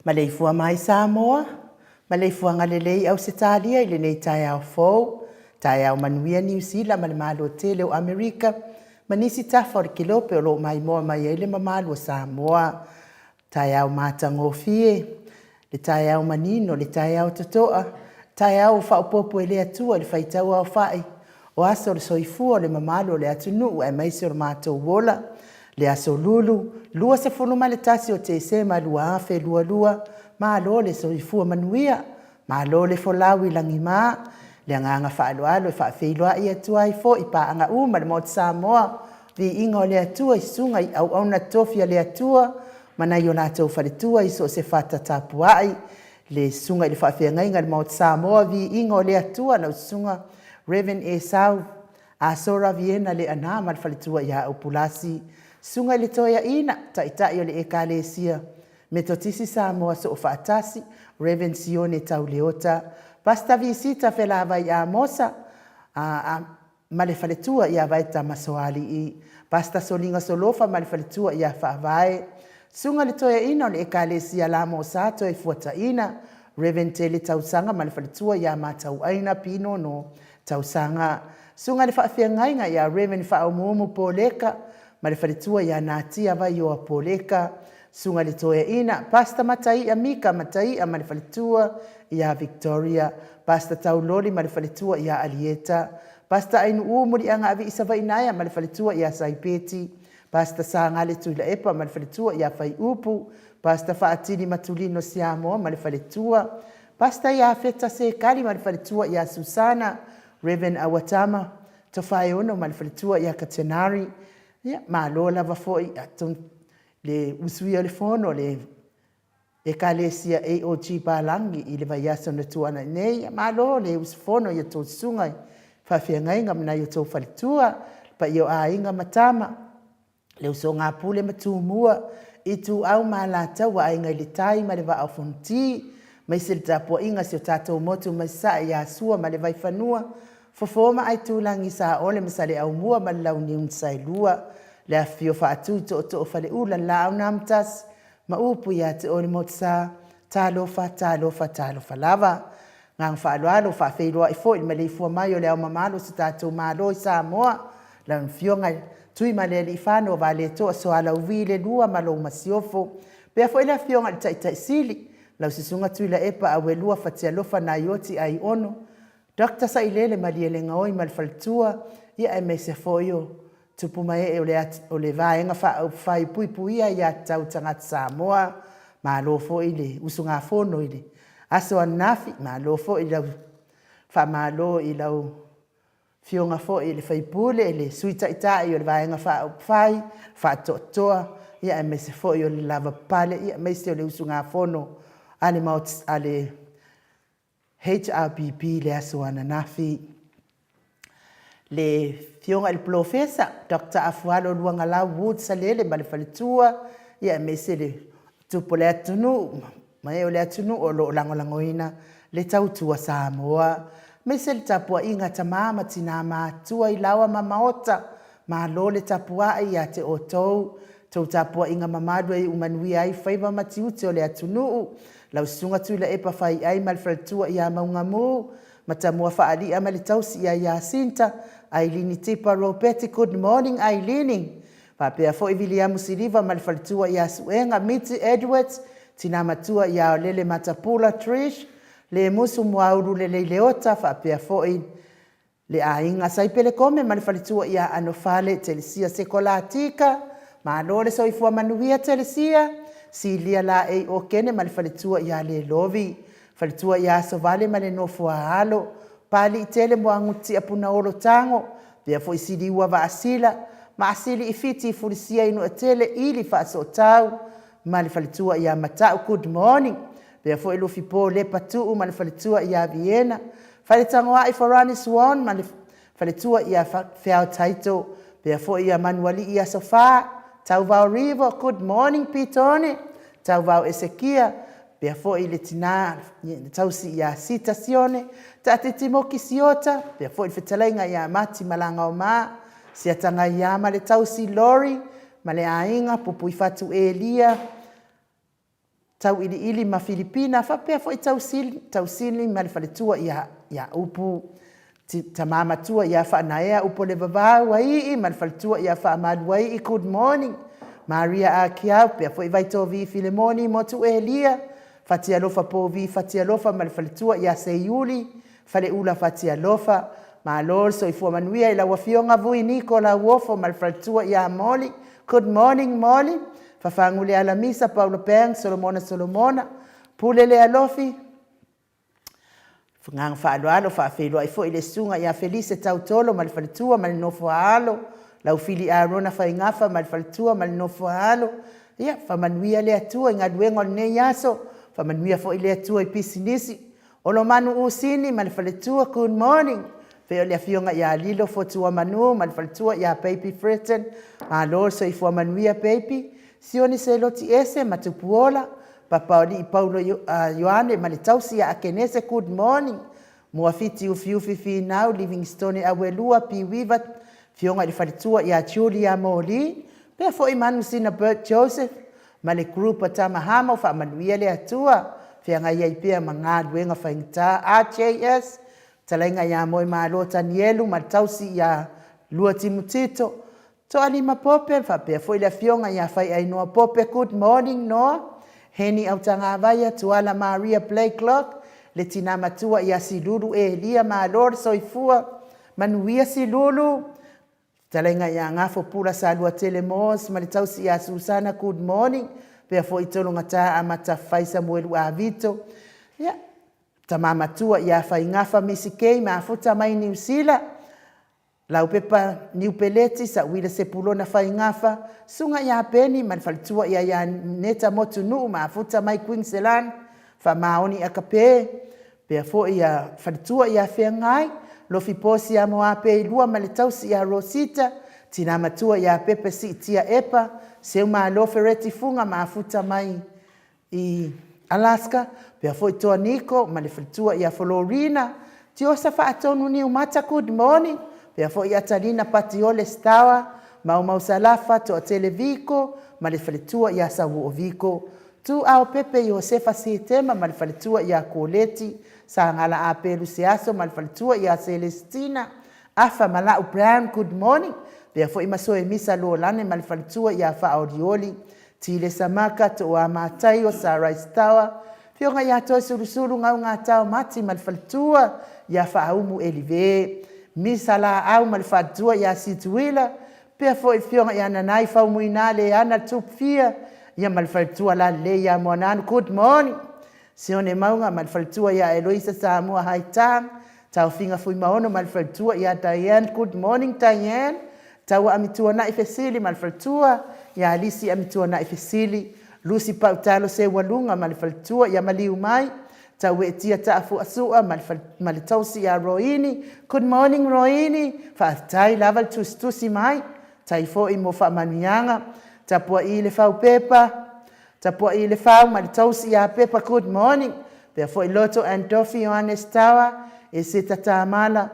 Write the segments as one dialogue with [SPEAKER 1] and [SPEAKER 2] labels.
[SPEAKER 1] Maleifua mai Samoa, maleifuaga lelei i Ausetalia i lenei taeao fou, taeao manuia Niu Sila ma le Malo tele o Amerika ma nisi tafa o le kelope o lo o maimoa mai ai le mamalu o Samoa. Taeao matagofie, le taeao manino, le taeao totoa, taeao ua faaopoopo e le Atua i le faitauaofai o aso o le soifua o le mamalu o le atunuu aemaise o le matou ola. Le Aso Lulu, 21 o Tesema 2022, malo le soifua manuia, malo le folau i lagima. Le agaga faaaloalo e faafeiloai atu ai foi i paaga uma i le Maota Samoa, viiga o le Atua i susuga i auauna totofi a le Atua ma nai o latou faletua i so o se fata tapuai, le susuga i le faafeagaiga i le Maota Samoa, viiga o le Atua, lau susuga Rev. Esau Asora Viena Leaana ma le faletua ia Aupulasi, susuga i le Toeaina, Taitai o le Ekalesia Metotisi Samoa Soofaatasi, Rev. Sione Tauleota, Pastor Visita Felavai Amosa, ma le faletua ia Vaeta Masoalii, Pastor Soliga Solofa ma le faletua ia Faavae, Susuga i le Toeaina o le Ekalesia Lamosa Toefuataina, Rev. Tele Tausaga ma le faletua ia Matauaina Pinono Tausaga, Susuga i le Faafeagaiga ia Rev. Faaumuumu Poleka ma le faletua ia Natia Vaioa Poleka, Susuga i le Toeaina, Pastor Mataia Mika Mataia ma le faletua ia Victoria, Pastor Tauloli ma le faletua ia Alieta, Pastor Ainuu Muliaga Aviisavainaea ma le faletua ia Saipeti, Pastor Sagale Tuilaepa ma le faletua ia Faiupu, Pastor Faatili Matulino Siamoa ma le faletua, Pastor Iafeta Sekali ma le faletua ia Susana, Rev. Awatama Tofaeono ma le faletua ia Katenari. Ia, malo lava foi le usuia o le fono le Ekalesia AOG Palangi i le vaiaso na tuanai nei. Ia, malo le usufono i a outou susuga i faafeagaiga ma nai o outou faletua, le paia o aiga ma tama. Le usoga a Pule ma Tumua, Ituau ma Alataua, Aiga i le Tai ma le Vaa o Fonoti, aemaise le tapuaiga a si o tatou motu mai Sasae ia Sua ma le Vaifanua, Fofo ma Aitulagi, Saole ma Saleaaumua ma le Launiu na Saelua, le afifio o Faatui Tootoo o Faleula, le Laau na Amotasi ma upu ia te oe le Motusa. Talofa, talofa, talofa lava. Agaga faaaloalo faafeiloai foi i le maleifua mai o le Ao Mamalu o si o tatou Malo i Samoa, lau Afioga Tuimalealiifano Vaaletoa Sualauvi II ma lou Masiofo. Faapea foi le Afioga i le Taitai Sili, lau Susuga Tuilaepa Auelua Fatialofa Naioti Aiono Dr. Sailele Malielegaoi ma le faletua, aemaise foi o tupu ma ee o le Vaega Faaupufai e Puipuia Aia Tatau a Tagata Samoa. Malo foi le usugafono i le aso ananafi, malo foi le faamalo i lau Afioga foi i le sui usufono, le Sui Taitai o le Vaega Faaupufai Faatoatoa, aemaise foi o le lavapapale, aemaise o le usugafono a le HRPP i le aso ananafi. Le Afioga i le Polofesa Dr. Afualo Luagalau Wood Salele ma le faletua, aemaise le tupu o le atunuu ma e o le atunuu o lo o lagolagoina le tautua Samoa, aemaise le tapuaiga a tama ma tina matutua i laoa ma maota, malo le tapuai ia te outou. Tou tapuaiga mamalu e iu manuia ai faiva ma tiute o le atunuu. Lau Susuga Tuilaepa Faiai ma le faletua ia Maugamu, Matamua Faalia ma le tausi ia Iasinta Ailini Tipa Ropati, good morning Ailini. Faapea foi Viliamu Siliva ma le faletua ia Suega Miti Edwards, tina matua ia Aolele Matapula Trish, Lemusu Muaulu Lelei Leota, faapea foi le aiga Saipele Kome ma le faletua ia Anofale Telesia Sekolatika, malo le soifua manuia Telesia, Silia Laei Okene ma le faletua ia Lelovi, faletua ia Asovale ma le nofo a alo, Papaliitele Muagututia Punaolo Tago, faapea foi Siliua Vaasila ma Asili Fiti Fulisia Inuatele Ili Faasootau ma le faletua ia Matau, good morning. Faapea foi Lufipo Lepa Tuu ma le faletua ia Viena, Faletagoai Farani Swan ma le faletua ia Feao Taito, faapea foi ia Manualii Asofa, Tauvao Rivo, good morning Pitone, Tauvao Esekia, faapea foi le tina le tausi ia Sita Sione, Taatiti Moki Siota, faapea foi le fetalaiga ia Mati Malagaoma, Siatagaia ma le tausi Lori ma le aiga Pupuifatu Elia, Tauiliili ma Filipina, faapea foi Tausili ma le faletua ia Upu, Tama matua ia Faanaea Upolevavau Aii ma le faletua ia Faamaluaii, good morning Maria Akiau, faapea foi Vaitovi Filemoni Motu Elia, Fatialofa Povi Fatialofa ma le faletua ia Seiuli Faleula Fatialofa, malo le soifua manuia i lau Afioga Vui Niko Lauofo ma le faletua ia Moli, good morning Moli, Fafagule Alamisa Paula Banks Solomona Solomona, Pule Lealofi, Agaga faaaloalo faafeiloai foi le susuga ia Felise Tautolo ma le faletua ma le nofo a alo, Laufili Arona Faigafa ma le faletua ma le nofo a alo. Ia, faamanuia le Atua i galuega o lenei aso, faamanuia foi le Atua i pisinisi. Olomanu Usini ma le faletua, good morning. Pei o le afioga ia Lilo Fotuamanu ma le faletua ia Baby Fretton, malo le soifua manuia Baby. Sione Seloti Ese ma Tupuola, Papaolii Paulo Ioane ma le tausi ia Akenese, good morning. Muafiti Ufiufi Finau, Livingstone Auelua, Piuiva, afioga i le faletua ia Julia Moli, pea foi Manusina Bert Joseph ma le group a Tama Hamo, faamanuia le Atua, feagai ai pea ma galuega faigata. RJS, fetalaiga ia Moemalo Tanielu ma le tausi ia Luatimu Tito, Toalima Pope, faapea foi le afioga ia Faiainoa Pope, good morning Noa, Heni Autagavaia, Tuala Maria Blakelock, le tina matua ia Silulu Elia, malo le soifua, manuia Silulu, fetalaiga ia Gafo Pula Saluatele Moores ma le tausi ia Susana, good morning, faapea foi Tologata Amata Fai Samuelu Avito, ia, tama matua ia Faigafa Misi Kei Mafuta mai Niu Sila, Laupepa Niu Peleti, Sauila Sepulona Faigafa, Susuga ia Peni ma le faletua ia Ianeta Motunuu Mafuta mai Queensland, Faamaoni Akape, pea foi ia faletua ia Feagai, Lofi Posi ia Moape Ilua ma le tausi ia Rosita, Tina Matua ia Pepe Siitia Epa, Seumalo Fereti Fuga mafuta mai i Alaska, pea foi Toa Niko ma le faletua ia Florina, Tiosa Faatonu Niumata, good morning, pea foi Atalina Patiole Stawa, Maumau Salafa, Toatele Viko ma le faletua ia Sauoo Viko, Tuao Pepe Iosefa Setema ma le faletua ia Koleti, Sagala Apelu Seaso ma le faletua ia Celestina, Afa Malau Brown, good morning, pea foi Masoe Misa Luolane ma le faletua ia Faaolioli, Tile Samaka, Toa Mataio, Sarai Stawa, Afioga ia Toesulusulu Gaugatao Mati ma le faletua ia Faaumu Elive, Misa Laau ma le faletua ia Situila, pea foi Afioga ia Nanai Faumuina Leana Tupfia, ia ma le faletua Lalelei ia Moananu, good morning. Sione Mauga ma le faletua ia Eloisa Samoa Haitang, Taofiga Fuimaono ma le faletua ia Diane, good morning Diane. Taua Amituanai Fesili ma le faletua ia Lisi Amituanai Fesili, Lusi Pautalo Seualuga ma le faletua ia Maliu Mai, Tauetia Taafuasua ma le, ma le tausi ia Roini, good morning Roini, faafetai lava le tusitusi mai, tai foi mo faamanuiaga, tapuai le faupepa, tapuai le fau ma le tausi ia Pepa, good morning, pea foi Loto and Tofi Ioane Stawa, e se tatamala,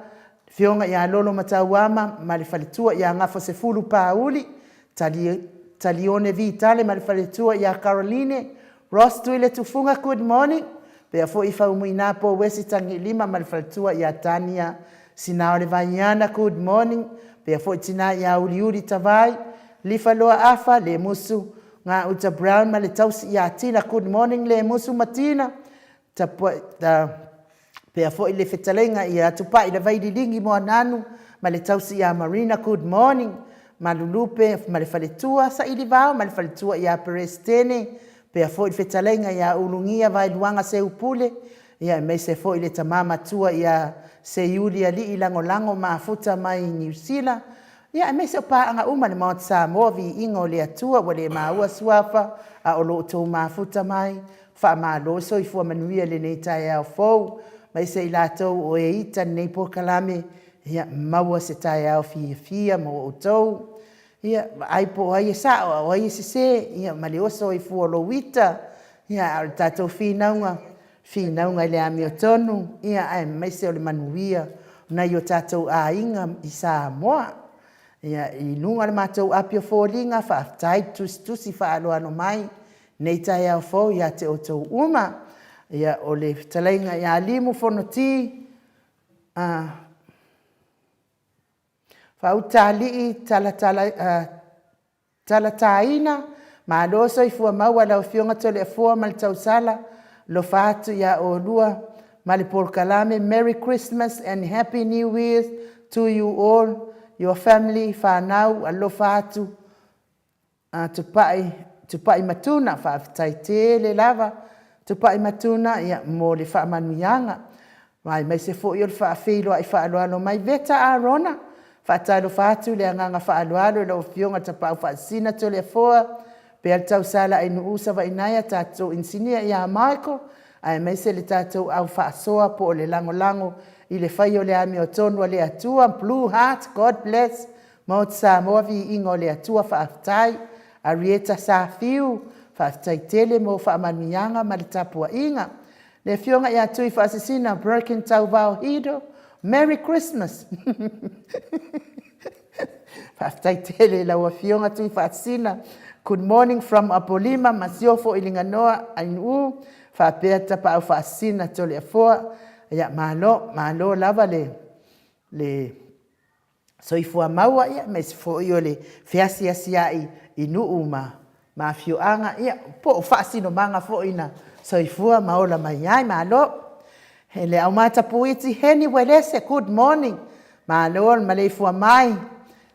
[SPEAKER 1] Afioga ia Lolo Matauama ma le faletua ia Gafosefulu Pauli, Tali, Talione Vitale ma le faletua ia Caroline, Ross Tuile Tufuga, good morning, pea foi Faumuina Po Wesi Tagilima ma le faletua ia Tania Sinao le Vaiana, good morning, pea foi Tina ia Uliuli Tavai, Lifa Loa Afa, Le Musu, Gauta Brown ma le tausi ia Tina, good morning Le Musu ma Tina, Tapuai, ta, pea foi le fetalaiga ia Tupai le Vaililigi Moananu ma le tausi ia Marina, good morning, Malulupe ma le faletua, Sailivao ma le faletua ia Peresetene, pea foi le fetalaiga ia Ulugia Vaeluaga Seupule, ia aemaise foi le tama matua ia Seiuli Alii Lagolago mafuta mai Niu Sila, ia aemaise o paaga uma le Maota Samoa, viiga o le Atua ua le maua suafa a o lo outou mafuta mai. Faamalo soifua manuia i lenei taeao fou, aemaise i latou o e ita lenei polokalame, ia maua se taeao fiafia mo outou. Ia, vaai po o ai e sao a o ai e sese, ia ma le oso ai fua o lou ita, ia a o le tatou finauga, finauga i le amiotonu, ia aemaise o le manuia o nai o tatou aiga i Samoa. Ia, i luga o le matou api o foliga, faafetai tusitusi faaaloalo mai nei taeao fou ia te outou uma. Ia, o le fetalaiga ia Limu Fonoti, Faautaalii talatala, Talataina, malo soifua maua lau Afioga Toleafoa ma le tausala, alofa atu ia oulua ma le polokalame. Merry Christmas and Happy New Year to you all, your family, whanau, alofa atu, Tupai, Tupai Matuna, faafetai tele lava Tupai Matuna ia, mo le faamanuiaga. Aemaise foi o le faafeiloai faaaloalo mai Veta Arona, faatalofa atu le agaga faaaloalo i lau Afioga Tapaau Faasisina Toleafoa, pea le tausala Ainuu Savainaea, tatou inisinia ia Michael, aemaise le tatou au faasoa po o le lagolago i le fai o le amiotonu a le Atua. Blue heart, God bless. Maota Samoa, viiga o le Atua, faafetai. Arieta Safiu, faafetai tele mo faamanuiaga ma le tapuaiga. Le Afioga ia Tui Faasisina Birkin Tauvao Hido, Merry Christmas. Faafetai tele i lau Afioga Tui Faasisina. Good morning from Apolima, Masiofo i Liganoa, Ainuu, faapea Tapaau Faasisina Toleafoa. Ia, malo, malo lava le, le soifua maua, ia, aemaise foi o le feasiasiai i nuu ma, ma afioaga, ia, po o faasinomaga foi na soifua ma ola mai ai. Malo. He le aumata puiti, Heni Uelese, good morning. Malo le maleifua mai.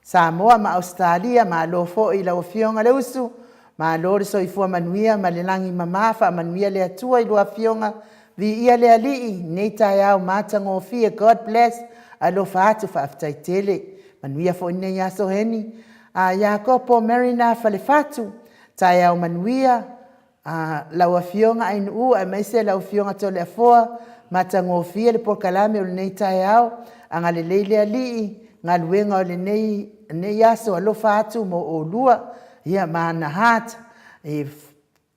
[SPEAKER 1] Samoa ma Ausetalia, malo foi i lau Afioga Leusu, malo le soifua manuia ma le lagi mama, faamanuia le Atua i lua Afioga, viia le Alii, nei taeao matagofie, God bless, alofa atu, faafetai tele, manuia foi lenei aso Heni. A Iakopo Marina Falefatu, taeao manuia, A lau Afioga Ainuu aemaise lau Afioga Toleafoa, matagofie le polokalame o lenei taeao. Agalelei le Alii, galuega o lenei, lenei aso, alofa atu mo olua, ia ma ana heart, e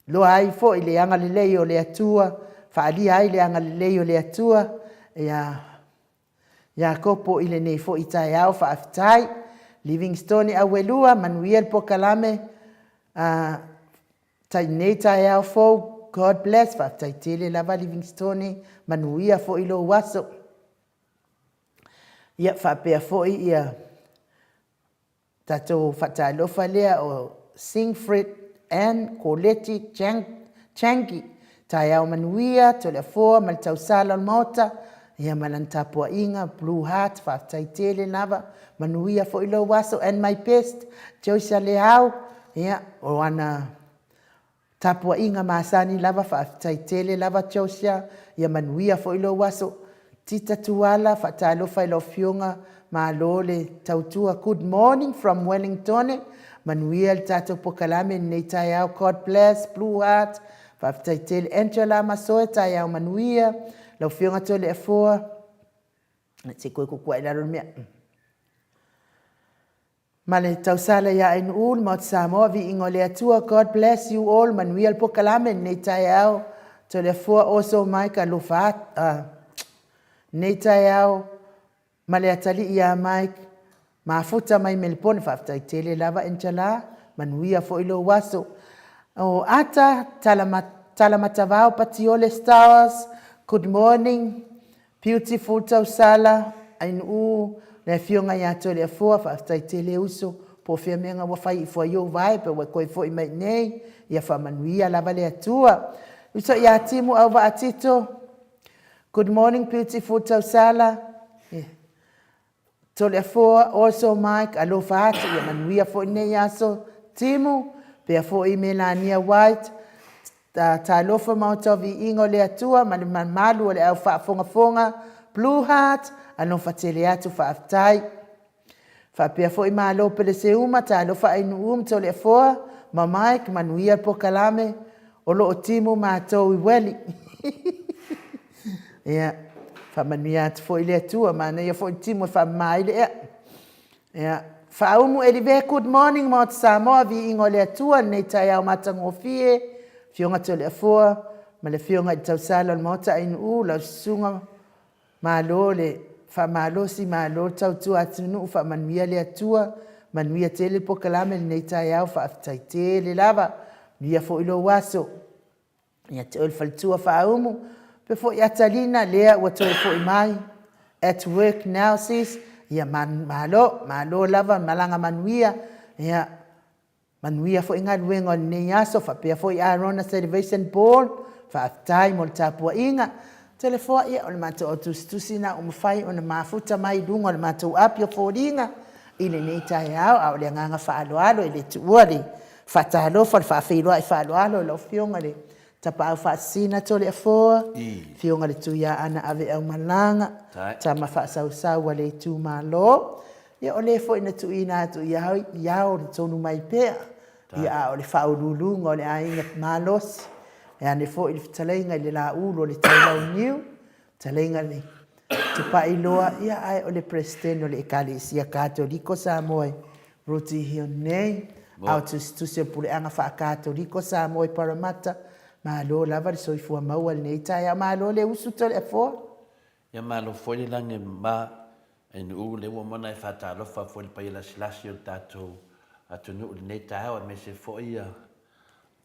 [SPEAKER 1] loa ai foi le agalelei o le Atua, faalia ai le agalelei o le Atua, ia Iakopo i lenei foi taeao faafetai. Livingstone Auelua, manuia le polokalame i lenei taeao fou, God bless, faafetai tele lava Livingstone, manuia foi lou aso. Ia faapea foi ia tatou faatalofa lea o Singfred Ann Koleti Changi, taeao manuia Toleafoa ma le tausala o le Maota, ia ma lana tapuaiga Blue Heart, faafetai tele lava, manuia foi lou aso. And my best, Joyce Leau, ia o ana tapuaiga masani lava, faafetai tele lava Joshua, ia manuia foi lou aso. Tita Tuala, faatalofa i lau Afioga, malo le tautua, good morning from Wellington, manuia le tatou polokalame i lenei taeao, God bless, Blue Heart, faafetai tele. Angela Masoe, taeao manuia, lau Afioga Toleafoa, se i toe tuu atu i lalo le mea. Ma le tausala ia Ainuu, le Maota Samoa, viiga o le Atua, God bless you all, manuia le polokalame i lenei taeao. Toleafoa oso mai ka alofa atu, lenei taeao ma le atalii ia Mike, mafuta mai Melepone, faafetai tele lava Angela, manuia foi lou aso. O Ata Talamatavao Patiole Stowers, good morning, beautiful tausala, Ainuu, le afioga ia Toleafoa, faafetai tele uso, po o fea mea ua fai ifo ai ou vae pe ua toe foi mai nei, ia faamanuia lava le Atua. Uso ia Timu Auvaa Tito, good morning beautiful tausala, Toleafoa also Mike, alofa atu, ia manuia foi lenei aso. Timu, pea foi Melania White, talofa maota o viiga o le Atua ma le mamalu o le au faafogafoga, Blue Heart, alofa tele atu faafetai. Faapea foi Malo Peleseuma, talofa Ainuu ma Toleafoa ma Mike, manuia le polokalame, o lo o timu matou i ueli. Ia, faamanuia atu foi le Atua, manaia foi le timu e faamama ai le ea. Ia, Faaumu Elive, good morning Maota Samoa, viiga o le Atua i lenei taeao matagofie, Afioga Toleafoa ma le Afioga i le tausala o le Maota Ainuu, lau Susuga Malo le faamalosi, malo le tautua atunuu, faamanuia le Atua, manuia tele le polokalame i lenei taeao, faafetai tele lava, manuia foi lou aso. Ia te oe le faletua Faaumu, faapea foi Atalina, lea ua toe foi mai, at work now sis, ia malo, malo lava malaga manuia, ia manuia foi galuega o lenei aso, faapea foi Arona Celebration Ball, faafetai mo le tapuaiga. Toleafoa, ia o le matou au tusitusi lena ua mafai ona mafuta mai i luga o le matou api o foliga i lenei taeao, a o le agaga faaaloalo e le tuua le faatalofa, le faafeiloai faaaloalo i lau Afioga i le Tapaau Faasisina Toleafoa, Afioga i le Tuiaana Aveaumalaga, Tama Faasausau a le itumalo. Ia o le foi na tuuina atu i ao le tonu mai pea, ia a o le faauluuluga o le aiga malosi, e ane foi le fetalaiga i le Laulu o le Taulauniu, fetalaiga i le Tupailoa, ia ae o le Peresetene o le Ekalesia Katoliko Samoa i Rooty Hill nei, a o tusitusi o le Puleaga Faa-Katoliko Samoa i Parramatta. Malo lava le soifua maua i lenei taeao. Malo le usu Toleafoa.
[SPEAKER 2] Ia malo foi le lagi e mama e Nu'u, lea ua uma ona e faatalofa foi i le paia lasilasi o le tatou atunuu i lenei taeao aemaise foi ia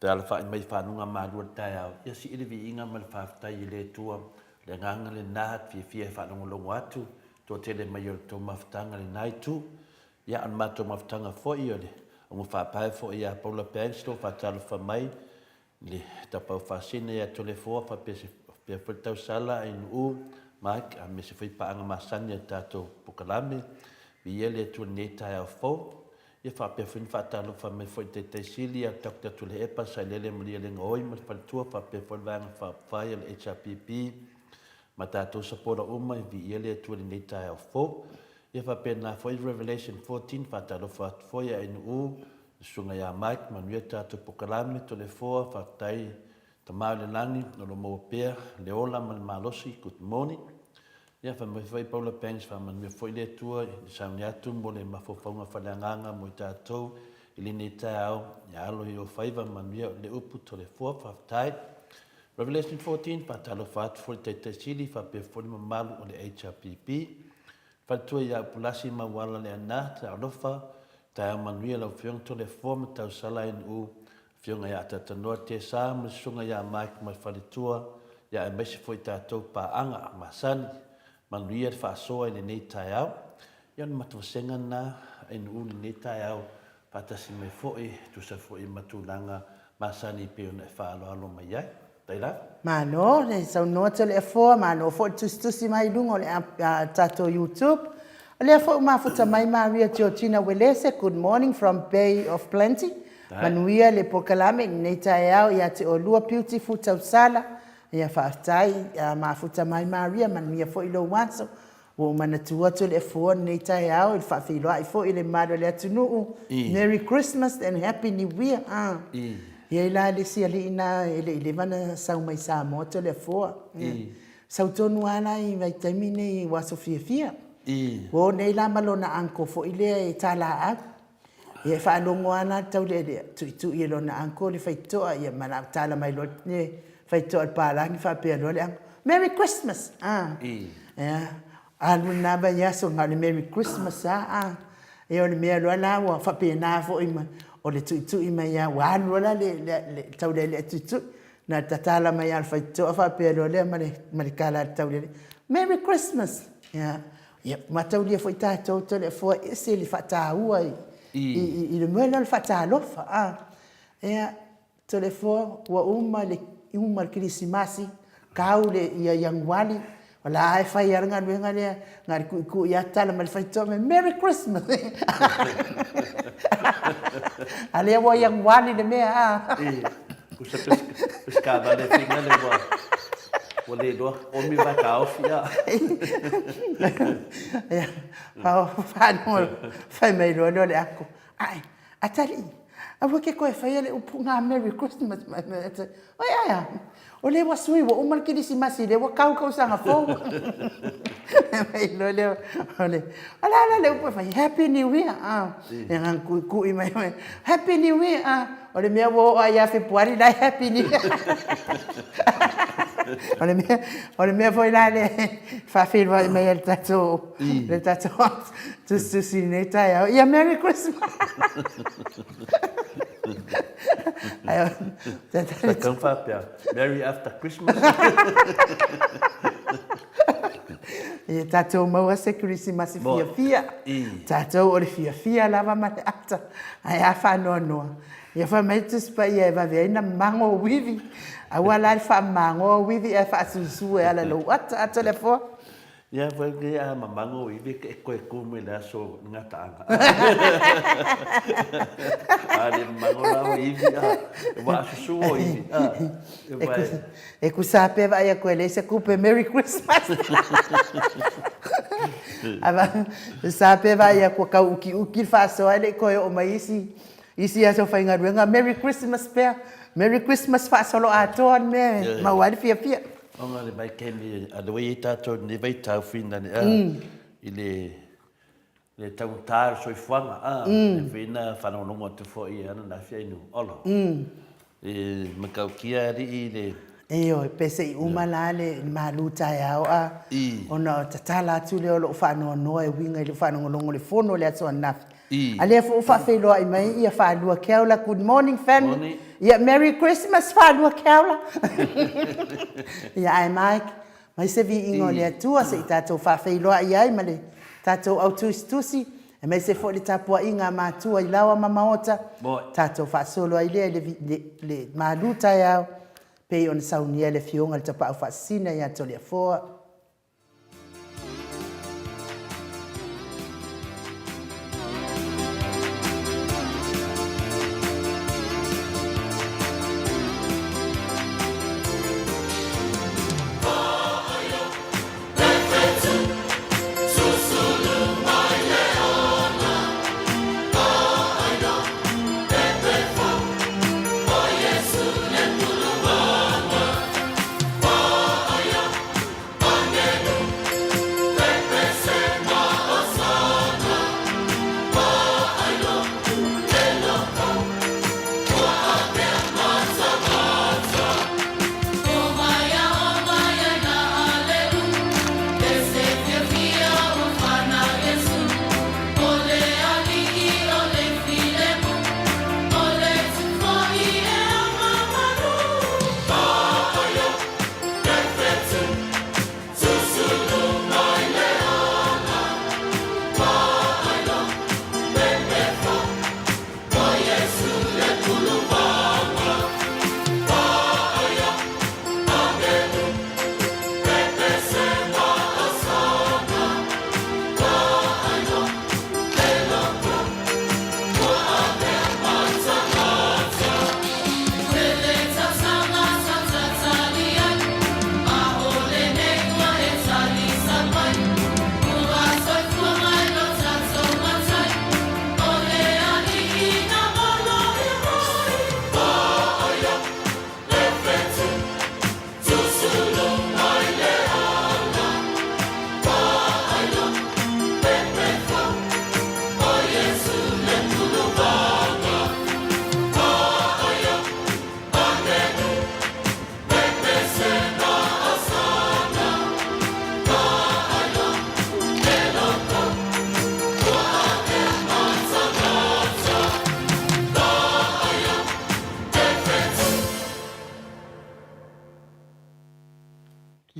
[SPEAKER 2] Toe alafai mai i fanuga malua le taeao, ia sii le viiga ma le faafetai i le Atua. O le agaga lena, e fiafia e faalogologo atu, toatele mai o le tou mafutaga i lena itu. Ia, o le matou mafutaga foi, o le augafaapae foi ia Paula Banks, lo faatalofa mai le Tapaau Faasina ia Toleafoa faapea faapea foi le Tausala, Ainuu, Mike, aemaise foi paaga masani a le tatou polokalame. Viia le Atua i lenei taeao fou. Ia faapea foi ona faatalofa mai foi i le Taitai Sili ia Doctor Tuilaepa Sailele Malielegaoi ma le faletua faapea foi le Vaega Faaupufai a le HRPP ma tatou sapola uma e viia le Atua i lenei taeao fou. Ia faapena foi Revelation 14 faatalofa atu foi ia Ainuu, le Susuga ia Mike, manuia le tatou polokalame, Toleafoa, faafetai Tama i le Lagi o lo o maua pea le ola ma le malosi, good morning. Ia, fai mai foi Paula Banks, Faamanuia foi le Atua i le sauni atu mo le mafaufauga faaleagaga mo i tatou i lenei taeao, ia alo i ou faiva, manuia le upu Toleafoa, faafetai. Revelation 14, Faatalofa atu foi i le Taitai Sili faapea foi le mamalu o le HRPP. Faletua ia Upulasi Mauala Leaana, Talofa, taeao manuia lau Afioga Toleafoa ma Tausala NU, Afioga ia Atatanoa Tesa ma le Susuga ia Mike ma le faletua, ia aemaise foi tatou paaga masani. Manuia le faasoa i lenei taeao. Ia o le matou vasega lena NU i lenei taeao faatasi mai foi e tusa foi ma tulaga masani e pei ona e faaaloalo mai ai. Tai lava.
[SPEAKER 1] Malo le saunoa Toleafoa, malo foi le tusitusi mai i luga o le tatou YouTube. O lea foi ua mafuta mai Maria Georgina Uelese, good morning from Bay of Plenty. Manuia le polokalame i lenei taeao ia te oulua Beautiful Tausala. Ia faafetai mafuta mai Maria, manuia foi lou aso. Ua ou manatua Toleafoa lenei taeao i le faafeiloai foi i le mamalu o le atunuu, Merry Christmas and Happy New Year. E i ai la le isi alii na e le i leva ona sau mai Samoa Toleafoa. Sau tonu lava la i vaitaimi nei ua aso fiafia. Ua o nei la ma lona uncle foi lea e talaau. Ia e faalogo lava la le taulealea, tuitui e lona uncle le faitotoa, ia ma tala mai loa le faitotoa i le palagi faapea loa le uncle, Merry Christmas! A, ia, alu lena vaiaso na o le Merry Christmas lava, a. Ia o le mea loa la ua faapena foi ma, o le tuitui mai lava, ua alu loa la le taulealea tuitui, na o le tatala mai lava o le faitotoa faapea loa lea ma le tala a le taulealea, Merry Christmas! Ia, Ia, mataulia foi tatou Toleafoa e ese le faataua i, i, i, i le mea lea o le faatalofa. A. Ia, Toleafoa, ua uma le, uma le Kerisimasi, kau le, ia Ianuali, o la e fai lava le galuega lea, na o le tuitui lava tala mai le faitotoa mai, Merry Christmas! A lea ua Ianuali le mea, a.
[SPEAKER 2] Usa pescava le fina le ua ua le iloa omi vai taofi a.
[SPEAKER 1] Ia, fai mai loa lea o le ako, ae, atalii, aua ke koe faia le upu nga Merry Christmas mai mai atu. Oi ae a, o lea ua sui, ua uma le Kerisimasi, lea ua kau kausaga fou. Mai loa lea o le, o le a la le upu e fai, Happy New Year, ah. Ia ngan kuikui mai mai, Happy New Year, ah. O le mea ua oo lava ia Fepuari la e Happy New Year. O le mea, o le mea foi la lea e faafeiloai mai ai le tatou, le tatou tusitusi i lenei taeao, ia Merry Christmas.
[SPEAKER 2] Sa kau faapea, Merry after Christmas.
[SPEAKER 1] Ia tatou maua se Kerisimasi fiafia. Tatou o le fiafia lava ma le ata, ae a faanoanoa. Ia fai mai le Tusi Paia e vave ai ona mago ou ivi. Aua la le faamamagoa ou ivi ae faasusu e ala i lou ata, ata le afoa.
[SPEAKER 2] Ia foi lenei a mamago ou ivi e toe tu mai le aso i gataaga. A le mamago la ou ivi a, ua asusu ou ivi a.
[SPEAKER 1] E kusa pe vaai atu e leai se tupe Merry Christmas. Sa pe vaai atu ua tau utiuti le faasoa e le i toe oo mai isi isi aso faigaluega Merry Christmas pea. Merry Christmas faasoloatoa le mea e maua ai le fiafia.
[SPEAKER 2] Ona le vaitaimi a le ua i ai tatou i lenei vaitau finane a i le le taugata o le soifuaga a lea foi na faalogologo atu foi i ananafi ai nu Olo e matautia alii le
[SPEAKER 1] Ioe, pe se i uma la le malu taeao a ona tatala atu lea o lou faanoanoa e uiga i le faalogologo i le fono i le aso ananafi. A lea foi ua faafeiloai mai ia Faalua Keola, good morning family. Ia Merry Christmas Faalua Keola. Ia ae Mike, mai se viiga o le Atua se i tatou faafeiloai ai ma le tatou au tusitusi, aemaise foi le tapuaiga a matua i laoa ma maota, tatou faasolo ai lea i le, le malu taeao, pei ona saunia e le Afioga i le Tapaau Faasisina ia Toleafoa.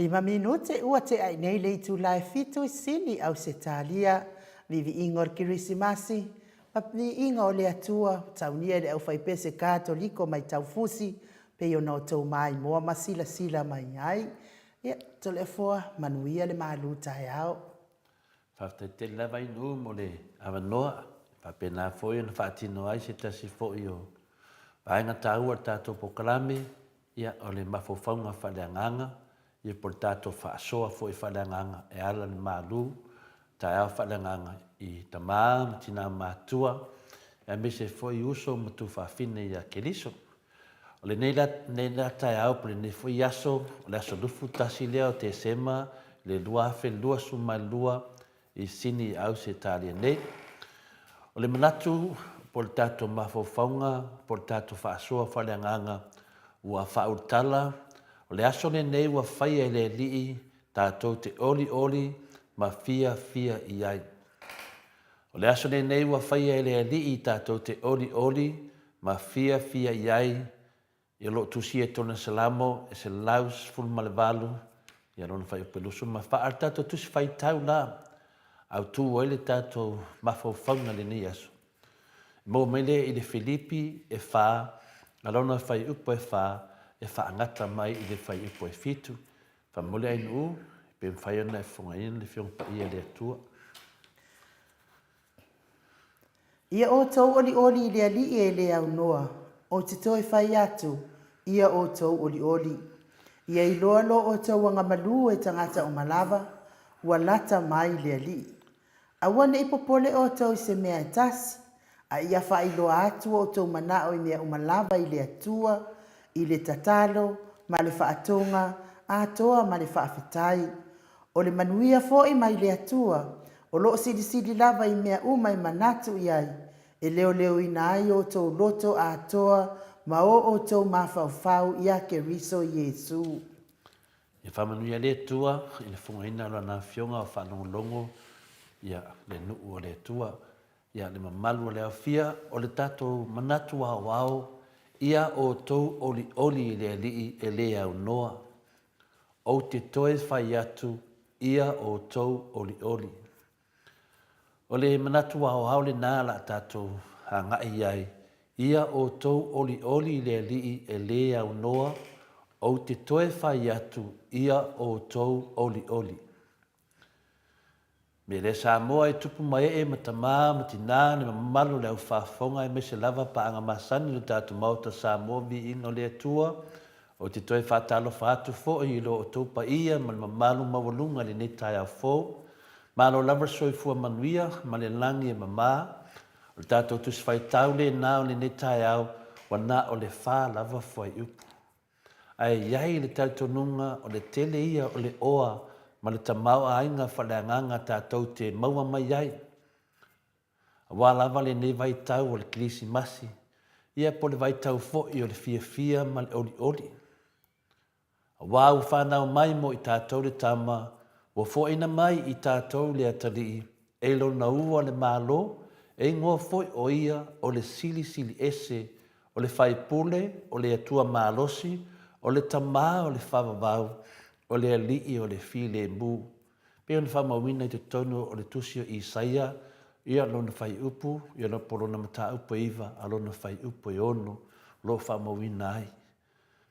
[SPEAKER 1] Lima minute ua tea i nei le itula e fitu i Sini, Ausetalia, viviiga o le Kerisimasi, ma viiga o le Atua, taunia e le aufaipese Katoliko mai Taufusi, pei ona outou maimoa ma silasila mai ai. Ia, Toleafoa, manuia le malu taeao.
[SPEAKER 2] Faafetai tele lava Inu mo le avanoa, e faapena foi ona faatino ai se tasi foi o vaega taua o le tatou polokalame, ia, o le mafaufauga faaleagaga, ia po o le tatou faasoa foi faaleagaga e ala i le malu taeao faaleagaga i tama ma tina matutua, aemaise foi uso ma tufaafine ia Keriso. O lenei la, lenei la taeao po o lenei foi aso, o le aso 21 lea o Tesema le 2022 i Sini i Ausetalia nei. O le manatu po o le tatou mafaufauga po o le tatou faasoa faaleagaga ua faaulutala, o le aso lenei ua faia e le Alii tatou te olioli ma fiafia i ai. O le aso lenei ua faia e le Alii tatou te olioli ma fiafia i ai, i o lo o tusia i totonu o le Salamo e 118, ia lona fuaiupu e 24. A o le tatou Tusi Faitau la, autu ai le tatou mafaufauga i lenei aso. E maua mai lea i le Filipi e fa, a lona fuaiupu e fa, e faagata mai i le fuaiupu e fitu. Faamuli ai nuu, pe mafai ona e fofogaina le Afioga Paia a le Atua.
[SPEAKER 1] Ia outou olioli i le Alii e le aunoa, ou te toe fai atu, ia outou olioli. Ia iloa lo outou agamalu e tagata uma lava, ua lata mai le Alii. Aua ne i popole outou i se mea e tasi, a ia faailoa atu outou manao i mea uma lava i le Atua, i le tatalo, ma le faatoga, atoa ma le faafetai. O le manuia foi mai le Atua, o lo o silisili lava i mea uma e manatu i ai, e leoleoina ai outou loto atoa ma o outou mafaufau iā Keriso Iesu.
[SPEAKER 2] Ia faamanuia le Atua i le fofogaina o Lana Afioga o faalogologo ia le nuu o le Atua, ia le mamalu o le aofia o le tatou manatu aoao, ia outou olioli i le Alii e le aunoa. Ou te toe fai atu, ia outou olioli. O le manatu aoao lena la a tatou agai i ai, ia outou olioli i le Alii e le aunoa, ou te toe fai atu, ia outou olioli. Mea lea Samoa e tupu ma ee ma tama ma tina le mamalu o le au faafofoga aemaise lava paaga masani o le tatou Maota Samoa Viiga o le Atua. Ou te toe faatalofa atu foi i lo outou paia ma le mamalu maualuga i lenei taeao fou. Malo lava le soifua manuia ma le lagi e mama. O le tatou Tusi Faitau lena o lenei taeao ua na o le fa lava fuaiupu. Ae i ai le talitonuga o le tele ia o le oa ma le tamaoaiga faaleagaga tatou te maua mai ai. Aua lava lenei vaitau o le Kerisimasi, ia po o le vaitau foi o le fiafia ma le olioli. Aua ua fanau mai mo i tatou le Tama, ua foaina mai i tatou le Atalii, e lona ua le Malo, e igoa foi o ia o le Silisili Ese, o le Faipule, o le Atua Malosi, o le Tama o le Faavavau, o le Alii o le Filemu. Pei ona faamauina i totonu o le tusi o Isaia, ia lona fuaiupu, ia po o lona mataupu e iva a lona fuaiupu e ono, o lo o faamauina ai.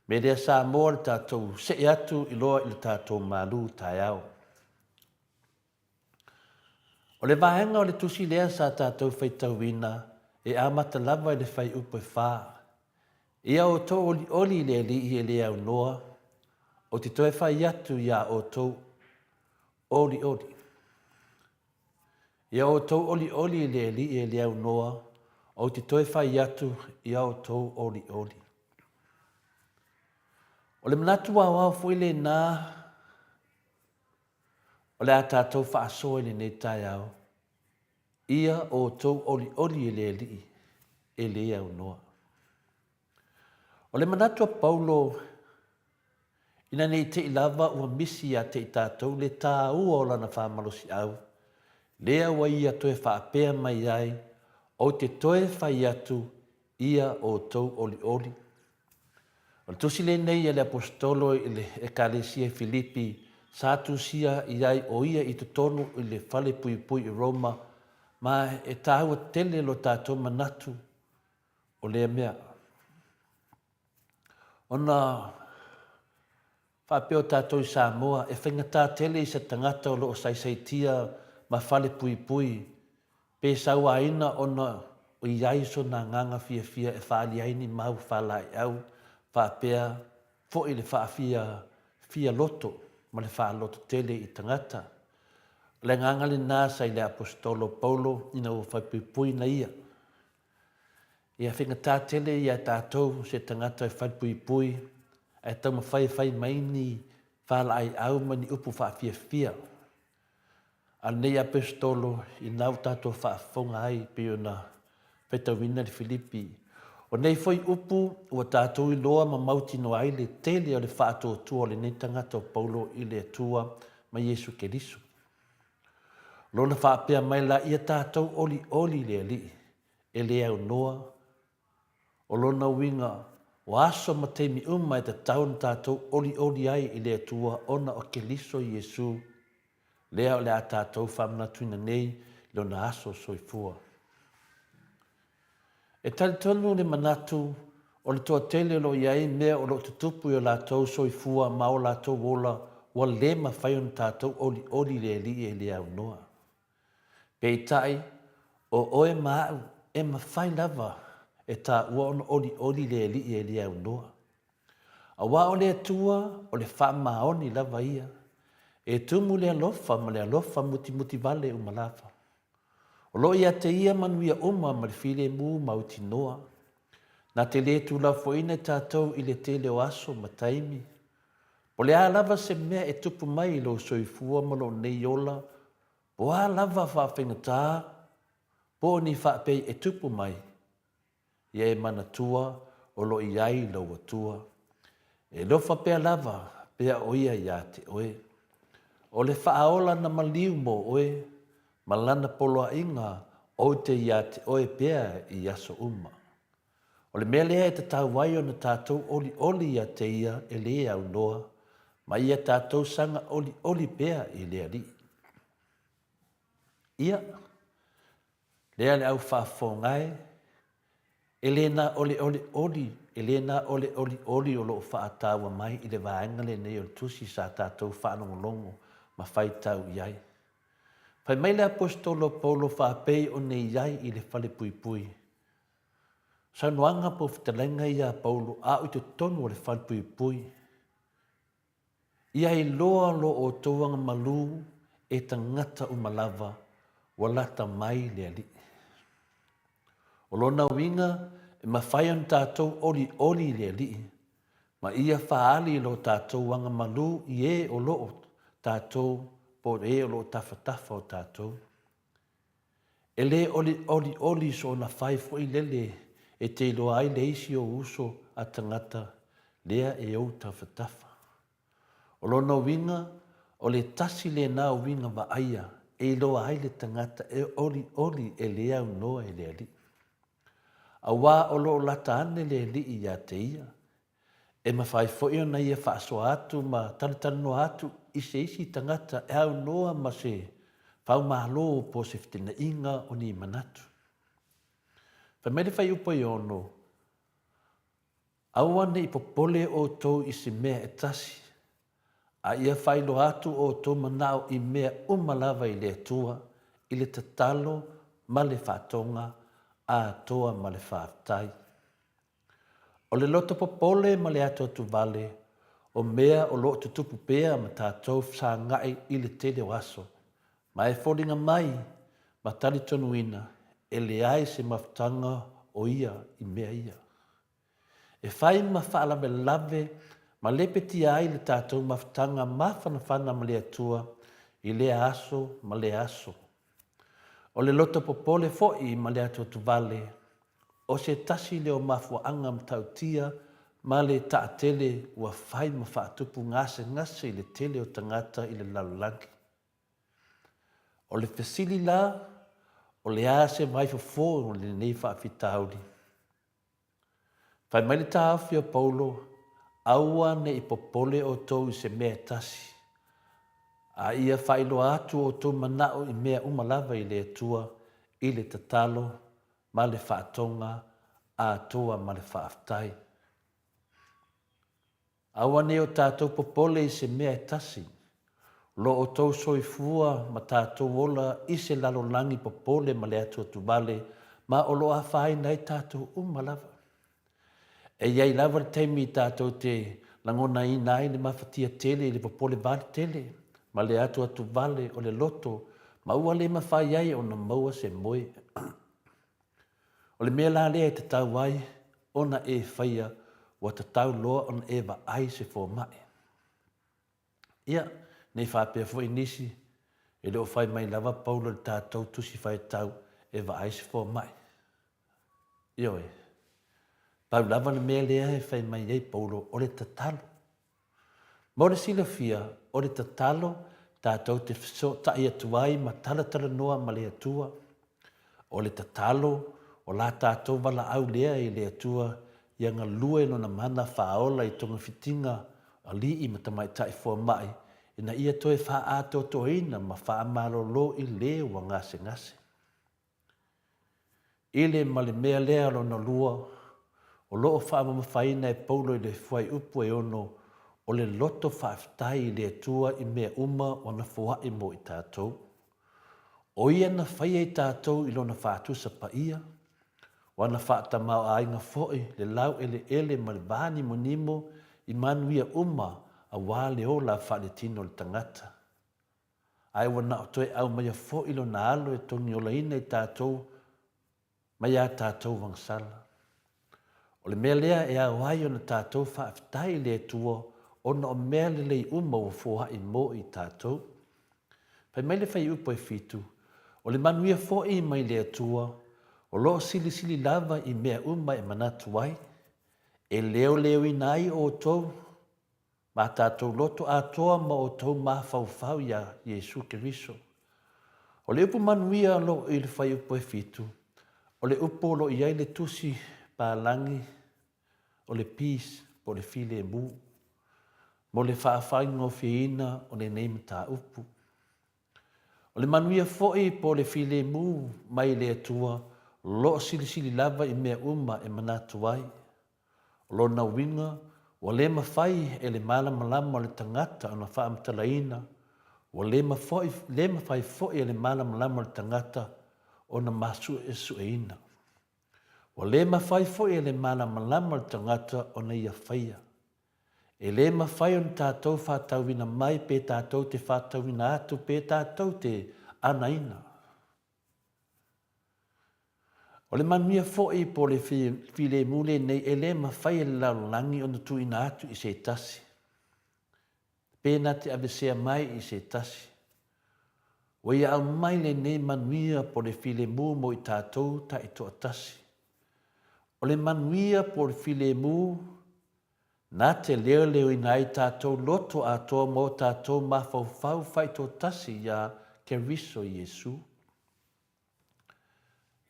[SPEAKER 2] Me lea Samoa le tatou see atu i loa i le tatou malu taeao. O le vaega o le tusi lea sa tatou faitauina e amata lava i le fuaiupu e fa. Ia outou olioli i le Alii e le aunoa, ou te toe fai atu iā outou, olioli. Ia outou olioli i le Alii e le aunoa, ou te toe fai atu ia outou olioli. O le manatu aoao foi lena o le a tatou faasoa i lenei taeao, ia outou olioli i le Alii e le aunoa. O le manatu a Paulo, ina ne i te i lava ua misi ia te i tatou le tāua o lana faamalosiau, lea ua ia toe faapea mai ai, Ou te toe fai atu ia outou olioli. O le tusi lenei a le Aposetolo i le Ekalesia i Filipi. Sa tusia i ai o ia i totonu i le fale puipui i Roma, ma e tāua tele lo tātou manatu o lea mea. Ona faapea o tātou i Samoa, e faigata tele i se tagata o lo o saisaitia ma fale puipui pe sauaina ona o i ai sona agaga fiafia e faaali ai ni mau faalaeiau faapea foi le faafia fia loto ma le faaloto tele i tagata. O le agaga lena sa i le Aposetolo Paulo ina ua faipuipuina ia. Ia faigata tele ia tatou se tagata e faipuipui ae taumafai e fai mai ni faalaeiau ma ni upu faafiafia. A lenei Apesetolo, ina ua tatou faafofoga ai pei ona faitauina le Filipi. O nei foi upu ua tatou iloa ma mautinoa ai le tele o le faatuatua o lenei tagata o Paulo i le Atua ma Iesu Keriso. O lona faapea mai la, ia tatou olioli le Alii, e le aunoa. O lona uiga, o aso ma taimi uma e tatau ona tatou olioli ai i le Atua ona o Keriso Iesu, lea o le a tatou faamanatuina nei i lona aso soifua. E talitonu le manatu o le toatele o lo o i ai mea o lo o tutupu i o latou soifua ma o latou ola ua le mafai ona tatou olioli i le Alii e le aunoa. Peitai, o oe ma aʻu, e mafai lava e taua ona olioli le Alii e le aunoa. Aua o le Atua, o le faamaoni lava ia, e tumu le alofa ma le alofa mutimuti vale uma lava. O lo o ia te ia manuia uma ma le filemu mautinoa. Na te le tuulafoaina e tatou i le tele o aso ma taimi. Po o le a lava se mea e tupu mai i lou soifua ma lou nei ola, Po o a lava faafaigata po o ni faapei e tupu mai, ia e manatua o lo o i ai lou Atua. E alofa pea lava pea o Ia iā te oe. O le faaola na maliu mō oe, ma Lana poloaiga ou te iā te oe pea i aso uma. O le mea lea e tatau ai ona tatou olioli ia te Ia e lē aunoa, ma ia tatou saga olioli pea i le Alii. Ia, lea le au faafofoga e, e lē na o le olioli, e lē na o le olioli o lo o faataua mai i le vaega lenei o le Tusi sa tatou faalogologo ma faitau i ai. Fai mai le Aposetolo o Paulo faapei o nei i ai i le falepuipui, Saunoaga po o fetalaiga ia a Paulo a o i totonu o le falepuipui. Ia iloa lo outou agamalu e tagata uma lava ua lata mai le Alii. O lona uiga e mafai ona tatou olioli i le Alii ma ia faaali lo tatou agamalu i e o lo o tatou po o e o lo o tafatafa o tatou. E le olioli soona fai foi lele e te iloa ai le isi ou uso a tagata lea e ou tafatafa. O lona uiga, o le tasi lena uiga vaaia e iloa ai le tagata e olioli e le aunoa i le Alii. Auā o lo o lata ane le Alii ia te ia, E mafai foi ona ia faasoa atu ma talatalanoa atu i se isi tagata e aunoa ma se faumalo po o se fetenaiga o ni manatu. Fai mai le fuaiupu e ono, Aua ne i popole outou i se mea e tasi, a ia faailoa atu outou manao i mea uma lava i le Atua, i le tatalo ma le faatoga atoa ma le faafetai. O le loto popole ma le atuatuvale, o mea o lo o tutupu pea ma tatou fesagai i le tele o aso, ma e foliga mai ma talitonuina e leai se mafutaga o ia i mea ia. E fai ma faalavelave ma lepetia ai le tatou mafutaga mafanafana ma le Atua i lea aso ma lea aso. O le loto popole foi ma le atuatuvale, o se tasi lea o mafuaaga matautia ma le taatele ua fai ma faatupu gasegase i le tele o tagata i le lalolagi. O le fesili la, o le a se vaifofo o lenei faafitauli? Fai mai le taofi o Paulo, Aua ne i popole outou i se mea e tasi. A ia faailoa atu outou manaʻo i mea uma lava i le Atua i le tatalo ma le faatoga atoa ma le faafetai. Aua nei o tatou popole i se mea e tasi. Lo outou soifua ma tatou ola i se lalolagi popole ma le atuatuvale ma o lo o afaina ai tatou uma lava. E i ai lava le taimi tatou te lagonaina ai le mafatia tele i le popole vale tele ma le atuatuvale o le loto ma ua le mafai ai ona maua se moe. O le mea la lea e tatau ai ona e faia, ua tatau loa ona e vaai se fomai. Ia, nei faapea foi nisi, e le o fai mai lava Paulo i le tatou tusi faitau e vaai se fomai. Ioe. Pau lava le mea lea e fai mai ai Paulo, o le tatalo. Mo le silafia, o le tatalo tatou te fesootai atu ai ma talatalanoa ma le Atua. O le tatalo, o la tatou valaau lea i le Atua ia galue Lona mana faaola i togafitiga alii ma tamaitai foamai ina ia toe faaatoatoaina ma faamalolo i le ua gasegase. I le ma le mea lea lona lua, o lo o faamamafaina e Paulo i le fuaiupu e ono, o le loto faafetai i le Atua i mea uma ua nafoaʻi mo i tatou. O ia na faia i tatou i lona faatusa paia, o ana faatamaoaiga foi le laueleele ma le vānimonimo i manuia uma aua le ola faaletino o le tagata. Ae ua na o toe aumaia foi lona alo e togiolaina i tatou mai a tatou agasala. O le mea lea e ao ai ona tatou faafetai i le Atua ona o mea lelei uma ua foai mo i tatou. Fai mai le fuaiupu e fitu, O le manuia foi mai le Atua, o lo o silisili lava i mea uma e manatu ai, e leoleoina ai outou, Ma tatou loto atoa ma outou mafaufau iā Iesu Keriso. O le upu manuia o lo o i le fuaiupu e fitu, o le upu o lo o i ai le tusi palagi o le peace po o le filemu, mo le faafaigofieina o lenei mataupu. O le manuia foi po o le filemu mai le Atua o lo o silisili lava i mea uma e manatu ai. O lona uiga, ua le mafai e le malamalama o le tagata ona faamatalaina, ua le mafai, le mafai foi e le malamalama o le tagata ona masuesueina. Ua le mafai foi e le malamalama o le tagata ona ia faia. E le mafai ona tatou faatauina mai pe tatou te faatauina atu pe tatou te anaina. O le manuia foi po o le filemu lenei e le mafai e le lalolagi ona tuuina atu i se tasi, pe na te avesea mai i se tasi. Ua ia aumai lenei manuia po o le filemu mo i tatou taitoatasi. O le manuia po o le filemu na te leoleoina ai tatou loto atoa ma o tatou mafaufau faitoatasi iā Keriso Iesu.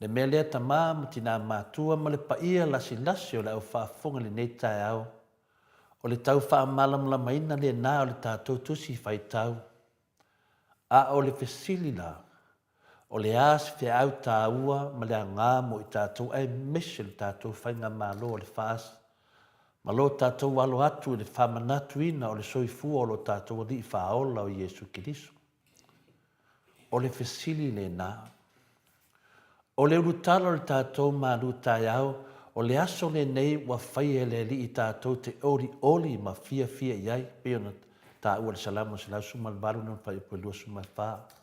[SPEAKER 2] Le mea lea tamā ma tinā matua ma le paia lasilasi o le au faafofoga i lenei taeao, o le tau faamalamalamaina lenā o le tatou tusi faitau. A o le fesili la, o le a se feau tāua ma le agā mo i tatou aemaise le tatou faigamalo o le FAST ma lo tatou alo atu i le faamanatuina o le soifua o lo tatou Alii Faaola o Iesu Keriso? O le fesili lena. O le ulutala o le tatou malu taeao, o le aso lenei ua faia e le Alii tatou te olioli ma fiafia i ai, pei ona taua i le Salamo 118 lona fuaiupu e 24.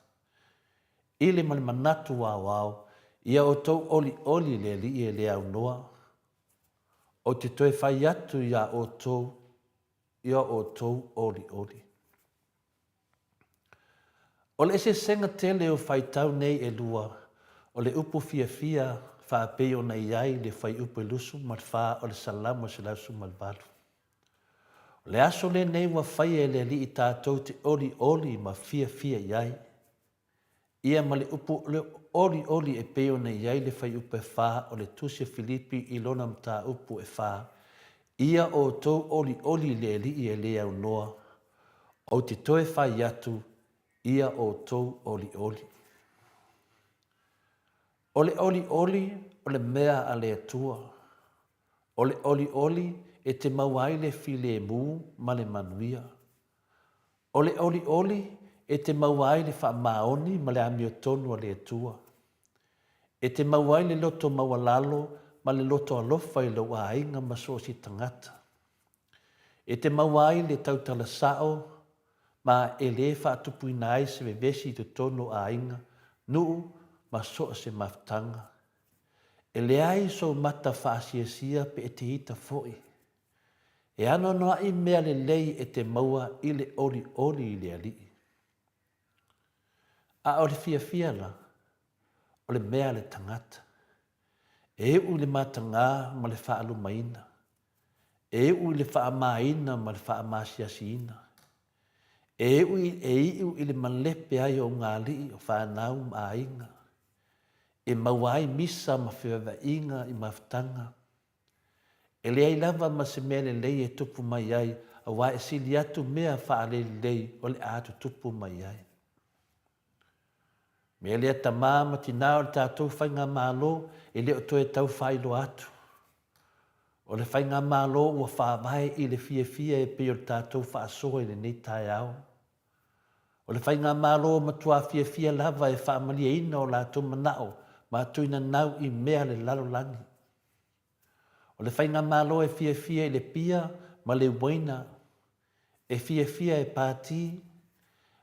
[SPEAKER 2] I le ma le manatu aoao, ia outou olioli i le Alii e le aunoa. Ou te toe fai atu iā outou, ia outou olioli. O le eseesega tele o faitau nei e lua, o le upu fiafia faapei ona i ai le fuaiupu e 24 o le Salamo 118. O le aso lenei ua faia e le Alii tatou te olioli ma fiafia i ai. Ia ma le upu olioli e pei ona i ai le fuaiupu e fa o le Tusi a Filipi i lona mataupu e fa, Ia outou olioli i le Alii e le aunoa, ou te toe fai atu, Ia outou olioli. O le olioli o le mea a le Atua. O le olioli e te maua ai le filemu ma le manuia. O le olioli e te maua ai le faamaoni ma le amiotonu a le Atua. E te maua ai le loto maualalo ma le loto alofa i lou aiga ma so o se tagata. E te maua ai le tautala sao ma e lē faatupuina ai se vevesi i totonu o aiga, nuu ma so o se mafutaga. E leai sou mata faasiasia pe e te ita foi. E anoanoai mea lelei e te maua i le olioli i le Alii. A o le fiafia la, o le mea a le tagata, e iu i le matagā ma le faalumaina, e iu i le faamāina ma le faamaasiasiina, e iu e iu i le malepe ai o ugaalii, o fanau ma aiga, e maua ai misa ma fevaevaeaiga i mafutaga. E leai lava ma se mea lelei e tupu mai ai, aua e sili atu mea faalelelei o le a tutupu mai ai. Mea lea tamā ma tinā o le tatou Faigamalo e le o toe tau faailoa atu. O le Faigamalo ua faavae i le fiafia e pei o le tatou faasoa i lenei taeao. O le Faigamalo matua fiafia lava e faamalieina o latou manao ma tuinanau i mea a le lalolagi. O le Faigamalo e fiafia i le pia ma le uaina, e fiafia e pati,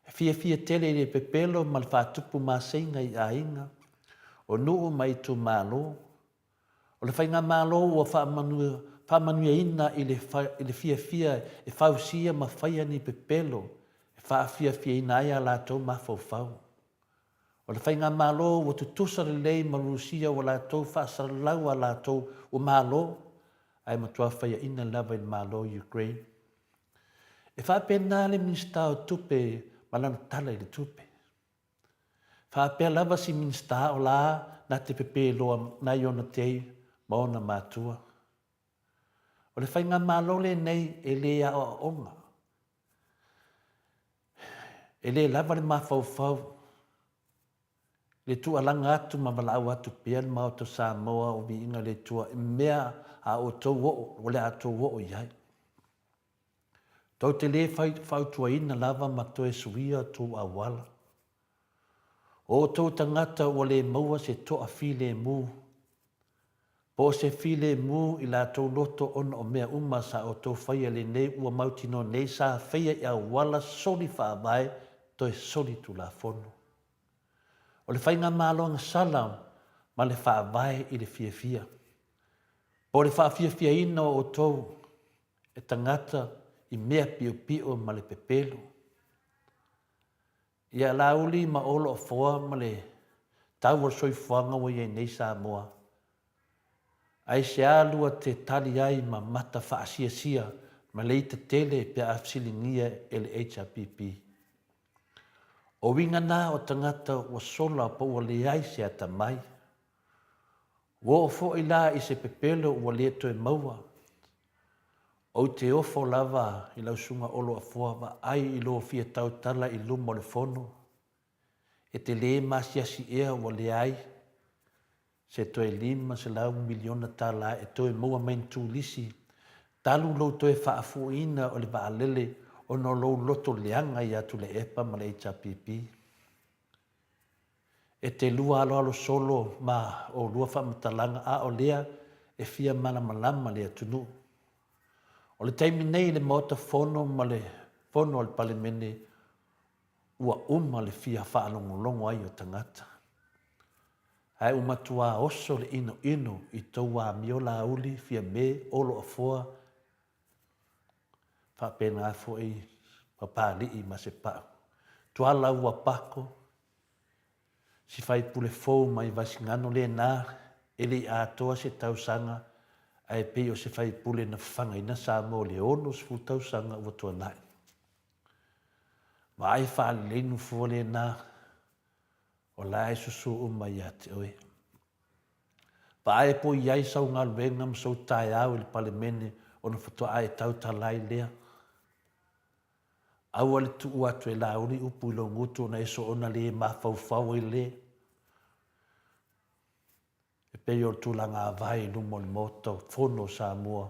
[SPEAKER 2] e fiafia tele i le pepelo ma le faatupu maseiga i aiga, o nuu ma itumalo. O le Faigamalo ua faamanuiaina i le fiafia e fausia ma faia ni pepelo e faafiafiaina ai a latou mafaufau. O le Faigamalo ua tutusa lelei ma Rusia ua latou faasalalau a latou ua malo ae matua faiaina lava i le Malo o Ukraine. E faapena le Minisita o Tupe ma lana Tala i le Tupe. Faapea lava si Minisita o la na te pepe loa nai ona tei ma ona matua. O le Faigamalo lenei e le aoaoga. E le lava le mafaufau i le tuualaga atu ma valaau atu pea le Maota o Samoa o Viiga i le Atua i mea a outou oo, o le a outou oo i ai. Tou te le fautuaina lava ma toe suia outou auala. O outou tagata ua le maua se toa filemu, po o se filemu i latou loto ona o mea uma sa outou faia lenei ua mautinoa nei sa faia i auala soli faavae toe soli tulafono. O le faigamalo agasala ma le faavae i le fiafia, po o le faafiafiaina o outou e tagata i mea piopio ma le pepelo. Ia Laauli ma Olo Afoa ma le tau o le soifuaga ua i ai nei Samoa, aisea lua te tali ai ma mata faasiasia ma le ita tele pe a fesiligia e le HRPP? O uiga na o tagata ua sola po ua leai se atamai. Ua oo foi la i se pepelo ua le toe maua. Ou te ofo lava i lau susuga Olo Afoa vaai i lou fia tautala i luma o le fono. E te le masiasi ea ua leai se toe $500 miliona tala e toe maua mai ni turisi talu lou toe faafuiina o le vaalele ona o lou loto leaga ia Tuilaepa ma le HRPP. E te lua aloalo solo ma oulua faamatalaga a o lea e fia malamalama le atunuu. O le taimi nei i le Maota Fono ma le Fono a le Palemene ua uma le fia faalogologo ai o tagata. Ae ua matuā oso le inoino i tou amio Laauli, Fiame, Olo Afoa, faapena foi Papalii ma Sepa'u. Tuala ua pako, si faipule fou mai Vaisigano lena e le i atoa se tausaga ae pei o se faipule na fafagaina Samoa i le 60 tausaga ua tuanai. Vaai faalelei nofoa lena o la e susu uma ia te oe. Vaai po i ai sau galuega ma sou taeao i le Palemene ona faatoa e tautala ai lea. Aua le tuu atu e Laauli upu i lou gutu ona e soona le mafaufau ai le. E pei o le tulaga avae i luma o le Maota Fono o Samoa,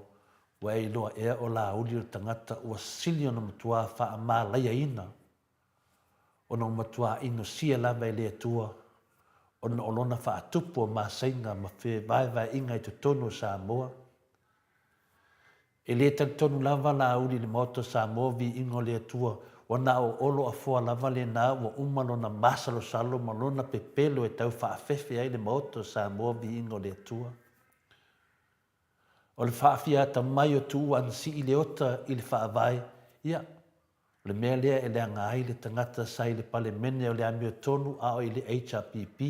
[SPEAKER 2] ua e iloa ea o Laauli o le tagata ua sili ona matua faamalaiaina ona ua matua inosia lava e le Atua ona o lona faatupu o masaiga ma fevaevaeaiga i totonu o Samoa. E le talitonu lava Laauli i le Maota o Samoa viiga o le Atua, ua na o Olo Afoa lava lena ua uma lona masalosalo ma lona pepelo e tau faafefe ai le Maota o Samoa viiga o le Atua. O le faafia atamai o Tuua Anasii Leota i le Faavae, ia, o le mea lea e leaga ai le tagata sa i le Palemene o le amiotonu a o i le HRPP,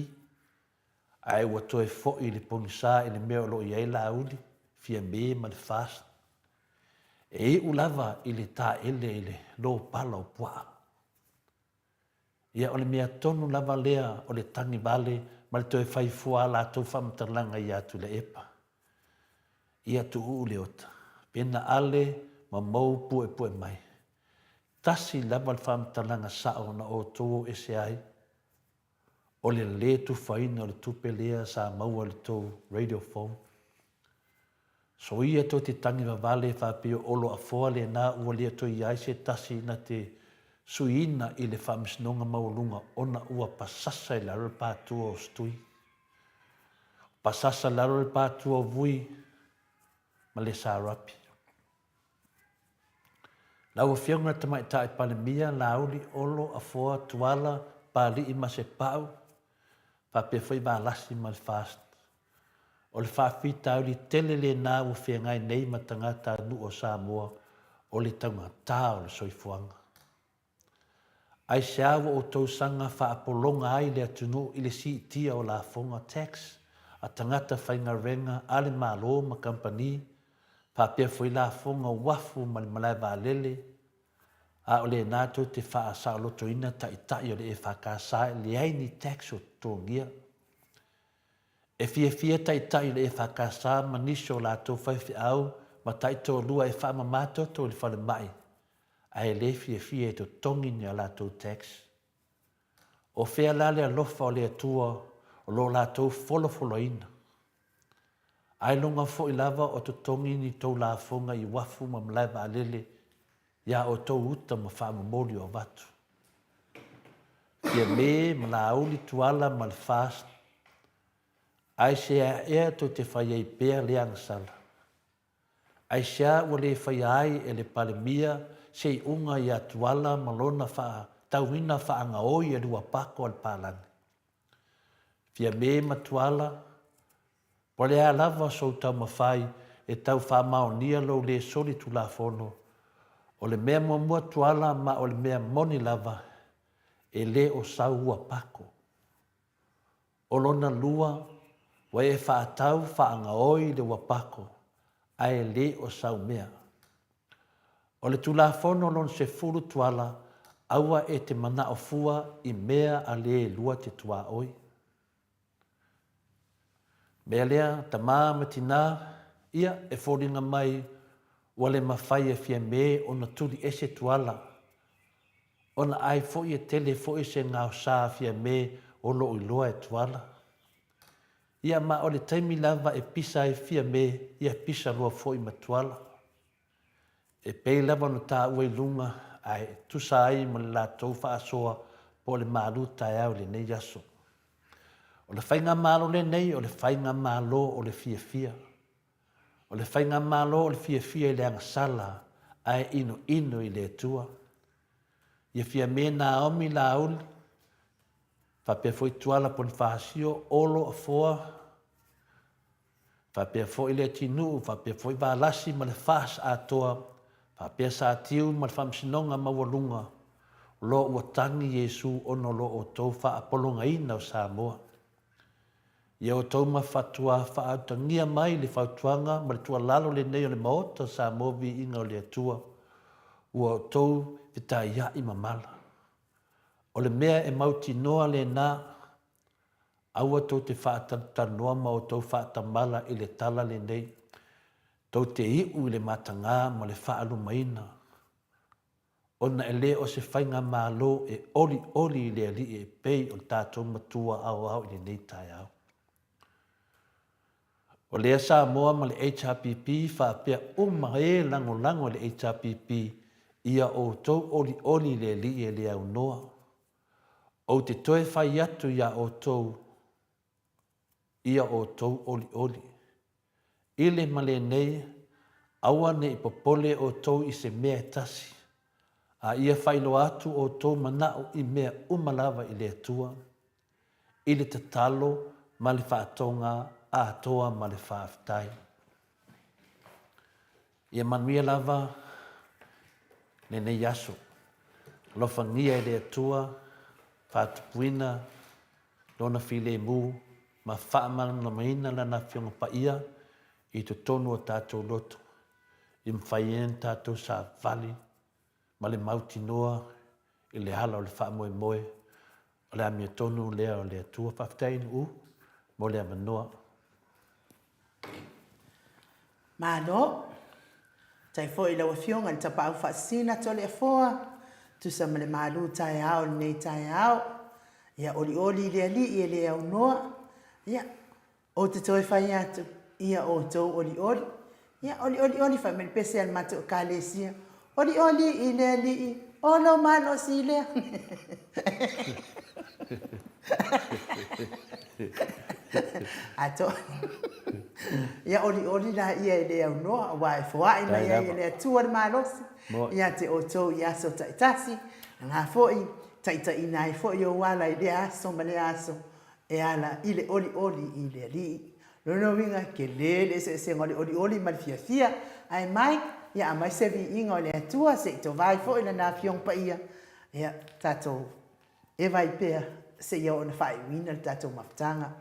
[SPEAKER 2] ae ua toe foi i le pogisa i le mea o lo o i ai Laauli, Fiame ma le FAST. E iu lava i le taele i le lopala o puaa. Ia o le mea tonu lava lea o le tagi vale ma le toe fai fua a latou faamatalaga ia Tuilaepa. Ia tuuu Leota, pena ale ma mou puepue mai. Tasi lava le faamatalaga sao na outou o ese ai, o le le tufaina o le tupe lea sa maua i le tou radio phone. Soia tou te tagi vavale faapea o Olo Afoa lena ua le toe i ai se tasi na te suiina i le Faamasinoga Maualuga ona ua pasasa i lalo le patua o Stui. Pasasa i lalo le patua o Vui ma le Sarapi. Lau Afioga i le Tamaitai Palemia, Laauli, Olo, Afoa, Tuala, Papalii ma Sepau, faapea foi Valasi ma le FAST. O le faafitauli tele lena ua feagai nei ma tagatanuu o Samoa o le taugata o le soifuaga. Aisea ua outou saga faapologa ai le atunuu i le siitia o lafoga, tax, a tagata faigaluega a le Malo ma kamupani, faapea foi lafoga uafu ma le malae vaalele, a o lena tou te faasaolotoina taitai o le EFKS e leai ni tax o totogia. E fiafia taitai o le EFKS ma nisi o latou faifeau ma taitoalua e faamama toto i le falemai, ae le fiafia e totogi ni a latou tax. O fea la le alofa o le Atua o lo latou folafolaina? Ailoga foi lava o totogi ni tou lafoga i uafu ma malae vaalele iā outou uta ma faamomoli o avatu. Fiame ma Laauli Tuala ma le FAST, aisea ea tou te fai ai pea lea agasala? Aisea ua le faia ai e le Palemia se iuga iā Tuala ma lona faatauina faagaoi e lua pako a le palagi? Fiame ma Tuala, Po o le a lava sou taumafai e tau faamaonia lou le soli tulafono, o le mea muamua Tuala ma o le mea moni lava, e le o sau ua pako. O lona lua, ua e faatau faagaoi le ua pako, ae le o sau mea. O le Tulafono lona 10 Tuala, aua e te manao fua i mea a le lua te tuaoi. Mea lea, tama ma tina, ia, e foliga mai ua le mafai e Fiame ona tuli ese Tuala, ona ai foi e tele foi se gaosa a Fiame o lo o iloa e Tuala. Ia, ma o le taimi lava e pisa ai Fiame, ia pisa loa foi ma Tuala. E pei lava ona taua i luga ae tusa ai ma le latou faasoa po o le malu taeao i lenei aso. O le faigamalo lenei o le faigamalo o le fiafia. O le faigamalo o le fiafia i le agasala ae inoino i le Atua. Ia Fiame Naomi Laauli, faapea foi Tuala Ponifasio, Olo Afoa, Faapea foi Leatinuu, faapea foi Valasi ma le FAS atoa, faapea Satiu ma le Faamasinoga Maualuga, o lo ua tagi Iesu ona o lo outou faapologaina o Samoa. Ia outou mafatua faautagia mai le fautuaga ma le tuualalo lenei o le Maota o Samoa Viiga o le Atua, ua outou fetaiai mamala. O le mea e mautinoa lena, Aua tou te faatanoa ma outou faatamala i le tala lenei, tou te iu i le mataga ma le faalumaina. ona e le o se faigamalo e olioli i le Alii e pei o le tatou Matua Aoao i lenei taeao. O lea Samoa ma le HRPP faapea uma e lagolago i le HRPP ia outou olioli i le Alii e le aunoa. Ou te toe fai atu iā outou ia outou olioli. I le ma lenei, aua ne i popole outou i se mea e tasi, a ia faailoa atu outou manaʻo i mea uma lava i le Atua, i le tatalo ma le faatoga atoa ma le faafetai. Ia manuia lava lenei aso. Alofagia e le Atua, faatupuina Lona filemu ma faamalamalamaina Lana Afioga Paia i totonu o tatou loto, i mafai ai ona tatou savali ma le mautinoa i le ala o le faamoemoe o le amiotonu lea o le Atua. Faafetai Nu'u mo le avanoa.
[SPEAKER 1] Malo. Faafetai foi i lau Afioga i le Tapaau Faasisina Toleafoa, tusa ma le malu taeao i lenei taeao. Ia olioli i le Alii e le aunoa. Ia, ou te toe fai atu, ia outou olioli. Ia, olioli oli, fai mai le pese a le matou Ekalesia, Olioli i le Alii, o lou malosi lea. Ato. Ia olioli laia e le aunoa, aua e foai mai ai e le Atua le malosi ia te outou i aso taitasi, na foi taitaiina ai foi ou ala i lea aso ma lea aso e ala i le olioli i le Alii. Lona uiga, tele le eseesega o le olioli ma le fiafia. Ae Mike, ia aumai se viiga o le Atua se i tovai foi Lana Afioga Paia, ia tatou eva ai pea seia oo ina faaiuina le tatou mafutaga.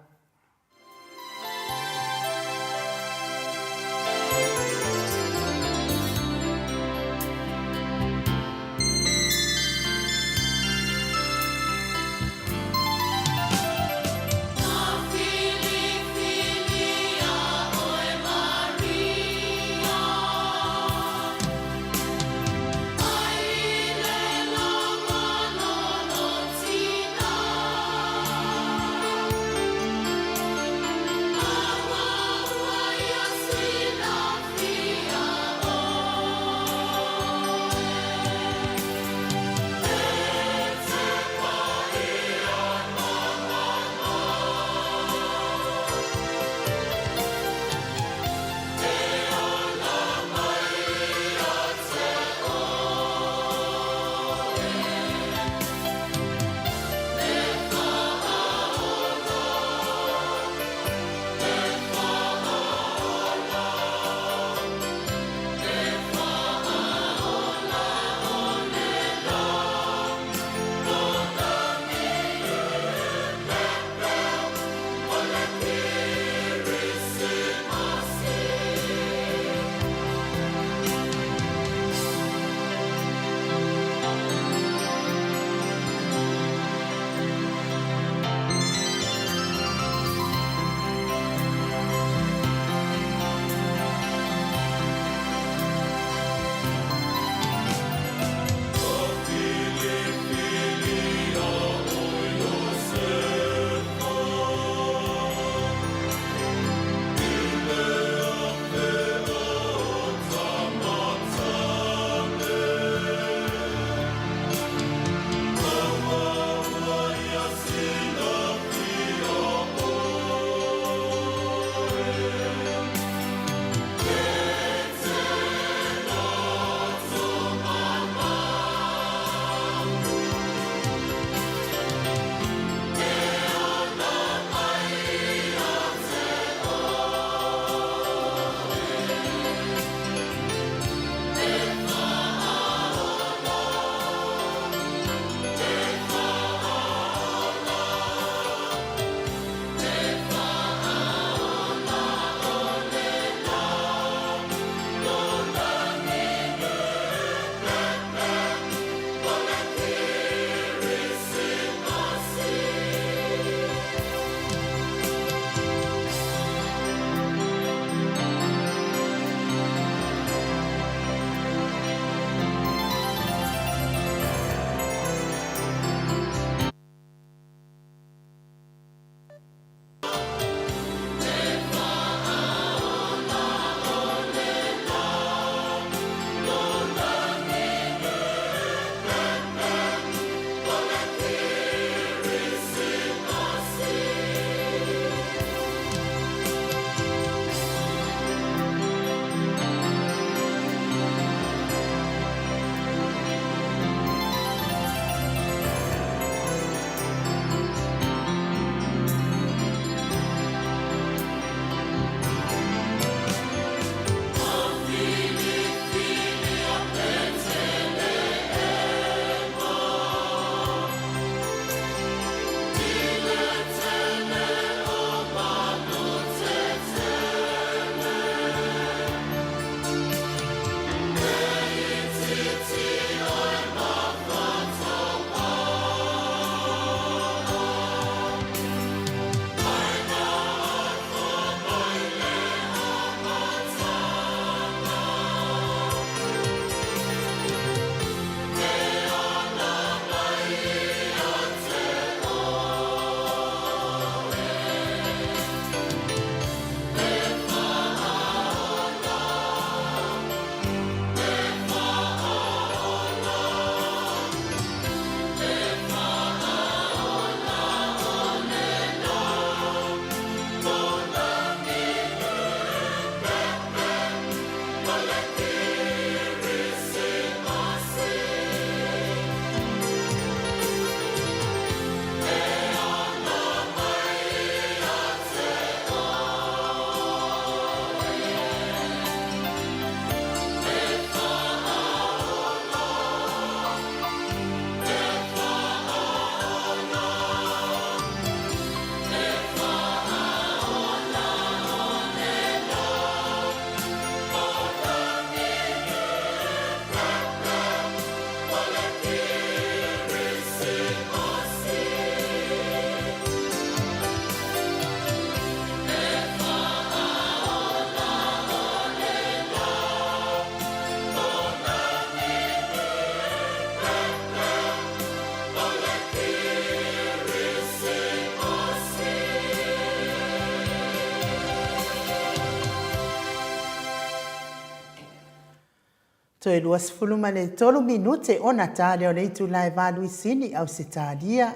[SPEAKER 1] Toe 23 minute ona ta lea o le itula e valu i Sini, Ausetalia,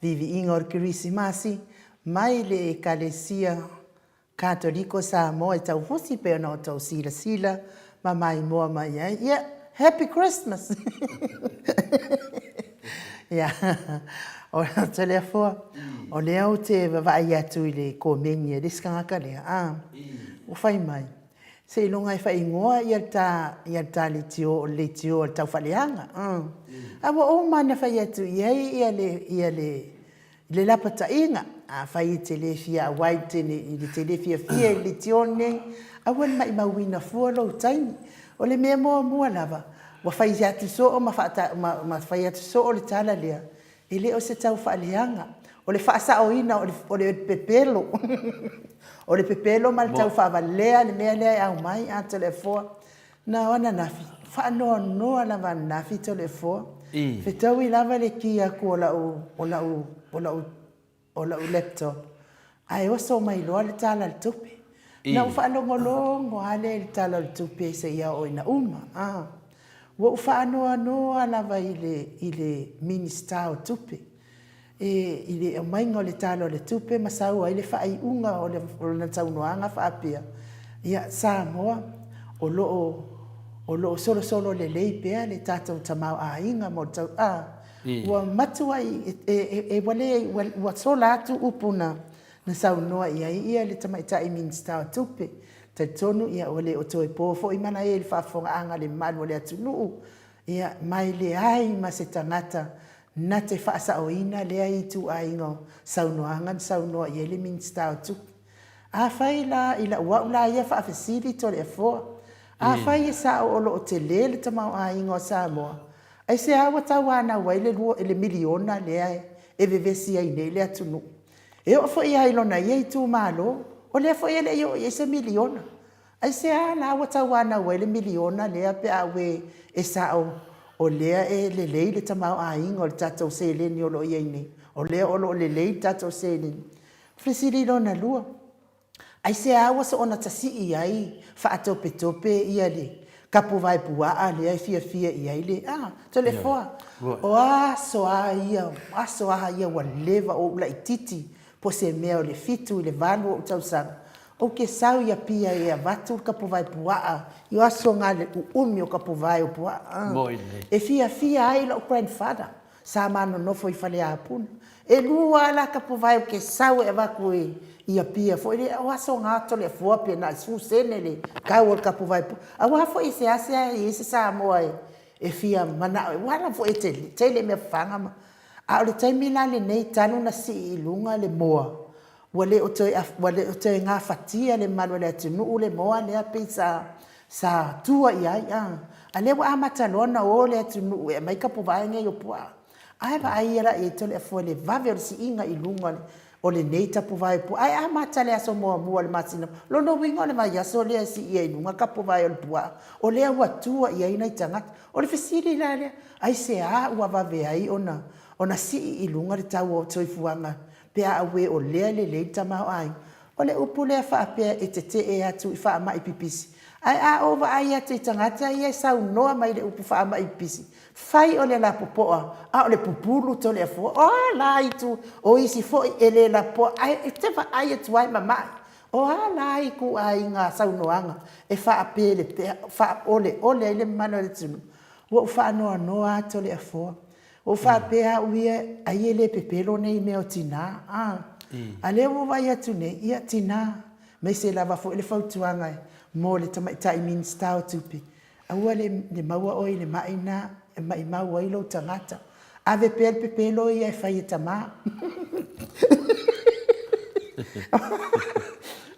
[SPEAKER 1] viiviiga o le Kerisimasi mai le Ekalesia Katoliko Samoa e taufusi pei ona outou silasila ma maimoa mai ai. Ia, Happy Christmas! Ia, o Toleafoa, o lea ou te vaavaai atu i le komeni a le isi tagata lea, a, ua fai mai, seiloga e faaigoa ia le ta, ia le ta leitio o le leitio a le taufaaleaga. A ua uma ona fai atu i ai ia le, ia le, le lapataiga, afai e te le fia auai i le te le fiafia i le leitio lenei, aua le maimauina fua lou taimi. O le mea muamua lava, ua fai atu soo ma ma fai atu soo le tala lea, e le o se taufaaleaga, o le faasaoina o le pepelo. O le pepelo ma le taufaavalea le mea lea e aumai a Toleafoa. Na o ananafi, faanoanoa lava ananafi Toleafoa, fetaui lava le ki atu o lau, o lau, o lau, o lau laptop, ae oso mai loa le Tala o le Tupe. Na ou faalogologo lava lea i le Tala o le Tupe seia oo ina uma. Ua ou faanoanoa lava i le, i le Minisita o Tupe. E, i le aumaiga o le Tala o le Tupe ma sau ai le faaiuga o lana saunoaga faapea, Ia, Samoa, o lo o, o lo o solosolo lelei pea le tatou tamaoaiga mo le tau, a, ua matuai, e, e, e, ua le, ua sola atu upu na, na saunoa i ai ia le Tamaitai Minisita o Tupe. Talitonu, ia, ua le o toe po foi malae i le faafofogaaga a le mamalu o le atunuu, ia, ma e leai ma se tagata na te faasaoina lea ituaiga o saunoaga na saunoa i ai le Minisita o Tupe. Afai la i lau au la ia faafesili Toleafoa, afai e sao o lo o tele le tamaoaiga o Samoa, aisea ua tauanau ai le le miliona lea e vevesi ai nei le atunuu? E oo foi lava i lona ia itumalo, o lea foi e le i oo i ai se miliona. Aisea la ua tauanau ai le miliona lea pe a ue e sao o lea e lelei le tamaoaiga o le tatou seleni o lo o i ai nei, o lea o lo o lelei le tatou seleni? Fesili lona lua, aisea ua soona tasii ai faatopetope ia le tapuvae puaa lea e fiafia i ai le, a, Toleafoa, o aso a ia, aso a ia ua leva o ou laititi po se mea o le 7 i le 8 ou tausaga, ou te sau i Apia e avatu le tapuvae puaa i aso na le uumi o tapuvae o puaa. E fiafia ai lou grandfather sa ma nonofo i Faleapuna. E lua a la tapuvae ou te sau e avatu i Apia foi lea, o aso na Toleafoa pe na o le 10 sene le tau o le tapuvae puaa. Aua foi e seasea e i ai se Samoa e fia manao, aua la foi e tele mea fafaga ma A o le taimi la lenei talu ona sii i luga le moa, ua le o toe, ua le o toe gafatia le mamalu o le atunuu le moa lea pei sa, sa tua i ai, a. A lea ua amata loa ona o le atunuu e aumai tapuvae nei o puaa. Ae vaai ia la i ai Toleafoa i le vave o le siiga i luga o lenei tapuvae o puaa. Ae amata i le aso muamua o le masina, lona uiga o le vaiaso lea e sii ai i luga tapuvae o le puaa, o lea ua tua i ai nai tagata. O le fesili la lea, aisea ua vave ai ona ona sii i luga le tau o soifuaga pe a auē o lea e lelei le tamaoaiga? O le upu lea faapea e tetee atu i faamai pipisi. Ae a ou vaai atu i tagata ia e saunoa mai i le upu faamai pipisi, fai o le lapopoa a o le pupulu Toleafoa. O a la itu o isi foi e le lapopoa ae e te vaai atu lava e mamae. O a la ituaiga saunoaga e faaoleole ai le mamalu o le atunuu? Ua ou faanoanoa lava Toleafoa. Ua ou faapea au ia, ai e le pepelo nei mea o tina, a. A lea ua ou vaai atu nei, ia tina, aemaise lava foi le fautuaga mo le tamaitai Minisita o Tupe, Aua le maua oe i le mai na e maimau ai lou tagata. Ave pea le pepelo ia e fai e tama.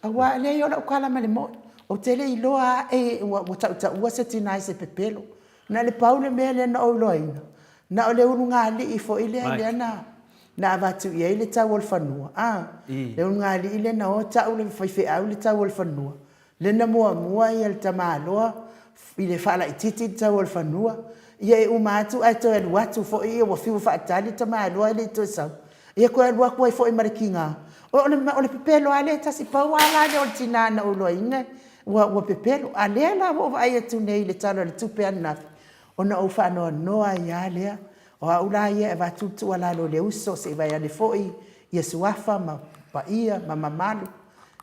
[SPEAKER 1] Aua leai o lau tala ma le moi, ou te le iloa a ua tautaua se tina i se pepelo. Na o le pau le mea lea na ou iloaina, na o le ulugalii foi lea lea na na avatu i ai le tau o le fanua, a, le ulugalii lea na o tau le faifeau le tau o le fanua, Lea na muamua ia le tamaloa i le faalaititi le tau o le fanua, ia e uma atu ae toe alu atu foi ia ua fiu e faatali le tamaloa e le i toe sau, ia toe alu atu ai foi ma le tiga. O le pepelo lava lea e tasi, pau lava la lea o le tina na ou iloaina Ua, ua pepelo. A lea la ua ou vaai atu nei i le Tala o le Tupe ananafi, ona ou faanoanoa ai lava lea. O au la ia e avatu le tuualalo i le uso, se i vae ane foi ia suafa ma paia ma mamalu,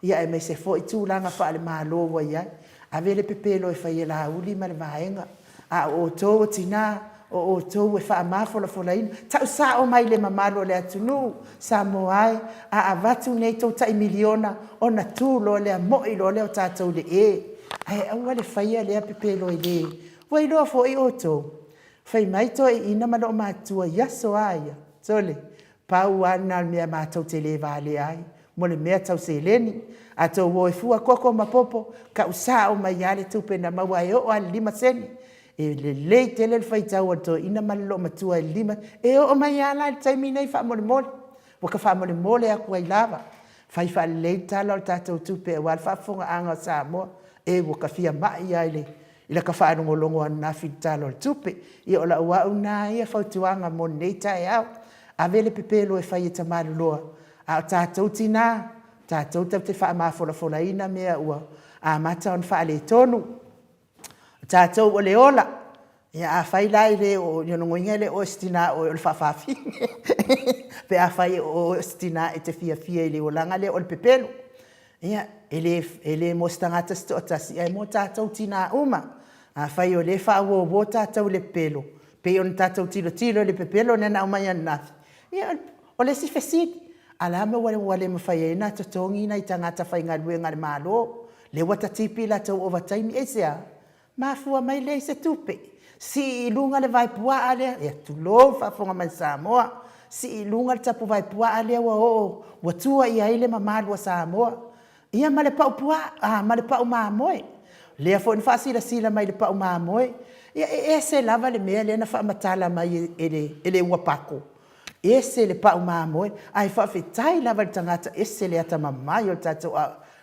[SPEAKER 1] ia aemaise foi tulaga faale-Malo ua i ai. Ave le pepelo e fai e Laauli ma le vaega. A o outou o tina, o outou e faamafolafolaina, tau sao mai le mamalu o le atunuu, Samoa e, a avatu nei tou tai miliona, ona tu loa lea, moi loa lea o tatou i le e. Ae aua le faia lea pepelo e le. Ua iloa foi outou, fai mai toeaiina ma loomatua i aso a ia, sole, Pau lava lena o le mea matou te le valea ai, mo le mea tau seleni. A tou o e fua koko ma popo, tau sao mai lava le tupe na maua e oo lava i le lima sene. E lelei tele le faitau a le toeaina ma le loomatua i le lima, e oo mai lava la i le taimi nei faamolemole. Ua ta faamolemole atu ai lava, fai faalelei le Tala o le tatou Tupe aua le faafofogaaga a Samoa. E, ua ta fia mai lava i le I laka faalogologo ananafi i le Tala o le Tupe. Ia o lau au na ia fautuaga mo lenei taeao. Ave le pepelo e fai e Tamaloloa, a o tatou tina, tatou tatou te faamafolafolaina mea ua amata ona faaletonu. O tatou o le ola. Ia afai la e le o, lona uiga e le o oe o se tina o oe o le faafafine. Pe afai o oe o se tina e te fiafia i le olaga lea o le pepelo. Ia, e le, e le mo se tagata se toatasi, ae mo tatou tina uma. Afai o lea e faauouo tatou i le pepelo, pei ona tatou tilotilo i le pepelo lea na aumai ananafi, ia, o le isi fesili, a le a mea ua le mafai ai ona totogi nai tagata faigaluega a le Malo, lea ua tatipi latou ovataimi? Aisea? Mafua mai lea i se tupe. Sii i luga le vae puaa lea, ia tulou le faafofoga mai a Samoa, sii i luga le tapu vae puaa lea ua oo, ua tua i ai le mamalu a Samoa. Ia ma le pau puaa, a, ma le pau mamoe. Lea foi na faasilasila mai i le pau mamoe, ia e ese lava le mea lea na faamatala mai e le, e le ua pako, ese le pau mamoe, ae faafetai lava i le tagata, ese le atamamai o le tatou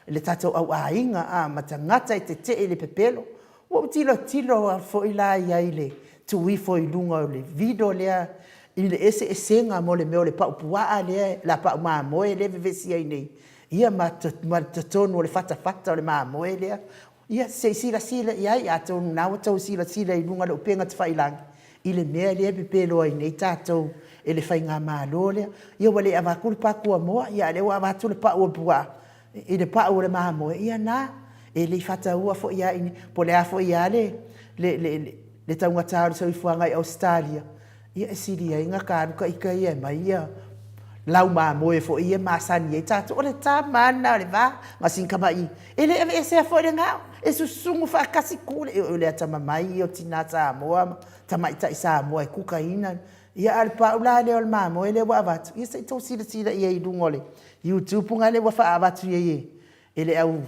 [SPEAKER 1] le tatou au aiga a ma tagata e tetee i le pepelo. Ua ou tilotilo foi la i ai i le tuu ifo i luga o le video lea i le eseesega mo le mea o le pau puaa lea, la pau mamoe lea e vevesi ai nei, ia ma ma totonu o le fatafata o le mamoe lea. Ia, se i silasila i ai, atonu o lena ua outou silasila i luga o le upega tafailagi i le mea lea e pepelo ai nei tatou e le faigamalo lea. Ia ua le avatu le pakuamoa, ia a o lea ua avatu le pau o le puaa i le pau o le mamoe, ia na, e le i faataua foi lava i inei, po o le a foi lava le, le, le, le taugata o le soifuaga i Ausetalia, ia e sili ai ona ta alu ta ita ia e aumai ia lau mamoe foi ia e masani ai tatou. O le tama lava lena o le va ma sina tamai, e le aveesea foi le gao, e susugu faatasi tu le, o le atamamai ia o tina Samoa ma tamaitai Samoa e kukaina. Ia a o le pau la lea o le mamoe lea ua avatu, ia se i tou silasila i ai i luga o le YouTube lea ua faaavatu i ai e le au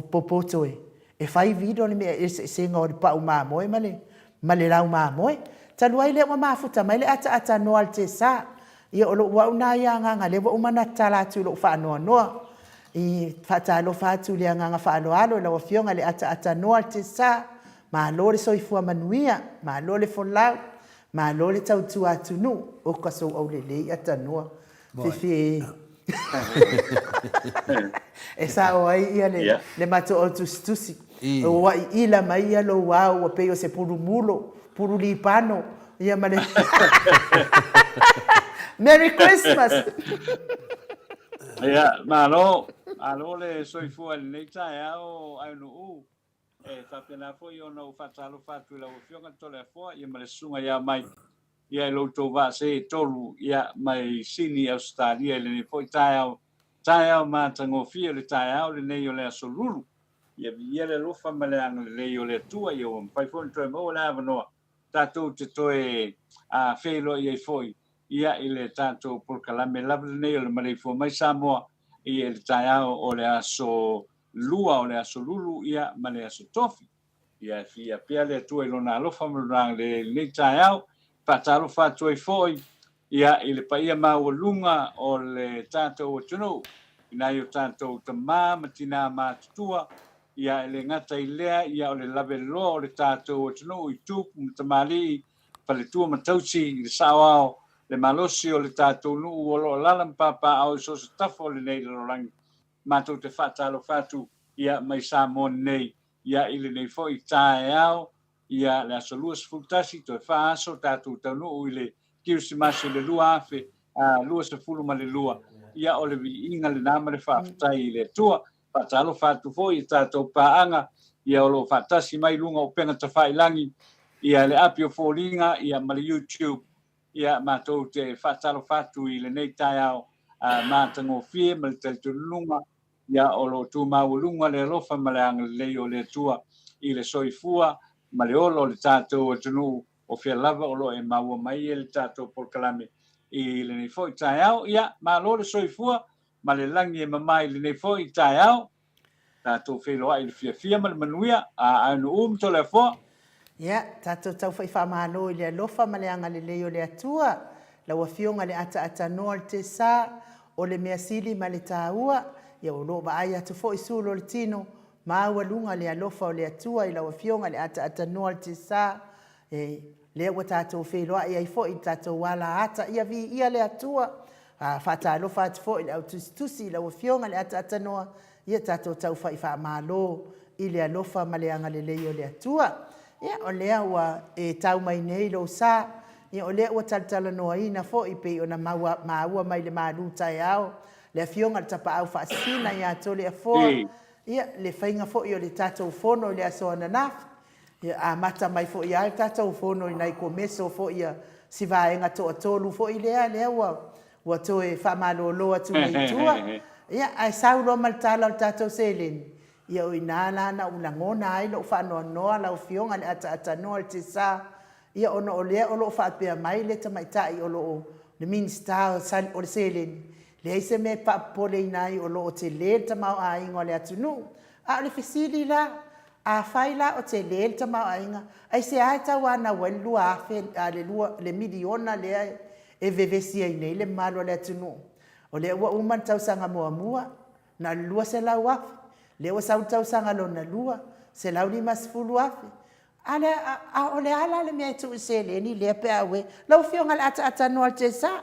[SPEAKER 1] popoto e fai video le mea eseesega o le pau mamoe ma le ma le lau mamoe. Talu ai lea ua mafuta mai le ataatanoa a le Tesa. Ia o lou au na ia agaga lea ua uma ona tatala atu i lou faanoanoa. I faatalofa atu i le agaga faaaloalo i lau Afioga i le ataatanoa a le Tesa. Malo le soifua manuia, malo le folau, malo le tautua atunuu. Oka sou aulelei atanoa. Fefe e sao ai ia le, le matou au tusitusi. Ua iila mai ia lou ao ua pei o se pulu mulo, pulu lipano, ia ma le Merry Christmas!
[SPEAKER 3] Ia, malo, malo le soifua i lenei taeao Aunuu. E faapena foi ona ou faatalofa atu i lau Afioga Toleafoa ia ma le Susuga ia Mike ia i lo outou vaa see e tolu ia mai Sini Ausetalia i lenei foi taeao, taeao matagofie o le taeao lenei o le Aso Lulu. Ia viia le alofa ma le agalelei o le Atua ia ua mafai foi ona toe maua le avanoa tatou te toe feiloai ai foi ia i le tatou polokalame lava lenei o le Maleifua Mai Samoa i le taeao o le Aso Lua o le Aso Lulu ia ma le Aso Tofi. Ia e fia pea le Atua i Lona alofa ma Lona agalelei i lenei taeao. Faatalofa atu ai foi ia i le paia maualuga o le tatou atunuu, i nai o tatou tama ma tina matutua, ia e le gata i lea, ia o le laveloa o le tatou atunuu i tupu ma tamalii, faletua ma tausi, i le saoao, le malosi o le tatou nuu o lo o alaala ma papaaao i so o se tafa o lenei lalolagi. Matou te faatalofa atu ia mai Samoa nei. Ia, i lenei foi taeao, ia, le aso 21, toe fa aso tatou taunuu i le Kerisimasi o le 2022. Ia, o le viiga lena ma le faafetai i le Atua. Faatalofa atu foi i tatou paaga, ia, o lo o faatasi mai i luga o upega tafailagi, ia, le api o foliga, ia, ma le YouTube. Ia, matou te faatalofa atu i lenei taeao matagofie ma le talitonuga, Ia, o lo o tu maualuga le alofa ma le agalelei o le Atua i le soifua ma le ola o le tatou atunuu, o fea lava o lo o e maua mai ai le tatou polokalame i lenei foi taeao. Ia, malo le soifua ma le lagi e mama i lenei foi taeao. Tatou feiloai i le fiafia ma le manuia. A Aunuu ma Toleafoa.
[SPEAKER 1] Ia, tatou tau fai faamalo i le alofa ma le agalelei o le Atua, lau Afioga le ataatanoa o le Tesa, o le mea sili ma le taua, ia o lo o vaai atu foi sulu o le tino, maualuga le alofa o le Atua i lau Afioga le ataatanoa o le Tesa, e, lea ua tatou feiloai ai foi i le tatou ala ata, ia viia le Atua. A, faatalofa atu foi i le au tusitusi i lau Afioga le ataatanoa, Ia tatou taufa'i faamalo i le alofa ma le agalelei o le Atua. Ia, o lea ua e tau mai nei lou sa, ia o lea ua talatalanoaina foi pei ona maua, maua mai le malu taeao le Afioga i le Tapaau Faasisina ia Toleafoa, ia, le faiga foi o le tatou fono i le aso ananafi. Ia, amata mai foi lava le tatou fono i nai komeso foi ia si vaega toatolu foi lea, lea ua, Ua toe faamalolo atu nei i tua, ia, ae sau loa ma le tala o le tatou seleni, ia o i ina la na ou lagona ai lou faanoanoa lau Afioga i le ataatanoa o le Tesa, ia ona o lea o lo o faapea mai le tamaitai o lo o le Minisita o le seleni, leai se mea e faapopoleina ai o lo o tele le tamaoaiga o le atunuu. A o le fesili la, afai la o tele le tamaoaiga, aisea e tauanau ai le 2000, le lua, le miliona lea e vevesi ai nei le mamalu o le atunuu. O lea ua uma le tausaga muamua, na o le 200,000, lea ua sau le tausaga lona lua, 150,000. A lea, a o le a la le mea e tuu i seleni lea pe a ue? Lau Afioga i le ataatanoa o le Tesa.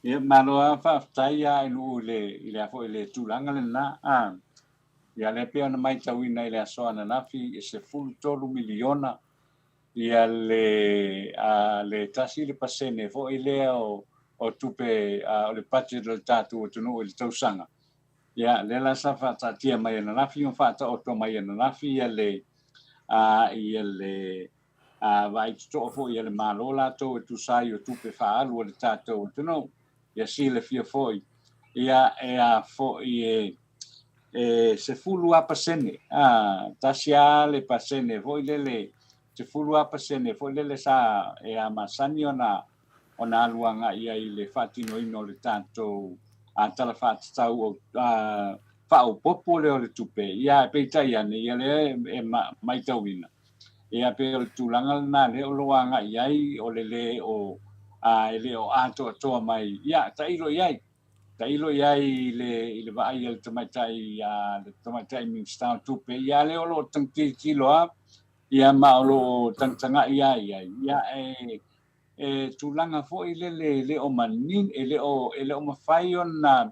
[SPEAKER 3] Ia, malo lava faafetai a i nuu i le, i le a foi le tulaga lena. A, ia lea pei ona matauina i le aso ananafi e 13 miliona ia le, a, le 1% foi lea o, o tupe a, o le budget o le tatou atunuu i le tausaga. Ia, lea la sa faataatia mai ananafi ma faataoto mai ananafi ia le, a, ia le a vaai totoa foi e le Malo latou e tusa ai o tupe faaalu a le tatou atunuu. Ia silafia foi, ia e a foi e e sefulu lava pasene, a, tasi lava le pasene foi lele, sefulu lava pasene foi lele sa e a masani ona ona alu agai ai i le faatinoina o le tatou a, Tala Faatatau o a, Faaopoopo lea o le Tupe. Ia, peitai ane, ia lea e matauina, Ia pei o le tulaga lena lea o lo o agai i ai, o le lē o, a, e le o atoatoa mai. Ia, tailo i ai, tailo i ai i le, i le vaai a le tamaitai, a le tamaitai Minisita o Tupe, ia lea o lo o tilotilo lava, ia ma o lo o tagatagai lava i ai. Ia, e, e tulaga foi lele e le o manino, e le o, e le o mafai ona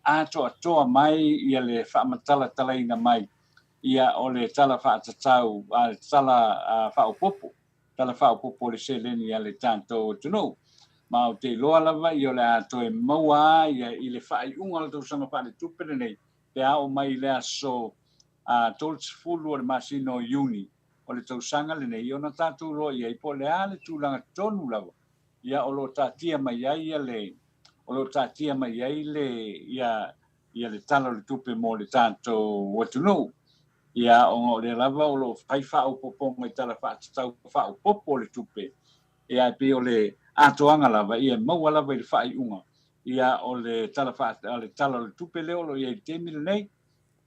[SPEAKER 3] atoatoa mai ia le faamatalatalaina mai Ia, o le Tala Faatatau, a le Tala Faaopoopo, Tala Faaopoopo o le Seleni a le tatou atunuu. Ma ou te iloa lava ia o le a toe maua lava ia i le faaiuga o le tausaga faaletupe lenei pe a oo mai i le aso 30 o le masina o Iuni o le tausaga lenei ona tatou iloa i ai po o le a le tulaga tonu lava ia o lo o taatia mai ai ia le o lo o taatia mai ai le ia ia le Tala o le Tupe mo le tatou atunuu. Ia, ona o lea lava o lo o fai faaopoopoga i Tala Faatatau Faaopoopo o le Tupe, ia, e pei o le atoaga lava, ia, e maua lava i le faaiuga, ia, o le Tala Faa, le Tala o le Tupe lea o lo o i ai i le taimi lenei.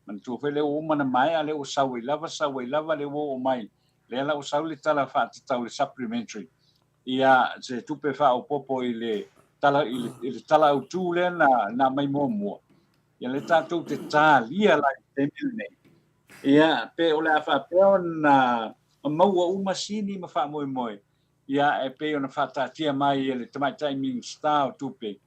[SPEAKER 3] Manatua foi lea ua uma ona maea, lea ua sau ai lava, sau ai lava, lea ua oo mai, lea la ua sau le Tala Faatatau, le Supplementary, ia se tupe faaopoopo i le tala, i le, i le tala autu lea na, na aumai muamua. Ia lea tatou te talia la i le taimi lenei. Ia, pe o le a faapea ona maua uma sini ma faamoemoe, ia e pei ona faataatia mai e le Tamaitai Minisita o Tupe.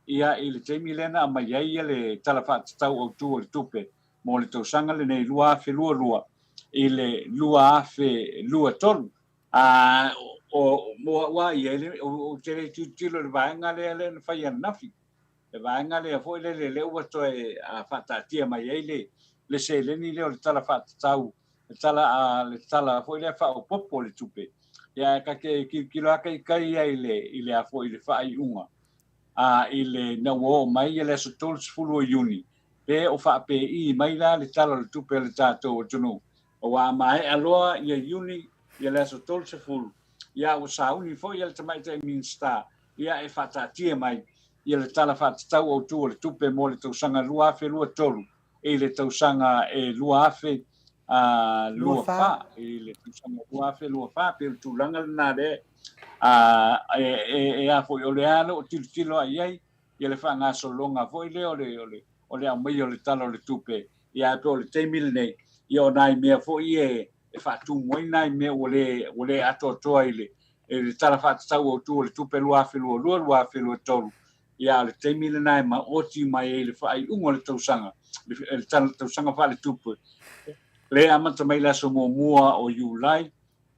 [SPEAKER 3] Ia, i le taimi lea na aumai ai le Tala Faatatau Autu o le Tupe mo le tausaga lenei 2022 i le 2023. A o mo au lava ia, ou te le tilotilo i le vaega lea lea na fai ananafi, le vaega lea foi lele lea ua toe faataatia mai ai le seleni lea o le Tala Faatatau, le tala, le tala foi lea faaopoopo o le tupe. Ia, ae ta te tilotilo lava taitai ia i le, i le a foi, i le faaiuga a i le ina ua oo mai le aso 30 o Iuni, pe o faapei mai la le Tala o le Tupe a le tatou atunuu. Aua a maea loa ia Iuni ia le aso 30, ia ua sauni foi le Tamaitai Minisita ia e faataatia mai ia le Tala Faatatau Autu o le Tupe mo le tausaga 2023 i le tausaga e 2024, i le tausaga 2024. Pei o le tulaga lena lea e a foi, o le a loo tilotilo a i ai ia le faagasologa foi lea o le o le o le aumaia o le Tala o le Tupe. Ia, pe o le taimi lenei, ia o nai mea foi e faatumu ai nai mea ua le atoatoa i le Tala Faatatau Autu o le Tupe 2022 2023. Ia, o le taimi lena e maoti mai ai le faaiuga o le tausaga, le tausaga faaletupe le amata mai le aso 1 o Iulai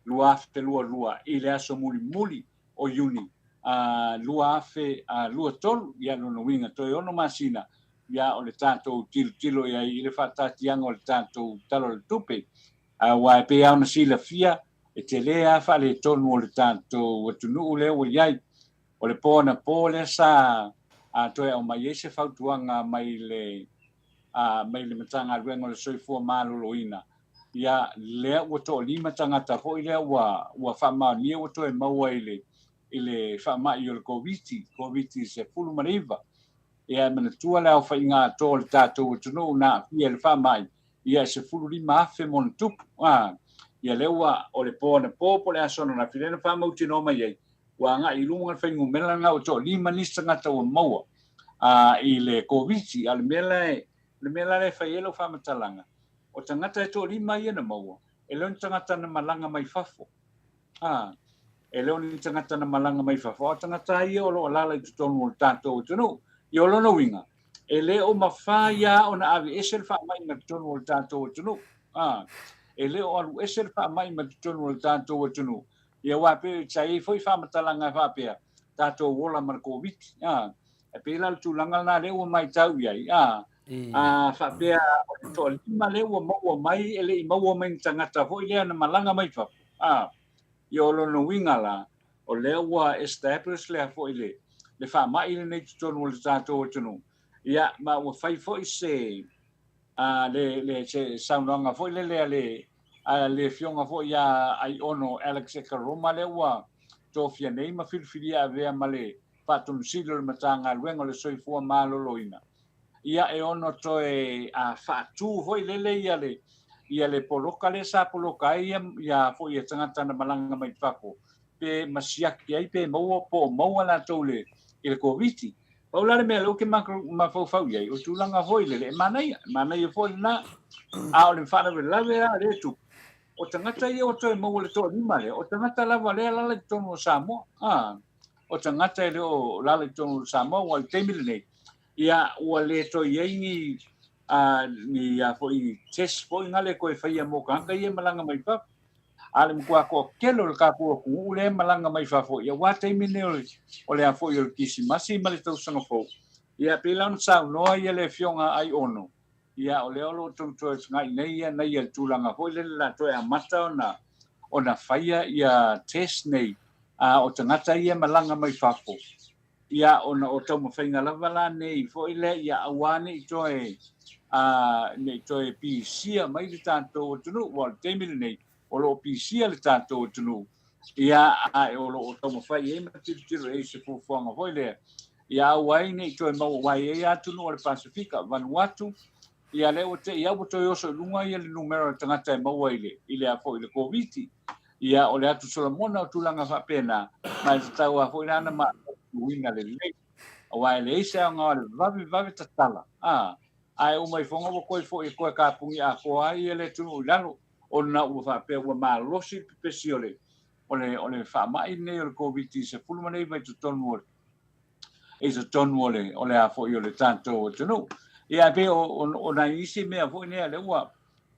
[SPEAKER 3] 2022 i le aso mulimuli o Iuni 2023. Ia, lona uiga toe 6 masina, ia o le tatou tilotilo i ai i le faataatiaga o le tatou Tala o le Tupe. Aua e pei lava ona silafia, e tele lava faaletonu o le tatou atunuu lea ua i ai. O le po anapo lea sa toe aumai ai se fautuaga mai le mai le Matagaluega o le Soifua Maloloina, ia lea ua toalima tagata foi lea ua faamaonia ua toe maua i le i le faamai o le Koviti, Koviti-19. Ia, e manatua le aofaiga atoa o le tatou atunuu na aafia i le faamai, ia e 15,000 ma ona tupu. Ia lea ua o le po anapo po o le aso ananafi lea na faamautinoa mai ai, ua agai i luga le fuainumera lena ua toalima nisi tagata ua maua i le Koviti. A o le mea la e, le mea la e fai ai lau faamatalaga, o tagata e toalima ia na maua, e le o ni tagata na malaga mai fafo. E le o ni tagata na malaga mai fafo, a o tagata ia o lo o alaala i totonu o le tatou atunuu. Ia, o lona uiga, e le o mafai lava ona ave ese le faamai mai totonu o le tatou atunuu. E le o alu ese le faamai mai totonu o le tatou atunuu. Ia, aua pe sa i ai foi faamatalaga e faapea, tatou ola ma le Koviti. E pei la o le tulaga lena lea ua matau i ai. A faapea o le toalima lea ua maua mai, e le i maua mai ni tagata foi lea na malaga mai fafo. Ia, o lona uiga la, o lea ua establish lea foi le faamai lenei i totonu o le tatou atunuu. Ia, ma ua fai foi se a le le se saunoaga foi lele a le a le afioga foi ia Aiono Alex Ekeroma, lea ua tofia nei ma filifilia avea ma le Faatonusili o le Matagaluega o le Soifua Maloloina. Ia, e ono toe faatu foi lele ia le poloka lea sa poloka ai ia foi ia tagata na malaga mai fafo, pe masiaki ai pe maua po o maua latou le i le Koviti. Pau la le mea lea ou te mafaufau i ai, o tulaga foi lele, e manaia, e manaia foi lena. A o le faalavelave la lea e tupu, o tagata ia ua toe maua le toalima lea, o tagata lava lea alaala i totonu o Samoa. O tagata e le o alaala i totonu o Samoa, ua i le taimi lenei, ia ua le toe i ai ni ni a foi test foi na le toe faia mo tagata ia e malaga mai fafo. A le matua toatele o le tatou atunuu lea e malaga mai fafo, ia aua taimi nei o le a foi o le Kerisimasi ma le tausaga fou. Ia, pei la ona saunoa ia le afioga Aiono, ia o lea o lo o toe fegai nei ia nei le tulaga foi lele la toe amata ona faia ia test nei a o tagata ia e malaga mai fafo. Ia, ona o taumafaiga lava la nei foi lea ia aua ne i toe pisia mai le tatou atunuu, aua o le taimi lenei o lo o pisia le tatou atunuu. Ia, a o lo o taumafai ai ma tilotilo i ai se fuafuaga foi lea ia aua ai ne i toe maua, aua e i ai atunuu o le Pasefika, Vanuatu, ia lea ua te i ua toe oso i luga ia le numera o tagata e maua i le a foi i le Koviti. Ia, o le atu Solomona o tulaga faapena, ma e tatau lava foi la ona matauina lelei, aua e leai se aoga o le vave vave tatala, ae uma ifoga ua toe foi e toe kapuni atoa ai le atunuu i lalo, ona ua faapea ua malosi le pepesi o le faamai lenei o le Koviti-19 i totonu o i totonu o le, o le a foi o le tatou atunuu. Ia, ae pei o, o, o nai isi mea foi nei lea ua,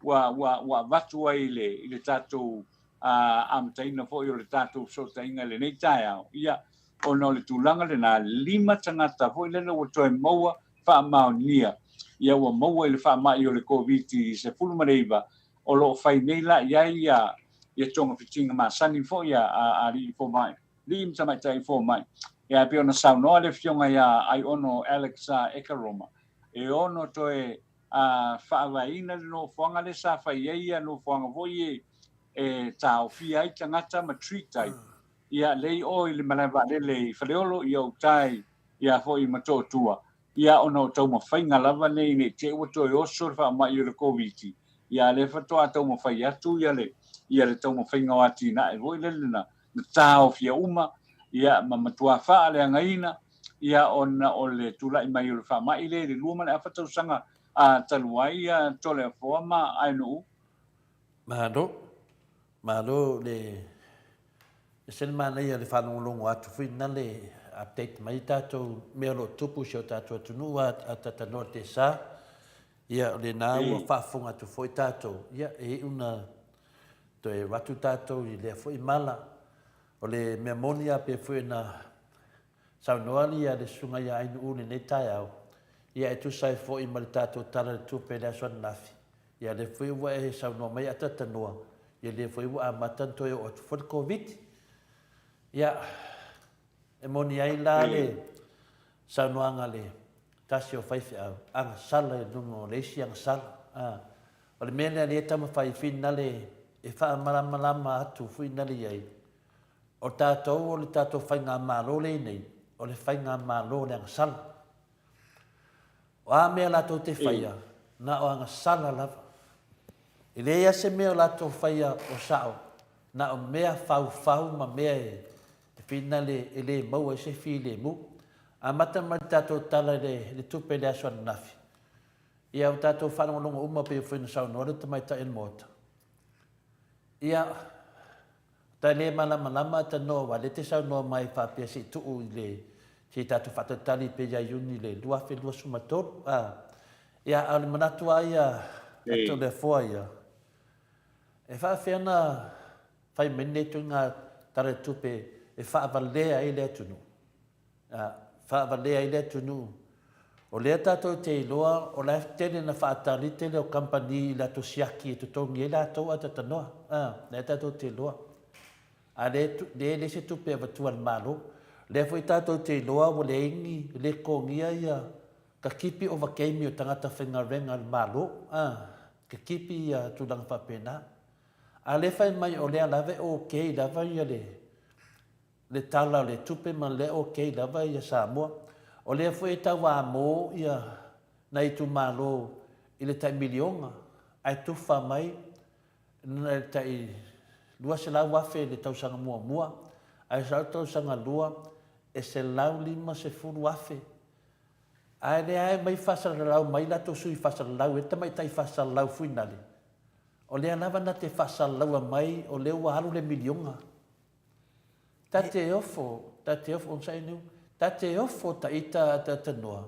[SPEAKER 3] ua, ua, ua avatu ai i le, i le tatou amataina foi o le tatou fesootaiga i lenei taeao, ia, ona o le tulaga lena, lima tagata foi lele ua toe maua faamaonia, ia ua maua i le faamai o le Koviti-19, o lo o fai nei la i ai ia, ia togafitiga masani foi a, a alii fomai, alii ma tamaitai fomai. Ia, e pei ona saunoa le Afioga ia Aiono Alex Ekeroma, e ono toe a faavaeina le nofoaga lea sa fai ai ia nofoaga foi e, e taofia ai tagata ma treat ai ia lei o i le malae vaalele i Faleolo ia uta i ia foi i Motootua ia ona o taumafaiga lava nei nei te ua toe oso le faamai o le Koviti ia lea faatoa taumafai atu ia le ia le taumafaiga o atinae foi lele na na taofia uma ia ma matua faaleagaina ia ona o le tulai mai o le faamai lea i le 2.5 tausaga a talu ai ia Toleafoa ma Aenu'u.
[SPEAKER 2] Malo, malo le ese le manaia o le faalogologo atu foi na le update mai tatou mea o lo o tupu i si o tatou atunuu a tatanoa le tesa. Ia o lena ua faafofoga atu foi tatou, ia e iu na toe avatu tatou i lea foi mala. O le mea moni a pei foi ona Saunoa ia le Susuga ia Ainuu i lenei taeao, ia e tusa ai foi ma le tatou Tala i le Tupe i le aso ananafi, ia lea foi ua e saunoa mai atatanoa, ia lea foi ua amata ona toe oo atu foi le Koviti. Ia, e moni ai la le saunoaga a le tasi o faifeau, agasala i luga o le isi agasala. A, o le mea lea lea e taumafai finale e faamalamalama atu finale i ai, O tatou o le tatou faigamalo lea i nei, o le faigamalo o le agasala. O a mea latou te faia, na o agasala lava. E leai lava se mea o latou faia o sao, na o mea faufau ma mea e finale e le maua ai se filemu. Amata mai le tatou tala i le tupe i le aso ananafi, ia ua tatou faalogologo uma pei foi ona saunoa le tamaitai o le Maota. Ia, Ta le malamalama ta noa aua lea te saunoa mai faapea se i tuu i le se i tatou faatalitali pe ia Iuni i le 2023 a. Ia a o le manatu lava ia a Toleafoa ia, e faafefea ona fai mai lenei ituaiga Tala o le Tupe e faavalea ai le atunuu? A faavalea ai le atunuu, o lea tatou te iloa o la e tele na faatali tele o kamupani i latou siaki e totogi ai latou a tatanoa. A, lea tatou te iloa. A lea lea e leai se tupe e avatua e le Malo. Lea foi tatou te iloa ua leai ni le totogia ia ka kipi ovakaimi o tagata faigaluega a le Malo. A, ka kipi ia tulaga faapena. A lea fai mai o lea lava e okay lava ia le le Tala o le Tupe ma lea ok lava ia Samoa. O lea foi e tau amo ia nai itumalo i le tai miliona ae tufa mai le tai 200,000 i le tausaga muamua ae sau le tausaga lua e 150,000 ae lea e aumai faasalalau mai latou sui faasalalau e tamaitai faasalalau fuinale o lea lava na te faasalalaua mai o lea ua alu le miliona. Ta te ofo, ta te ofo, onosai niu, ta te ofo ta ita atatanoa,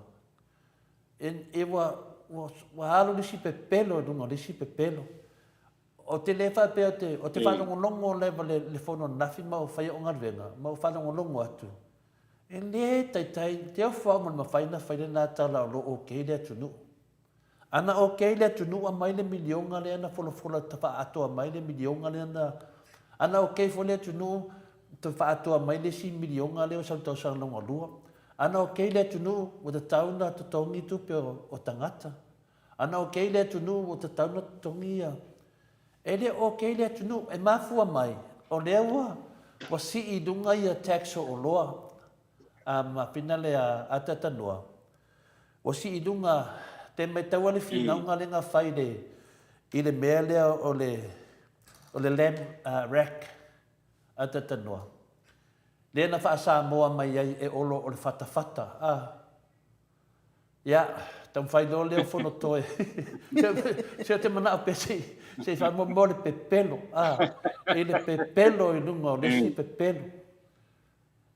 [SPEAKER 2] e, e ua, ua, ua alu le isi pepelo i luga o le isi pepelo. O te le faapea o te, o te faalogologo leva le, le fono ananafi ma o fai o'u galuega, ma ou faalogologo atu, e le taitai, te ofo au ma le mafai ona fai lena tala o lo o okay le atunuu. Ana ok le atunuu aumai le miliona lea na folafola faaatoa mai le miliona lea na Ana ok foi le atunuu toe faaatoa mai le isi miliona lea ua sau i le tausaga lona lua. Ana ok le atunuu ua tatau ona totogi tupe o tagata. Ana ok le atunuu ua tatau ona totogi ia E le ok le atunuu e mafua mai o lea ua ua sii i luga ia tax o oloa a ma finale a atatanoa Ua sii i luga, te maitaua le finauga lea na fai i le, i le mea lea o le, o le lamb rack a Tatanoa. Lea na faa-Samoa mai ai e Olo o le fatafata, a. Ia, taumafai loa lea o Fonotoe. Se ou te manao pea se i, se i faamoemoe le pepelo, a, i le pepelo i luga o le isi pepelo.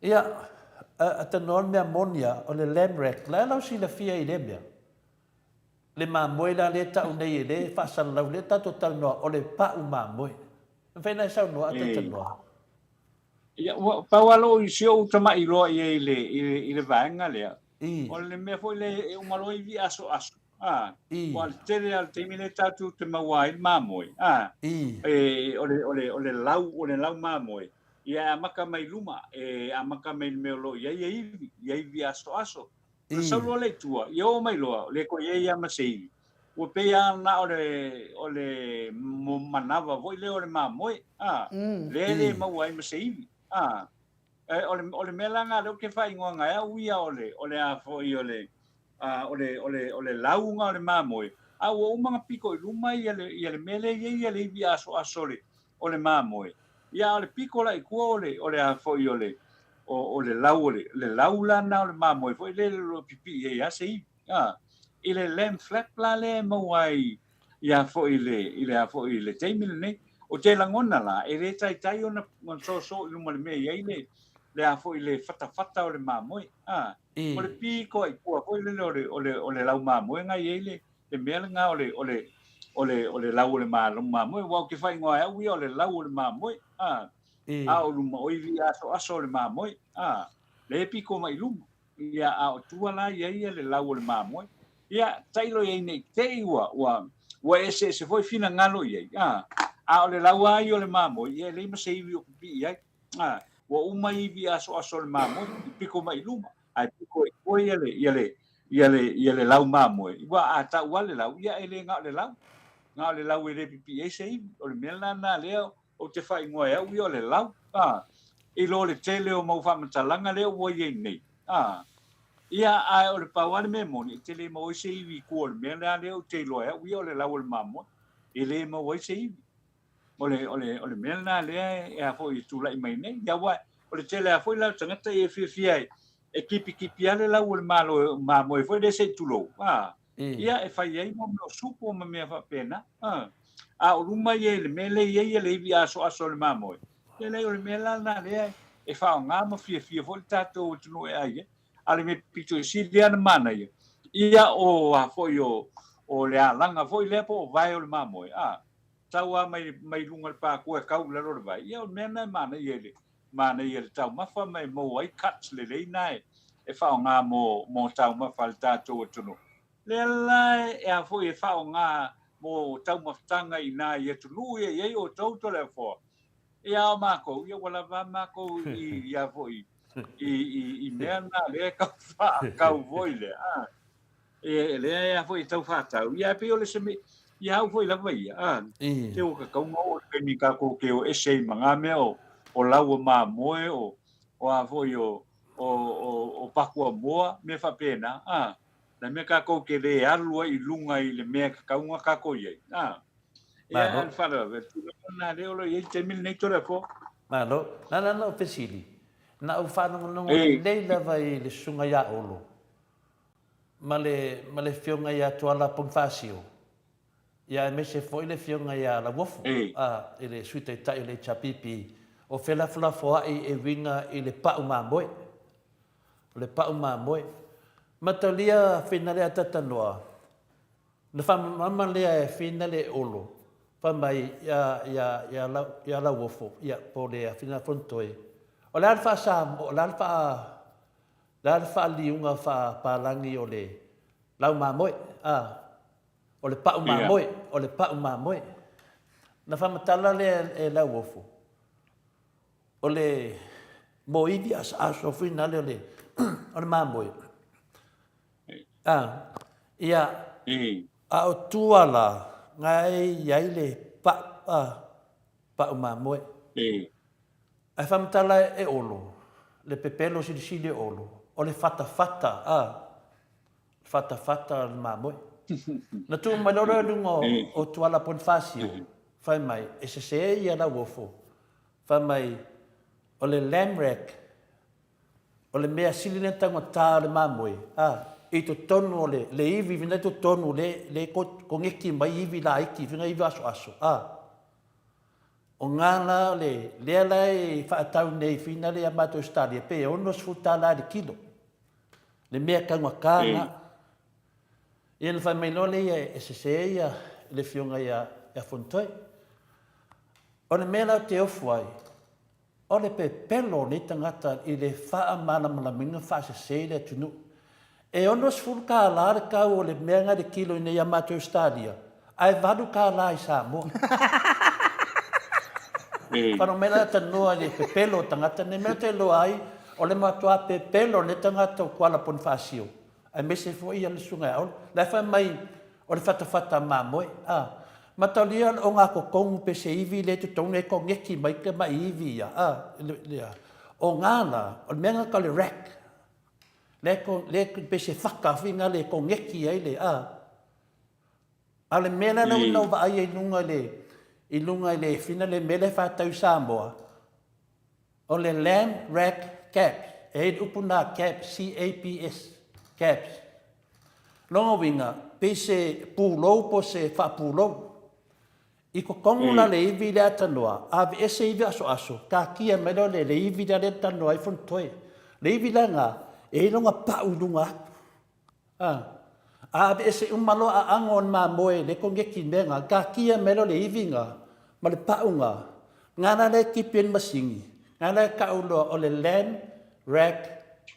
[SPEAKER 2] Ia, A tanoa le mea moni a, o le lamb rack, la e lau silafia i lea mea? Le mamoe la lea e tau nei e le faasalalau lea tatou talanoa o le pau mamoe. E mafai ona e saunoa a talatalanoa.
[SPEAKER 3] Ia, ua pau lava lou, si ou tama'i loa i ai i le, i le, i le vaega lea, o le mea foi lea e uma loa ivi asoaso, a, aua o le tele lava o le taimi lea tatou te maua ai le mamoe, a, e, o le, o le, o le lau, o le lau mamoe, ia e amata mai luma, e amata mai le mea o lo o i ai e ivi, ia ivi asoaso. Ona sau loa lea i tua, ia oo mai loa, le toe i ai lava ma se ivi. Ua pei lava na o le, o le manava foi lea o le mamoe, a, lea e le maua ai ma se ivi, a. O le, o le mea la lena lea ou te faaigoaina ai au ia o le, o le a foi o le, a, o le, o le, o le lauga o le mamoe, a ua uma ona pito i luma ia le, ia le mea lea e i ai ia le ivi asoaso o le, o le mamoe. Ia, a o le pito la i tua o le, o le a foi o le, o, o le lau o le, le lau la lena o le mamoe foi lea o lo o pipii ai lava se ivi. A, i le lamb flap la lea e maua ai ia foi i le, i le a foi i le taimi lenei. Ou te lagona la, e le taitai ona, ona soso i luma o le mea e i ai le, le a foi le fatafata o le mamoe. A, o le pito i tua foi lele o le, o le, o le lau mamoe na i ai le, le mea lena o le, o le, o le, o le lau o le mamoe. Aua ou te faaigoa e au ia o le lau o le mamoe. A, a o luma o ivi asoaso o le mamoe. A, le pito mai i luma. Ia, a o tua la i ai le lau o le mamoe. Ia, tailo i ai ne i te i ua, ua, ua eseese foi finagalo i ai, a, a o le lau lava ia o le mamoe, ia e leai ma se ivi o pipii i ai. A, ua uma ivi asoaso o le mamoe, i piko mai i luma, ae piko i tua ia le, ia le, ia le, ia le lau mamoe. Ua, a tau lava le lau, ia e le na o le lau, na o le lau e le pipii ai se ivi. O le mea lena lea ou te faaigoa e au ia o le lau, a, i lo le tele o mau faamatalaga lea ua i ai nei, a. Ia, ae o le pau lava le mea moni, e te le maua ai se ivi i tua o le mea lea lea ou te iloa e au ia o le lau o le mamoe, e le maua ai se ivi. O le, o le, o le mea lena lea e, a foi e tulai mai nei. Ia, aua o le tele lava foi la o tagata ia e fiafia e, e kipikipi lava le lau o le malo, mamoe foi lea se i tulou, a. Ia, e fai ai mo mea o supo ma mea faapena. A, a o luma ia i le mea lea e i ai le ivi asoaso o le mamoe, ia leai, o le mea la lena lea e faaaoga ma fiafia foi le tatou atunuu e ai ai. A o le mea pito i sili lava ona manaia, ia o a foi o, o le alaga foi lea po o vae o le mamoe, a, tau lava mai, mai luga o le pākua e kau i lalo o le vai, ia o le mea lena e manaia i le, manaia le taumafa ma e maua ai cuts lelei na e faaaoga mo, mo taumafa a le tatou atunuu. Lea la e a foi e faaaoga mo taumafataga i na i atunuu ia i ai outou Toleafoa. Ia a o makou, ia ua lava makou i, i a foi i, i, i mea na lea e tau faatau foi lea. A, e, lea e a foi e tau faatau. Ia e pei o le se me, ia au foi lava ia, a, te ua tatau ona oo i le taimi tatou te o ese ai ma na mea o, o lau o mamoe, o, o a foi o, o, o, o pakuamoa, mea faapena, a, le mea tatou te le alu ai i luga i le mea e tatau ona tatou i ai, a. Ia, a le faalavelave, le tulaga lena lea o lo o i ai i le taimi lenei Toleafoa.
[SPEAKER 2] Malo. Na na na ou fesili, na ou faalogologo lelei lava i le susuga ia Olo, ma le, ma le Afioga ia Tuala Ponifasio, ia aemaise foi le Afioga ia Lauofo, a, i le Sui Taitai o le HRPP, o felafolafoai e uiga i le pau mamoe. O le pau mamoe. Mataulia whina lea tatanoa, na whamamama lea e whina le Olo, wha mai ia, ia, ia, lau, ia Lauofo, ia, po le Afina Fontoe. O le a le wha o le a le wha, Le a le faaliuga faapalagi o le lau mamoe? A, o le pa'u mamoe, o le pa'u mamoe. Na faamatala lea e Lauofo, o le mōivi asoaso foi nale o le, o le mamoe. A, ia, a o tua la, nga e i ai le pa'u, a, pa'u mamoe. Ae faamatala e Olo, le pepelo silisili e Olo, o le fatafata, a, le fatafata o le mamoe. Na tuu mai loa i luga o Tuala Ponifasio, fai mai, e sese ia Lauofo, fai mai, o le lamb rack, o le mea sili lea taugata o le mamoe, a, i totonu o le, le ivi, i totonu, le, le koneki mai ivi laiti, ivi asoaso, a. O ngā la o le, lea la e whaatau nei whina le a mātou Australia, pe $60 i le kilo. Le mea kaungata ngā. Ia na whai mai loa le ia e sese ia le whionga ia, ia Fontoe. O le mea la o te ofu ai, O le pepelo o nei tagata i le faamalamalamaina faasese i le atunuu. E 60 kālā le kau o le mea nga le kilo i nei a matou Ausetalia, ae 8 kālā i Samoa. Whano mai la tanoa i le pepelo o tagata nei, mea te loa ai, o le matua pepelo o nei tagata o Kuala Ponifasio, aemaise foi ia le susuga ia Olo. La e fai mai o le fatafata mamoe, a. Mataulia o ngā kokongu pe se ivi le totonu e kongeki mai ke mai ivi ia, a, le, le, o ngā la, o le mea ngā ka le rack, le, ko, le pe se whaka whinga le kongeki ai le, a. A le mea la lau nau vaai ai lunga le, i lunga i le whina le mea le whātau Samoa, O le Lamb Rack Caps, e ai le upu nā caps, C-A-P-S, caps. Lona uiga, pei se pulou po o se faapulou. I kokogu la le ivi lea tanoa, aveese ivi asoaso, kakia mai loa le ivi lea lea tanoa ai fonotoe. Le ivi la na, e ai lona pau i luga atu. A, a aveese uma loa aano o le mamoe le koneki mea nga, kakia mai loa le ivi nga, ma le pau nga, nga la le kipi e le masini, nga la e kau loa o le lamb rack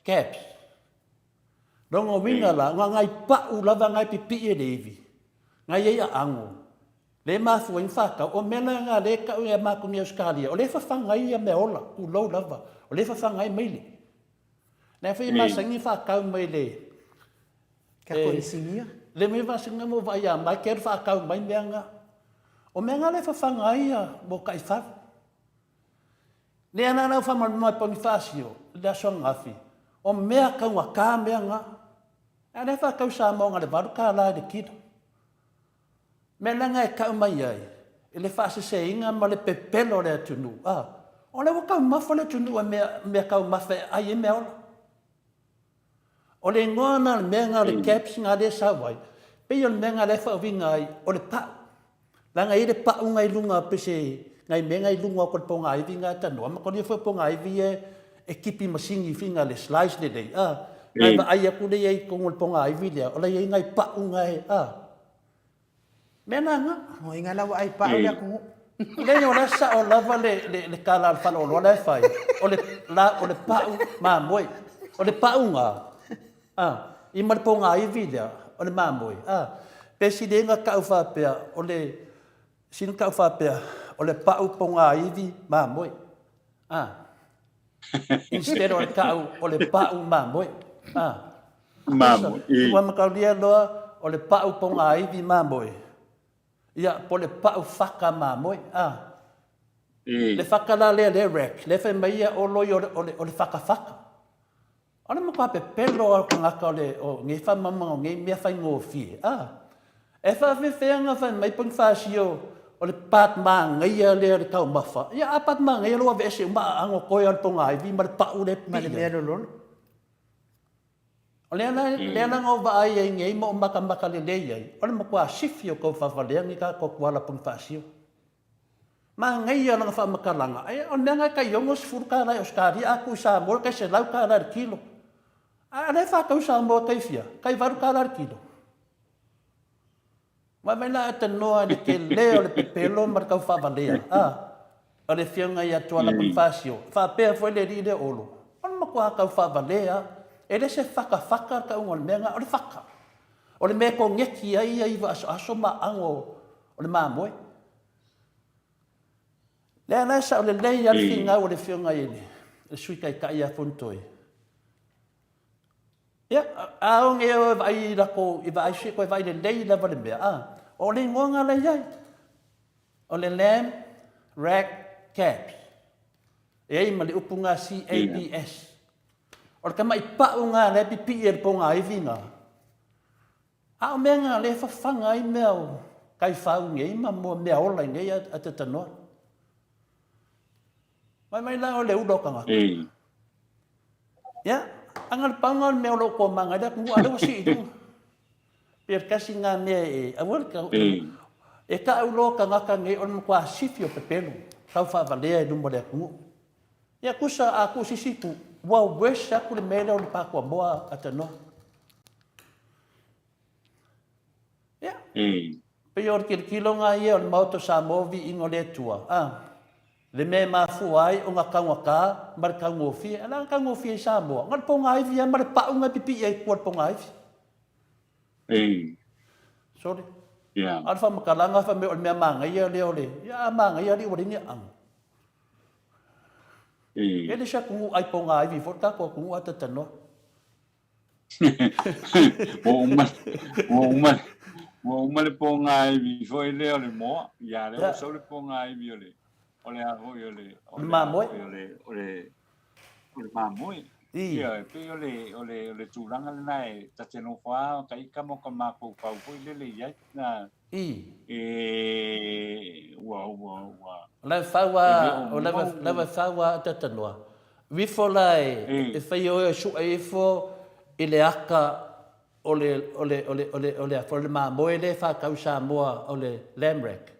[SPEAKER 2] caps. Lona uiga la, nga ngai pau lava ngai pipii e le ivi, ngai ai aano, le mafua ai na whakau, o mea la nga le kau ia matou nei Australia, o le fafaga ai ia mea ola, tulou lava, o le fafaga ai maile. Lea foi e masani whakau mai le...
[SPEAKER 1] Kia koe insinia?
[SPEAKER 2] Le mai masani mo vai a mai, kia whakau mai mea nga. O mea nga le whawhanga ai a mo kai whau. Le ana lau whamanu mai pongi whaasio, le aso ngafi. O mea kaunga ka mea nga. A le whakau sa mo nga le valu ka la i le kilo. Mea leaga e kau mai ai, i le faaseseina ma le pepelo o le atunuu, a, o lea ua taumafa le atunuu e mea, mea taumafa e ai ai meaola. O le igoa na o le mea na o le caps na lea e sau ai, pei o le mea na lea e faauiga ai, o le pau. Leaga e i ai le pauga i luga pei se nai mea na i luga o le pogaivi na e tanoa, ma kolia foi o pogaivi ia e kipi masini whina le slice lelei, a, nai vaai atu lea i totonu o le pogaivi lea, o la e i ai nai pauga e, a. Mea na nga.
[SPEAKER 1] Mo inga la ua ai pau le atunuu.
[SPEAKER 2] Leai o la sao lava le le le kala o le faleoloa la e fai, o le la o le pau mamoe. O le pau nga, a, i ma le pogaivi lea, o le mamoe, a. Pe sili ai na kau faapea, o le, sili na kau faapea, o le pau pogaivi mamoe, a. Instead o le kau, o le pau mamoe, a.
[SPEAKER 3] Mamoe, i.
[SPEAKER 2] Ua mataulia loa, o le pau pogaivi mamoe, ia, po o le pau faka mamoe, a. Le faka la lea le rack, lea fai mai ia Olo ia o le, o le fakafaka. O le matua pepelo lava o tagata o le, o nei faamamaga o nei mea faigofie, a. E faafefea ona fai mai Ponifasio o le part manaia lea o le taumafa, ia a part manaia lea ua aveese uma aano toe lava o le pogaivi ma le pau lea e
[SPEAKER 1] pipii ai. Ma le mea lololo.
[SPEAKER 2] O lea la, lea la na ou vaai ai nei ma ou makamaka lelei ai, o le matua sifi o taufavalea nei tatou Kuala Ponifasio. Manaia lana faamatalaga, ae o le mea lena e tai $60 i Ausetalia, a tuu i Samoa e tai $100 i le kilo. A o lea e faatau i Samoa e tai fia? Tai $8 i le kilo. Vaai mai la e tanoa i le tele o le pepelo ma le tau faavalea, a, o le afioga ia Tuala Ponifasio, faapea foi le alii lea o Olo, o le matua tau faavalea, e le se fakafaka le tauga o le mea lena, o le faka. O le mea e koneti ai ia iva asoaso ma aano o le mamoe. Lea la e sao lelei lava le finau o le afioga i le Sui Taitai ia Fonotoe. Ia, a o e vaai i lako, i vaai se koe vaai lelei lava le mea, a, o le igoa nga la i ai. O le lamb rack caps. E ai ma le upu nga C-A-P-S. O le tamai pau nga lea pipii e le pogaivi nga. A o mea nga lea fafaga ai mea o kaifau nei ma mea ola i nei a te tanoa. Mai mai la o le ula o tagata. Ia, anga le paunga o le mea o lo o komaga ai le atunuu, a o lea ua sii i luga. Pei o le tasi lena mea e aua le tau, e taʻu loa tagata nei o le matua sifi o pepelo. tau faavalea i luma o le atunuu. Ia tusa a tuu se isi itu, ua worse atu le mea lea o le pakuamoa a Tanoa. Ia. Pei o le tilotilo lena ia o le Maota o Samoa viiga o le Atua, a, le mea e mafua ai ona taugata ma le taugofie. A o le a le taugofie i Samoa? Na o le pogaivi lava ma le pau na e pipii ai i tua i le pogaivi. Sorry. A o le faamatalaga fai mai o le mea manaia lea o le, ia a manaia alii ua leai ni aano. E le o se atunuu ai pogaivi foi le tatou atunuu a Tanoa.
[SPEAKER 3] Ua uma, ua uma, ua uma le pogaivi foi lea o le moa. Ia, lea ua sau le pogaivi o le, o le a foi o le,
[SPEAKER 2] o le mamoe.
[SPEAKER 3] O le, o le, o le mamoe. Ia, e pei o le, o le, o le tulaga lena e ta te nofo lava ka ika ma ka mafaufau foi lele i ai. Na, e, ua, ua, ua.
[SPEAKER 2] O la e fau a, o la e fau a Tatanoa. Ifo la e fai oe e sue ifo i le aka o le, o le, o le, o le, o le, o le mamoe lea e faatau i Samoa o le lamb rack.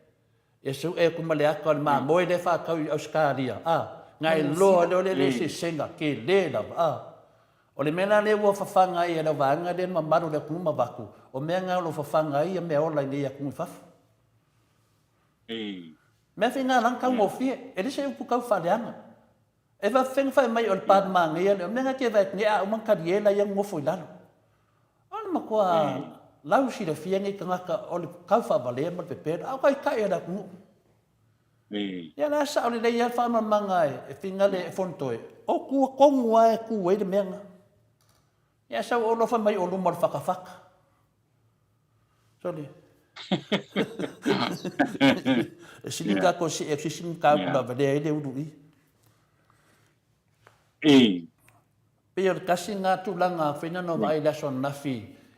[SPEAKER 2] E sue atu ma le aka o le mamoe lea e faatau i Ausetalia, a, na e loa lea o le le eseesega tele lava, a. O le mea la lea ua fafaga ai e lau vaega lea le mamalu o le atunuu ma avatu, o mea na o lo o fafaga ai ia meaola i nei atunuu i fafo. Mea faiga la na taugofie, e le se upu tau faaleaga. E faafefea na fai mai o le Palemania lea, o le mea na te vaai atu nei a uma na talie la ia nonofo i lalo. O le matua lau silafia nei tagata o le tau faavalea ma le pepelo, a o taitai o le atunuu. Ia la sao lelei lava le faamalamalamaga e Finale e Fonotoe, o tua tonu lava e tu ai le mea lena. Ia sau olofa fai mai o luma o le fatafata. Sole. E sili yeah. tatou see atu se isi mataupu yeah. lava lea ai le ulu i.
[SPEAKER 3] E.
[SPEAKER 2] Pei o le tasi ngā tulaga whaina no vaai le aso ananafi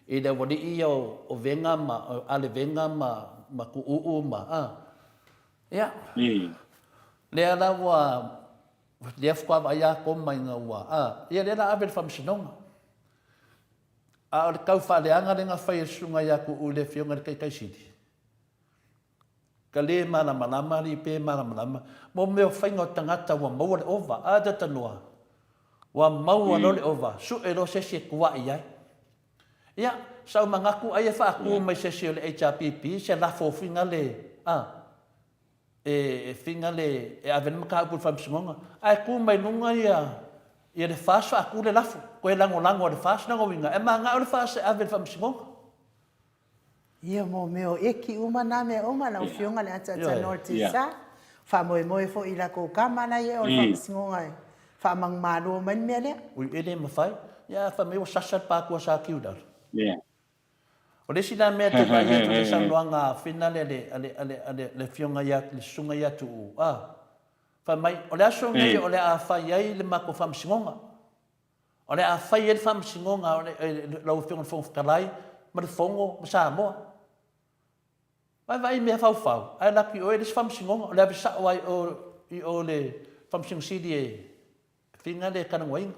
[SPEAKER 2] i le aualii ia o Venga ma o Ale Venga ma ma Kuuu ma a. Ia.
[SPEAKER 3] E.
[SPEAKER 2] Lea la ua lea faatoa vaai a koma ina ua a. Ia lea la ave le faamasinoga. A o le tau faaleaga lea na fai e le susuga ia Tuuu i le Afioga i le Taitaisili, ka le malamalama alii pe malamalama, mo mea o faiga o tagata ua maua le ova, a Tatanoa, ua maua loa le ova, sue loa se isi e tuai ai. Ia, sa ou manatu ai e faatu mai se isi o le HRPP se lafo figa le, a, e figa le, e ave le mataupu i le Faamasinoga, ae tu mai luga ia, ia le FAS faatu le lafo, toe lagolago a le FAS lona uiga, e manao le FAS e ave i le Faamasinoga.
[SPEAKER 1] Ia mo mea o eki uma na mea uma lau afioga le ataatanoa o le TSA, faamoemoe foi i latou tama la ia o le Faamasinoga e faamagumalo mai le mea lea.
[SPEAKER 2] Ui e le mafai, ia fai mai ua sasa le patua sa tiu i lalo. O le isi la mea te vaai atu i le saunoaga a Finale a le, a le, a le, a le, le afioga ia, le susuga ia Tuuu, a, fai mai, o le aso lenei o le a fai ai le matou faamasinoga. O le a fai ai le faamasinoga o le, lau Afioga i le Fofoga Fetalai ma le Fono ma Samoa. Vaevaai i mea faufau, ae alu atu i o e leai se faamasinoga, o le ave sao lava i o, i o le Faamasino Sili e Finale e talanoaina.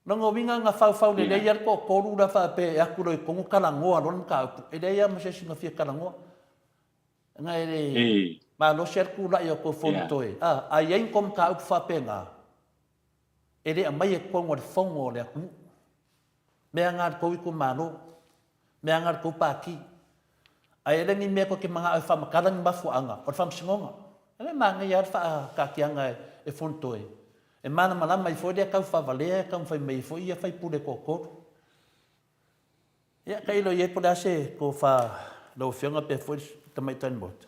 [SPEAKER 2] Lona uiga na faufau lelei lava le toatolu la faapea e atu loa i totonu talanoa loa le mataupu, e leai lava ma se isi na fia talanoa. Na e le malosi lava le tulai o tou Fonotoe, a, a i ai ni tou mataupu faapena, e le aumaia i totonu o le fono o le atunuu. Mea na a le tou itumalo, mea na a le tou pati. Ae le ni mea tou te manao e faamatala ni mafuaaga, o le faamasinoga. E le manaia lava le faataatiaga e Fonotoe, e malamalama ai foi lea tau faavalea e taumafai mai ai foi ia faipule e toatolu. Ia, tailo i ai po o le a se tofa lau Afioga pe foi le Tamaitai o le Maota.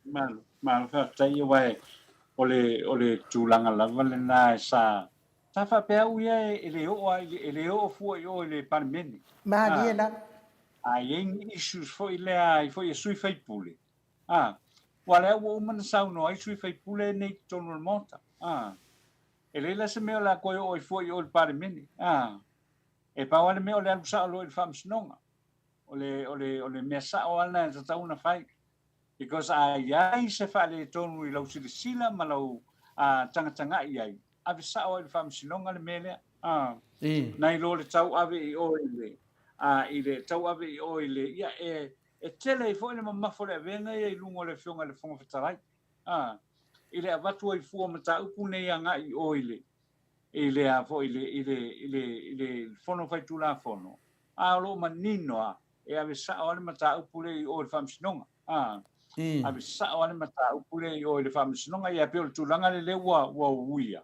[SPEAKER 3] Malo, malo faafetai aua o le, o le tulaga lava lena e sa, sa faapea au ia e le oo lava i le, e le oo fua i o i le Palemene.
[SPEAKER 1] Malie lava.
[SPEAKER 3] A i ai ni issues foi lea ai foi e sui faipule, a, aua lea ua uma ona saunoa ai sui faipule nei i totonu o le Maota, a, e leai la se mea o le a toe oo ai fua i o i le Palemene, a, e pau lava le mea o le alu sao loa i le Faamasinoga. O le, o le, o le mea sao lava lena e tatau ona fai. Because a i ai se faaletonu i lau silasila ma lau tagatagai i ai, ave sao ai i le Faamasinoga le mea lea. Nai lo le tau ave i o i le, i le tau ave i o i le, ia e, e tele ai foi le mamafa o le avega ia i luga o le Afioga i le Fofoga Fetalai. A, i le avatu ai fua o mataupu nei agai i o i le, i le a foi i le, i le, i le, i le Fono Faitulafono, a o lo o manino lava, e ave sao lava le mataupu lea i o i le Faamasinoga. A, ave sao lava le mataupu lea i o i le Faamasinoga, ia pei o le tulaga lea lea ua, ua uia.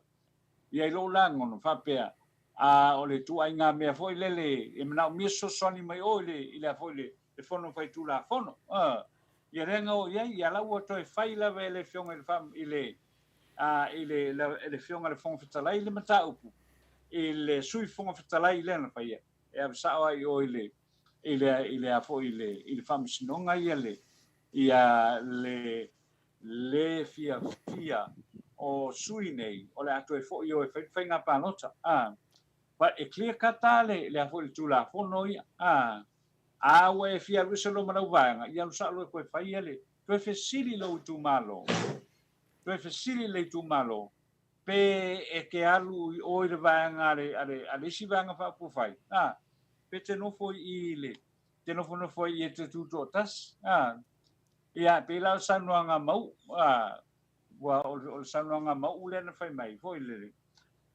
[SPEAKER 3] Ia i lou lagona, faapea, a o le ituaiga mea foi lele e manaomia se fesoasoani mai o i le, i le a foi i le, le Fono Faitulafono. A, ia lea na oo i ai, ia la ua toe fai lava e le Afioga i le, i le, a, i le, le, le Afioga i le Fofoga Fetalai le mataupu i le Sui Fofoga Fetalai lea na faia, e ave sao lava i o i le, i le, i le a foi i le, i le Faamasinoga ia le, ia le le fiafia o sui nei o le a toe foi i o e fai le faiga palota. A, but e clear cut lava le, le a foi le Tulafono ia. A, a ua e fia alu ese loa ma lau vaega, ia alu sao loa e toe fai ia le, toe fesili i lou itumalo, toe fesili i le itumalo pe e te alu i o i le vaega a le, a le, a le isi vaega faaupufai, a, pe te nofo i i i le, te nofonofo ai i e te tutoatasi. A, ia, e pei la o le saunoaga a Mauu, a, ua, o le, o le saunoaga a Mauu lea na fai mai foi lele,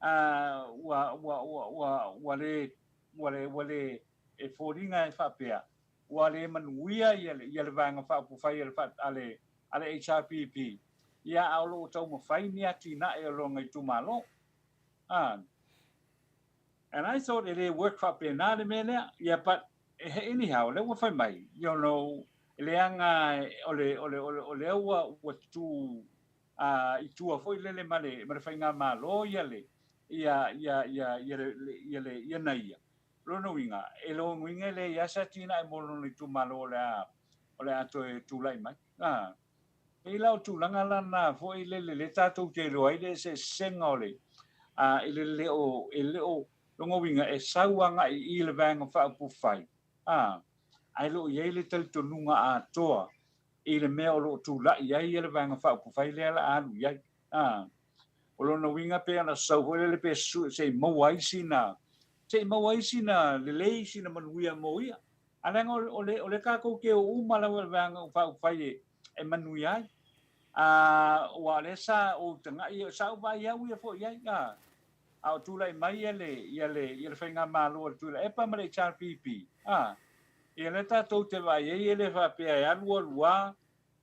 [SPEAKER 3] a, ua, ua, ua, ua, ua le, ua le, ua le, e foliga e faapea, ua le manuia ia le, ia le Vaega Faaupufai a le, a le, a le HRPP, ia, a o lo o taumafai ni atinae o lona itumalo. A, and I thought e le work faapena le mea lea, ia, but anyhow, lea ua fai mai, you know, leaga o le, o le, o le, o lea ua, ua tu i tua foi lele ma le, ma le faigamalo ia le, ia, ia, ia, ia le, ia le, ia na ia. Lona uiga, e lona uiga e leai lava se atinae mo lona itumalo o le a, o le a toe tulai mai. A, pei la o tulaga la na foi lele lea tatou te iloa ai le eseesega o le, a, i le le o, e le o, lona uiga e sau agai i le Vaega Faaupufai, a, ae le o i ai le talitonuga atoa i le mea o lo o tulai ai le Vaega Faaupufai lea la a alu i ai. A, o lona uiga pei ona sau foi lele pe se i maua ai sina, se i maua ai sina lelei, sina manuia mo ia. A leaga o le, o le tatou te o uma lava i le Vaega Faaupufai e, e manuia ai. A, ua o lea sa ou tagai, sa ou vaai au ia foi i ai, a, a o tulai mai ia le, ia le, ia le Faigamalo a le Tuilaepa ma le HRPP, a, ia lea tatou te vaai ai e le faapea e alu alu lava,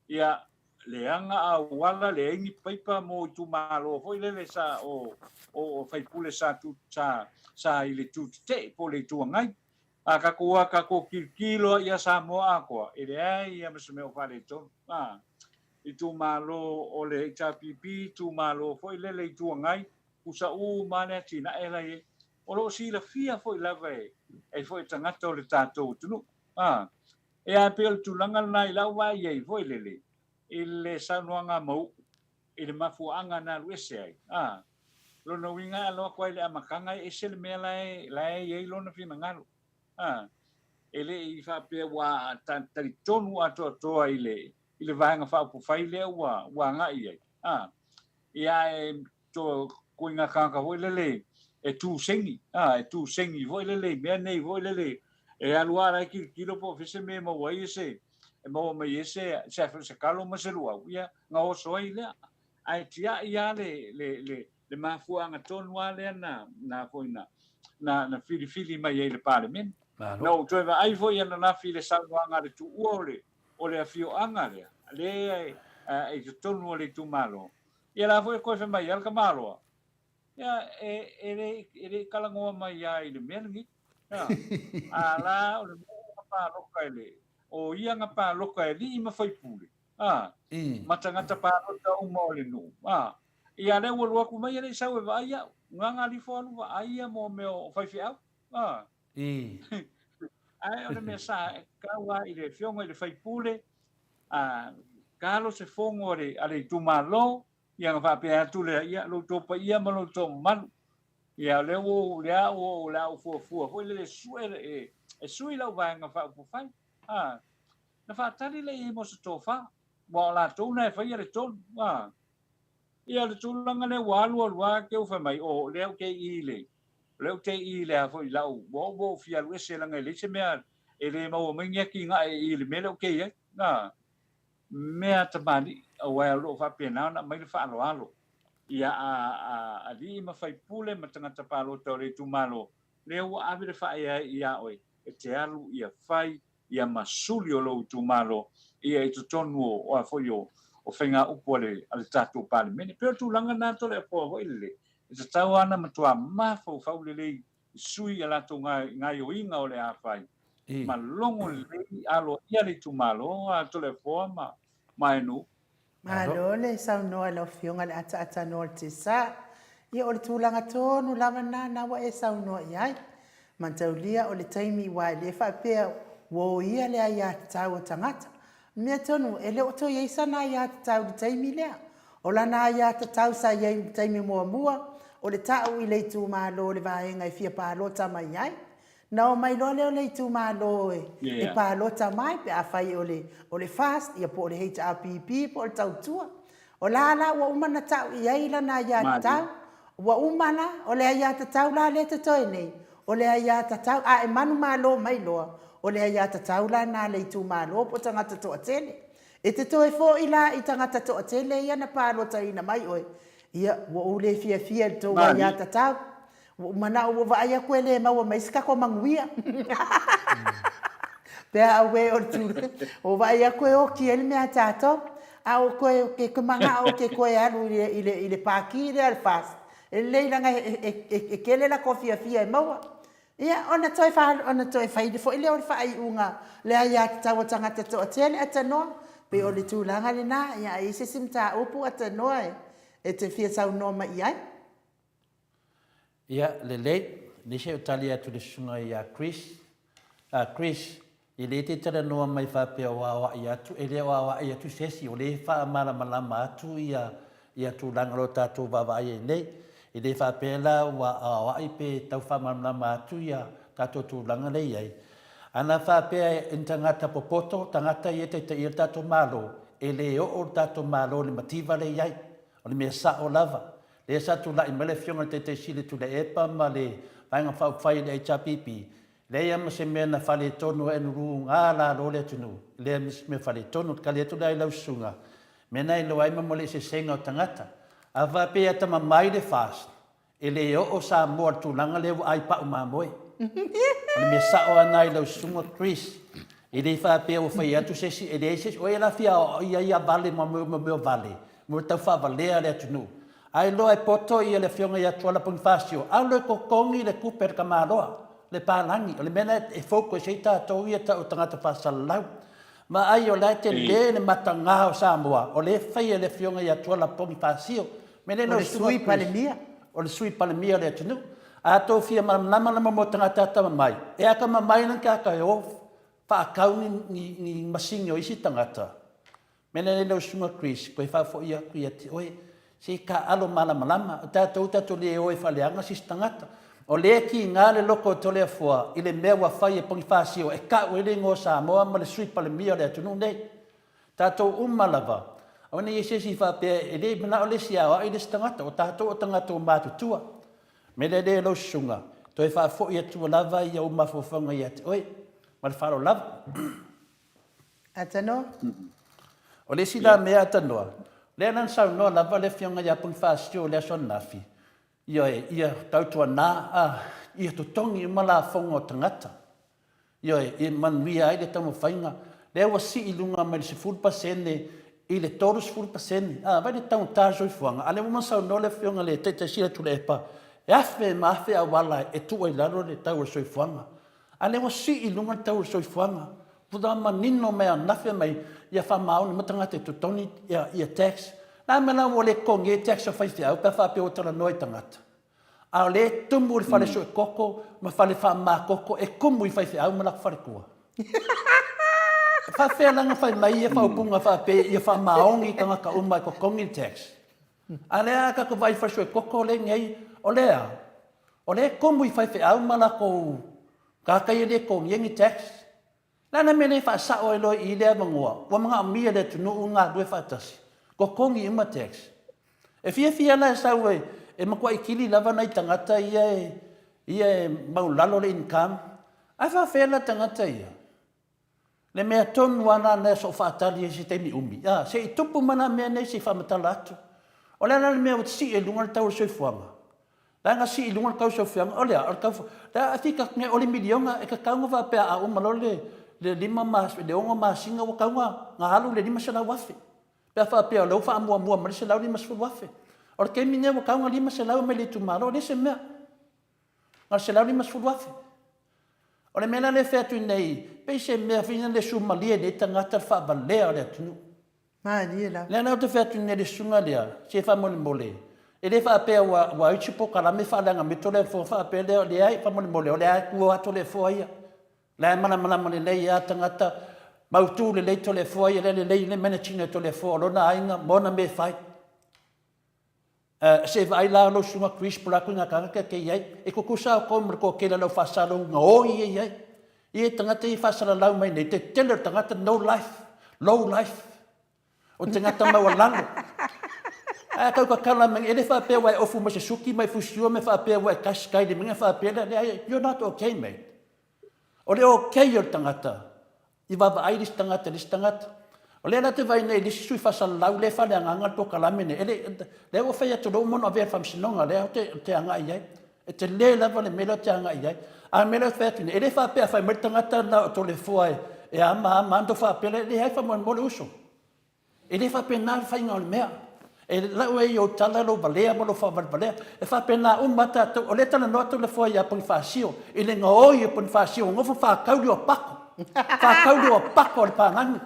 [SPEAKER 3] ia, leaga auala, leai ni paipa mo itumalo foi lele sa o, o, o faipule sa tu, sa, sa i le itu tetee po o le Itu Agai. A tatou a tatou tilotilo lava ia Samoa atoa, e leai lava ma se mea o faaletonu. A, itumalo o le HRPP, itumalo foi lele Itu Agai, Usa uma lava le atinae la e i ai. O lo o silafia foi lava e, e foi tagata o le tatou atunuu. A, e a pei o le tulaga lena i lau vaai i ai foi lele, i le saunoaga a Mauu i le mafuaaga na alu ese ai. A, lona uiga e alo atu ai i le amataga e ese le mea la e, la e i ai lona finagalo. A, e le i faapea ua talitonu atoatoa i le, i le Vaega Faaupufai lea ua, ua agai i ai. A, ia e to koinga tagata foi lele e tu sengi, a, e tu sengi foi lele i mea nei foi lele e alu lava la e tilotilo po o fea se mea e maua ai se, e maua mai ai se, se, se kalo ma se luau, ia, na oso ai lea. Ae tiai lava le, le, le, le mafuaaga tonu lava lea na, na foi na, na, na filifili mai ai i le Palemene. Na ou toe vaai foi ananafi i le saunoaga a le tuua o le, o le afioaga lea, lea e, e i totonu o le itumalo, Ia la foi e koe fai mai ai le tamaloa, ia, e, e le, e le i talanoa mai lava i le mea lenei. A, a la o le mea na paloka e le, o ia na paloka e alii ma faipule, a, ma tagata palota uma o le nuu, a, ia lea ua alu atu mai e le i sau e vaai au, na na alifo alu vaai ia mo mea o faifeau, a. Ae o le mea sa e tatau lava i le afioga i le faipule, a, kalo se fono a le, a le itumalo, ia ona faapea atu lea, ia, lo outou paia ma lo outou mamalu, ia, o lea ua ou, lea ua ou, le a ou fuafua foi lele e sue, e, e sui lau Vaega Faaupufai. A, na faatali lea i ai mo se tofa, aua o latou na e faia le tonu. A, ia, o le tulaga lea ua alu alu lava te fai mai, o, lea ou te i i le, o lea ou te i i le a foi i lau, ua ou, ua ou fia alu ese leaga e leai se mea e le maua mai ni atinae i le mea lea ou te i ai. A, mea tamalii. Aua o lo o faapena ona aumai le faaaloalo ia a a alii ma faipule ma tagata palota o le itumalo, lea ua ave le faaeaea ia oe e te alu ia fai ia ma suli o lou itumalo ia i totonu o a foi o o faigaupu a le a le tatou Palemene. E pei o le tulaga lena Toleafoa foi lele, e tatau lava ona matua mafaufau lelei i sui i a latou gaioiga o le a fai, ma logo lelei aloaia le itumalo a Toleafoa ma Maenu.
[SPEAKER 1] Malo le saunoa i lau Afioga i le ataatanoa o le Tesa. Ia o le tulaga tonu lava lena na ua e saunoa i ai. Mataulia o le taimi aua e le faapea ua oia le aiatatau a tagata. O le mea tonu, e le o toe i ai sana aiatatau i le taimi lea. O lana aiatatau sa i ai i le taimi muamua, o le ta'u i le itumalo o le vaega e fia palota mai ai. Na omai loa lea o le itumalo e palota mai pe afai o le o le FAST ia po o le HRPP po o le Tautua. O la la ua uma ona ta'u i ai lana aiatatau. Ua uma la, o le aiatatau la lea e totoe nei, o le aiatatau, a e manumalo mai loa, o le aiatatau la lena a le itumalo po o tagata toatele. E te toe foi la i tagata toatele ia na palotaina mai oe, ia ua ou le fiafia i le tou aiatatau. Ua ou manao ua vaai atu e le maua mai se tatou manuia. Pe a auē o le tulaga, ua vaai atu e oti ai le mea a tatou. A o toe, ke manao ou te toe alu i le, i le, i le pati lea a le FAST, e lelei leaga e tele latou fiafia e maua. Ia, ona toe fa, ona toe fai foi lea o le faaiuga le aiatatau a tagata toatele, Atanoa. Pei o le tulaga lena. Ia, a i ai se isi mataupu Atanoa e te fia saunoa mai i ai?
[SPEAKER 2] Ia, lelei, nei se i ou tali atu i le susuga ia Chris. Ah, Chris, e le te talanoa mai faapea o aoai atu, e le o aoai atu se isi, o lea e faamalamalama atu ia, ia tulaga o lo o tatou vaavaai ai nei. E le faapea la ua aoai pe tau faamalamalama atu ia tatou tulaga lea e i ai. Ana faapea e ni tagata popoto, tagata ia e taitaia le tatou Malo, e le oo le tatou Malo i le mativa lea e i ai. O le mea sao lava, lea sa tulai mai le Afioga i le Taitai Sili Tuilaepa ma le Vaega Faaupufai a le HRPP, leai lava ma se mea na faaletonu ai anu-luga lalo le atunuu, leai ma se mea faaletonu. Tali atu la i lau susuga, mea na iloa ai mo le eseesega o tagata. A faapea e atamamai le FAST, E le oo Samoa i le tulaga lea ua ai pau mamoe. O le mea sao lava lena i lau susuga Chris. E le faapea ua fai atu se isi, e leai se isi, o ai la fia aoaoia ia vale ma mea o vale, mo le tau faavalea le atunuu. A iloa e poto ia le afioga ia Tuala Ponifasio, alu e totogi le tupe a le tamaloa, le palagi. O le mea lena e focus ai tatou ia tau o tagata faasalalau. Vaai o la e tele le mataga o Samoa, o lea e fai e le afioga ia Tuala Ponifasio.
[SPEAKER 1] O le Sui Palemia.
[SPEAKER 2] O le Sui Palemia o le atunuu. A outou fia malamalama la mo tagata atamamai, e atamamai la ni tagata e o faatau ni, ni, ni masini o isi tagata. Mea lea lau Susuga Chris, koe faafoi atu ia te oe, se taaalo malamalama, o tatou tatou le o e faaleaga se isi tagata. O lea e tiga le loto o Toleafoa i le mea ua fai e Ponifasio e tau ai le igoa o Samoa ma le Sui Palemia o le atunuu nei. Tatou uma lava, aua ne i i ai se isi faapea e le manao le isi e aoai le isi tagata, o tatou o tagata ua matutua. Mea lea lea lau susuga, toe faafoi atua lava ia ou mafaufauga ia te oe. Ma le faaaloalo lava.
[SPEAKER 1] Atanoa.
[SPEAKER 2] O le isi la mea Atanoa, lea la na saunoa lava le afioga ia Ponifasio i le aso ananafi, ioe, ia tautuana, a, ia totogi uma lafoga o tagata. Ioe, e manuia ai le taumafaiga. Lea ua sii i luga mai le 10% i le 30%. A, vaai le taugata o le soifuaga, a o lea ua uma ona saunoa le Afioga i le Taitai Sili o Tuilaepa, e afe ma afe auala e tuu ai i lalo le tau o le soifuaga. A o lea ua sii i luga le tau o le soifuaga. Ua manino mai ananafi mai, ia faamaoni uma tagata e totogi ia tax. O le a le mea la ua le totogi ai tax a faifeau pe a faapea ua talanoa i tagata? A o lea e tumu i le fale sue koko ma fale faamama toto e tumu i faifeau ma latou faletua. E faafefea la ona fai mai ia faaupuga faapea ia faamaoni tagata uma e totogi le tax? A lea a tatou vaai i fale sue koko lea nei, o lea, o lea e tumu i faifeau ma latou tagata ia e le totogia ni tax. Le a le mea e le faasao ai loa i i lea avanoa ua manaomia e le atunuu galulue faatasi, totogi uma tax. E fiafia la e sau e, e matuai kili lava nai tagata ia e, ia e maulalo le income, ae faafefea la tagata ia? Le mea tonu lava lena sa ou faatali ai se taimi umi, a, se i tupu mai la mea nei se i faamatala atu. O le a la le mea ua sii ai i luga le tau o le soifuaga? Leaga sii i luga le tau o le soifuaga, o le a? O le tau, le a fika atu nei, o le miliona, e tatau ona faapea a uma loa le le lima le ono masina ua tatau ona alu le $500,000. Pe a faapea o lea ua faamuamua mai le $150,000. O le taimi lenei ua tatau ona $500 mai le itumalo, e leai se mea. Na o le $150,000. O le mea la lea e fai atu nei, pei se mea foi lea sumalie ai le tagata le faavalea o le atunuu.
[SPEAKER 1] Malie lava.
[SPEAKER 2] Lea la ou te fai atu nei i le susuga lea, se faamolemole, e le faapea ua, ua ai se polokalame faaleaga mai Toleafoa faapea lea, leai, faamolemole, o lea e tu lava Toleafoa ia. O la e malamalama lelei lava tagata, mautu lelei Toleafoa ia, lea e lelei le manage ina e Toleafoa o lona aiga ma ona mea e fai. Se i vaai la lou susuga Chris po o le a ituaiga tagata e te i ai. E tutusa outou ma le toatele o le au faasalalau gaoi ia e i ai. Ia tagata ia e faasalalau mai nei, tetele o le tagata no life, low life. O le tagata maualalo. Ae tau tatala mai, e le faapea ua e ofu mai se suki ma e fusiua ma e faapea ua e cash guy i le mea faapea lea. Leai, you're not okay mate. O le okay o le tagata, i vaavaai le isi tagata i le isi tagata. O lea la te vaai nei i le isi sui faasalalau lea e faaleagaga le polokalame nei, e le, lea ua fai atu loa ua uma ona avea i le faamasinoga, lea ou te, ou te agai i ai. E tele lava le mea lea ou te agai i ai. A o le mea lea ou te fai atu nei, e le faapea a fai mai le tagata lena o Toleafoa e, e ama ama ona faapea lea, leai faamolemole uso. E le faapena le faiga o le mea. E lau ai i ou tala lou valea ma lou faavalevalea. E faapena uma lava tatou. O lea e talanoa atu le Afoa ia Ponifasio i le gaoi o Ponifasio ua nofo faatau le uapako. Faatau le uapako a le palagi.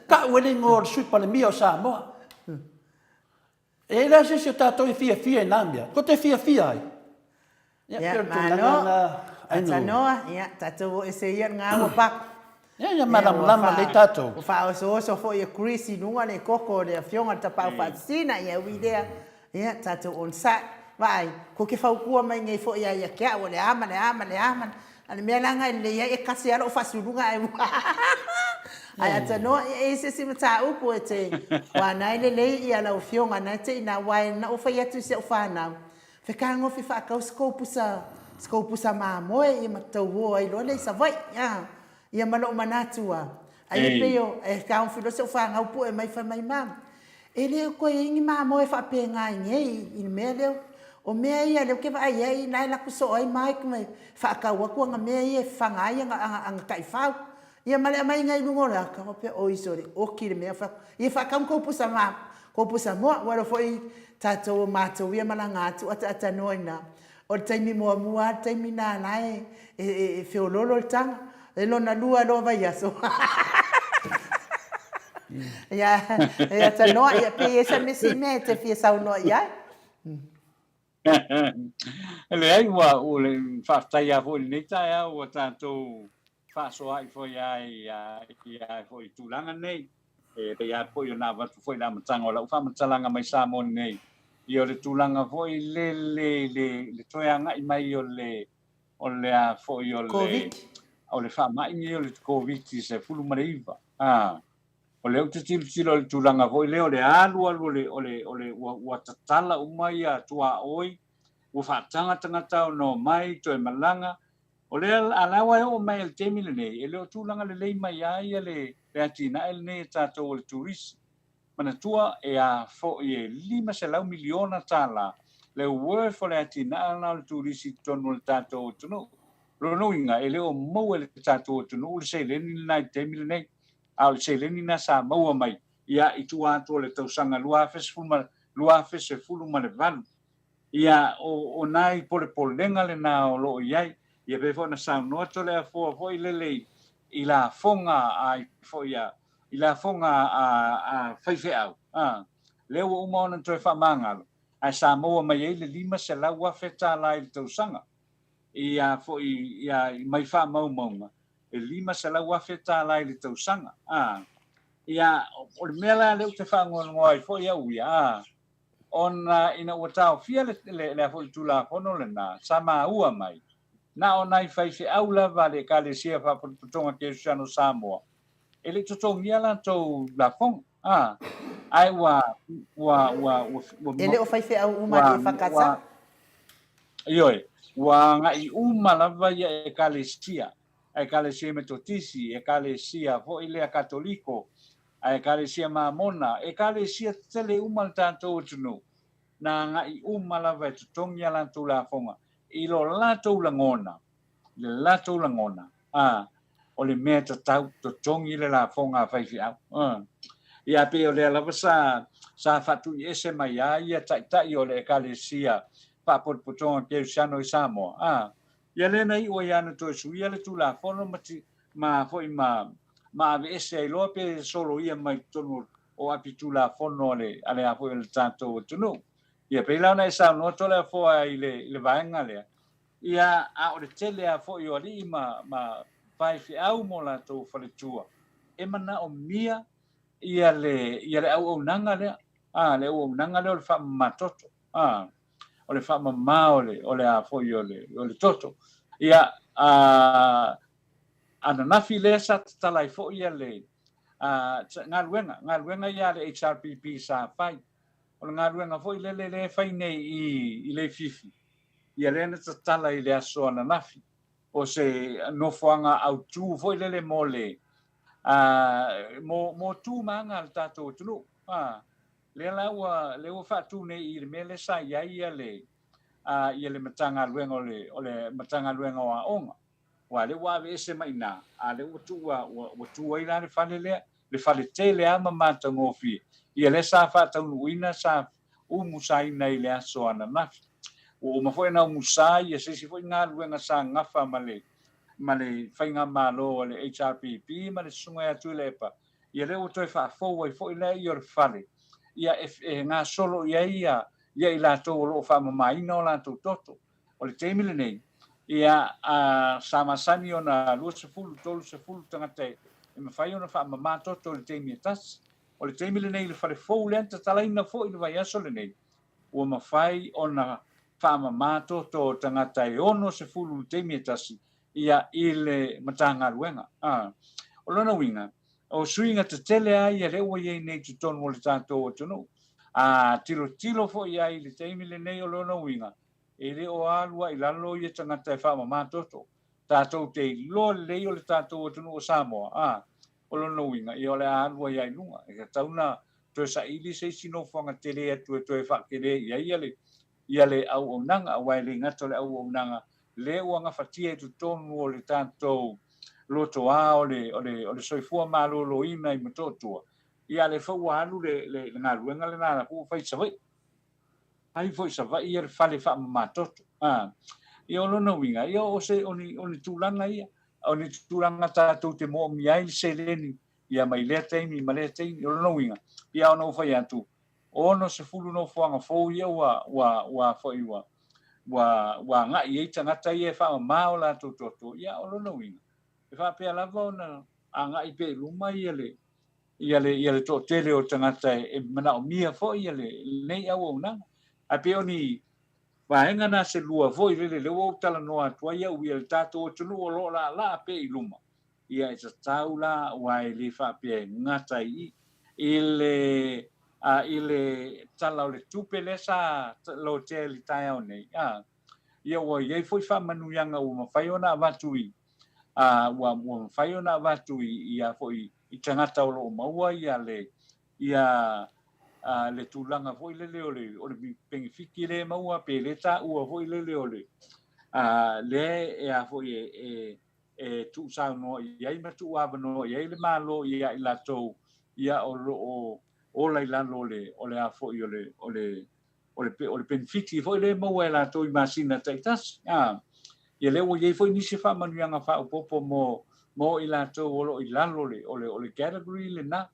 [SPEAKER 2] Tau ai le igoa o le Sui Palemia o Samoa. E i ai la se isi o tatou e fiafia i na mea? Tou te fiafia ai?
[SPEAKER 1] Ia, pei o le tulaga lena. Atanoa, ia, tatou o ese ia lena ua pako.
[SPEAKER 2] Ia, ia malamalama lelei tatou.
[SPEAKER 1] Ua faaosooso foi e Chris i luga le koko o le afioga i le Tapaau Faasisina, ia ui lea, ia, tatou onosai. Vaai, kou te fautua mai nei foi ia te au o le a ma le a ma le a ma le a le mea la lena e lelei ai e tasi lava lou faasuluga ae ua Ae atanoa, ia e i ai se isi mataupu e te, aua na e lelei ia lau afioga na e te i ina, aua na ou fai atu i si au fanau, Fekalofi faatau se kou pusa, se kou pusa mamoe ia ma tou o ai loa lea i Savaii. A, ia ma lou manatu a, ai e pei o, e taofi loa si ou fanau pue mai fai mai, Mama, e le o toe i ai ni mamoe faapena i nei i le mea lea. O mea ia lea ou te vaai ai, na e alu atu soo ai Mike ma faatau atu ana mea ia e fafaga ai ana taifau. Ia ma le aumaiga i luga o le ata, faapea, oi sole, oti le mea, fai atu, ia faatau ni kou pusa ma, kou pusa moa, ua iloa foi tatou o matou ia malaga atu ataatanoa ina, o le taimi muamua lava le taimi na la e, e, e feololo le taga, le lona lua loa vaiaso. Ia, e atanoa, ia, pe i ai se isi mea e te fia saunoa i ai.
[SPEAKER 3] Leai, ua, ua le faafetai lava foi i lenei taeao ua tatou faasoaai foi lava i foi i tulaga nei. E pei lava foi ona avatu foi i le amataga o lau faamatalaga mai Samoa nei, ia o le tulaga foi lele i le, le toe agai mai o le, o le a foi o le, o le faamai nei o le Koviti-19. A, o lea ou te tilotilo i le tulaga foi lea o le alu alu o le, o le, o le, ua, ua tatala uma ia tuaoi, ua faataga tagata ona omai toe malaga. O lea, a la ua e oo mai i le taimi lenei, e le o tulaga lelei mai ai ia le, le atinae lenei e tatou o le turisi. Manatua e a foi e $500 miliona tala le worth o le atinae lena o le turisi i totonu o le tatou atunuu. O lona uiga, e le o maua e le tatou atunuu le seleni lena i le taimi lenei, a o le seleni lena sa maua mai ia i tua atu o le tausaga 2018. Ia, o, o nai polepolega lena o lo o i ai. Ia pei foi ona saunoa Toleafoa foi lele i, i lafoga a foi a, i lafoga a, a faifeau, a, lea ua uma ona toe faamagalo, ae sa maua mai ai le $500,000 i le tausaga, ia foi, ia, mai faamaumauga, e $500,000 i le tausaga, a. Ia, o le mea la lea ou te faanoanoa ai foi au ia, a, ona ina ua taofia le, le, le, foi le Tulafono lena, sa maua mai, na o nai faifeau lava a le Ekalesia Faapotopotoga Kerisiano o Samoa, e le i totogia latou lafoga, a, ae ua, ua, ua, ua, ua,
[SPEAKER 1] E le o faifeau uma a le EFKS.
[SPEAKER 3] Ioe, ua agai uma lava ia Ekalesia. Ekalesia Metotisi, Ekalesia foi lea Katoliko, a Ekalesia Mamona, Ekalesia tetele uma le tatou atunuu, na agai uma lava e totogi a latou lafoga i lo latou lagona, le latou lagona, a, o le mea tatau, totogi le lafoga a faifeau. A. Ia, pei o lea lava sa, sa faatuiese mai ai ia taitai o le Ekalesia Faapotopotoga Kerisiano i Samoa. A. Ia lea na iu ai lava ona toe suia le Tulafono ma, ma foi ma, ma aveese ai loa pe soloia mai totonu o api Tulafono a le, a le a foi o le tatou atunuu. Ia pei la ona e saunoa Toleafoa i le, i le vaega lea, ia a o le tele lava foi o alii ma, ma faifeau ma o latou faletua e manaomia ia le, ia le auaunaga lea, a, le auaunaga lea o le faamamatoto, a, o le faamama o le, o le a foi o le, o le toto. Ia, a, ananafi lea sa tatala ai foi ia le, a, galuega, galuega ia a le HRPP sa fai. O le galuega foi lele lea e fai nei i, i Leififi, ia lea na tatala i le aso ananafi. O se nofoaga autu foi lele mo le, a, mo, mo tu ma aga a le tatou atunuu. A, lea la ua, lea ua faatu nei i le mea lea sa i ai ia le, a, ia le Matagaluega o le, o le Matagaluega o Aoga. Aua lea ua aveese mai i ina, a lea ua tuu ua, ua tu ai la le fale lea, le fale tele lava ma matagofie. Ia lea sa faataunuuina, sa umusaina i le aso ananafi. Ua uma foi ona umusa ia se isi foi galuega sa gafa ma le, ma le faigamalo a le HRPP ma le Susuga ia Tuilaepa, ia lea ua toe faafou ai foi lea ia o le fale, ia e, e gasolo i ai ia, ia i latou o lo o faamamaina o latou toto. O le taimi lenei, ia, a, sa masani ona 20, 30 tagata e, e mafai ona faamama toto i le taimi e tasi. O le taimi lenei i le fale fou lea na tatalaina foi i le vaiaso lenei, ua mafai ona faamama toto o tagata e 60 i le taimi e tasi, ia, i le Matagaluega. A. O lona uiga, o suiga tetele lava ia lea ua i ai nei i totonu o le tatou atunuu. A tilotilo foi i ai i le taimi lenei, o lona uiga, e le o alu lava i lalo ia tagata e faamama toto. Tatou te iloa lelei o le tatou atunuu o Samoa, a, o lona uiga, ia o le a alu ai lava i luga. E tatau ona toe saili se isi nofoaga tele atu e toe faatele i ai ia le, ia le auaunaga, aua e le gata o le auaunaga lea ua gafatia i totonu o le tatou lotoa o le, o le, o le soifua maloloina i Motootua, ia a lea foi ua alu le, le, le galuega lena la ua fai i Savaii. Fai foi i Savaii ia le fale faamamatoto. A, ia o lona uiga, ia o se, o ni, o ni tulaga ia, o ni tulaga tatou te moomia ai le seleni ia mai lea taimi ma lea taimi. O lona uiga, ia ona ou fai atu, 60 nofoaga fou ia ua, ua, ua foi ua, ua, ua agai i ai tagata ia e faamama o latou toto, ia o lona uiga, e faapea lava ona agai pea i luma ia le, ia le, ia le toatele o tagata e, e manaomia foi ia le, lenei auaunaga. Ae pei o ni vaega na se lua foi lele, lea ua ou talanoa atu ai au ia le tatou atunuu o lo o laalaa pea i luma, ia e tatau la aua e le faapea e gata i i i le a i le Tala o le Tupe lea sa lotea i le taeao nei, a ia ua i ai foi faamanuiaga ua mafai ona avatu i a ua ua mafai ona avatu i ia foi i tagata o lo o maua ia le ia a le tulaga foi lele o le o le penefiti lea e maua pe le taua foi lele o le a lea e a foi e e e tuusaunoa i ai ma tuuavanoa i ai le Malo ia i latou ia o lo o ola i lalo o le o le a foi o le o le o le o le penefiti foi lea e maua e latou i masina taitasi. A ia lea ua i ai foi nisi faamanuiaga faaopoopo mo mo i latou o lo o i lalo o le o le o le category lena.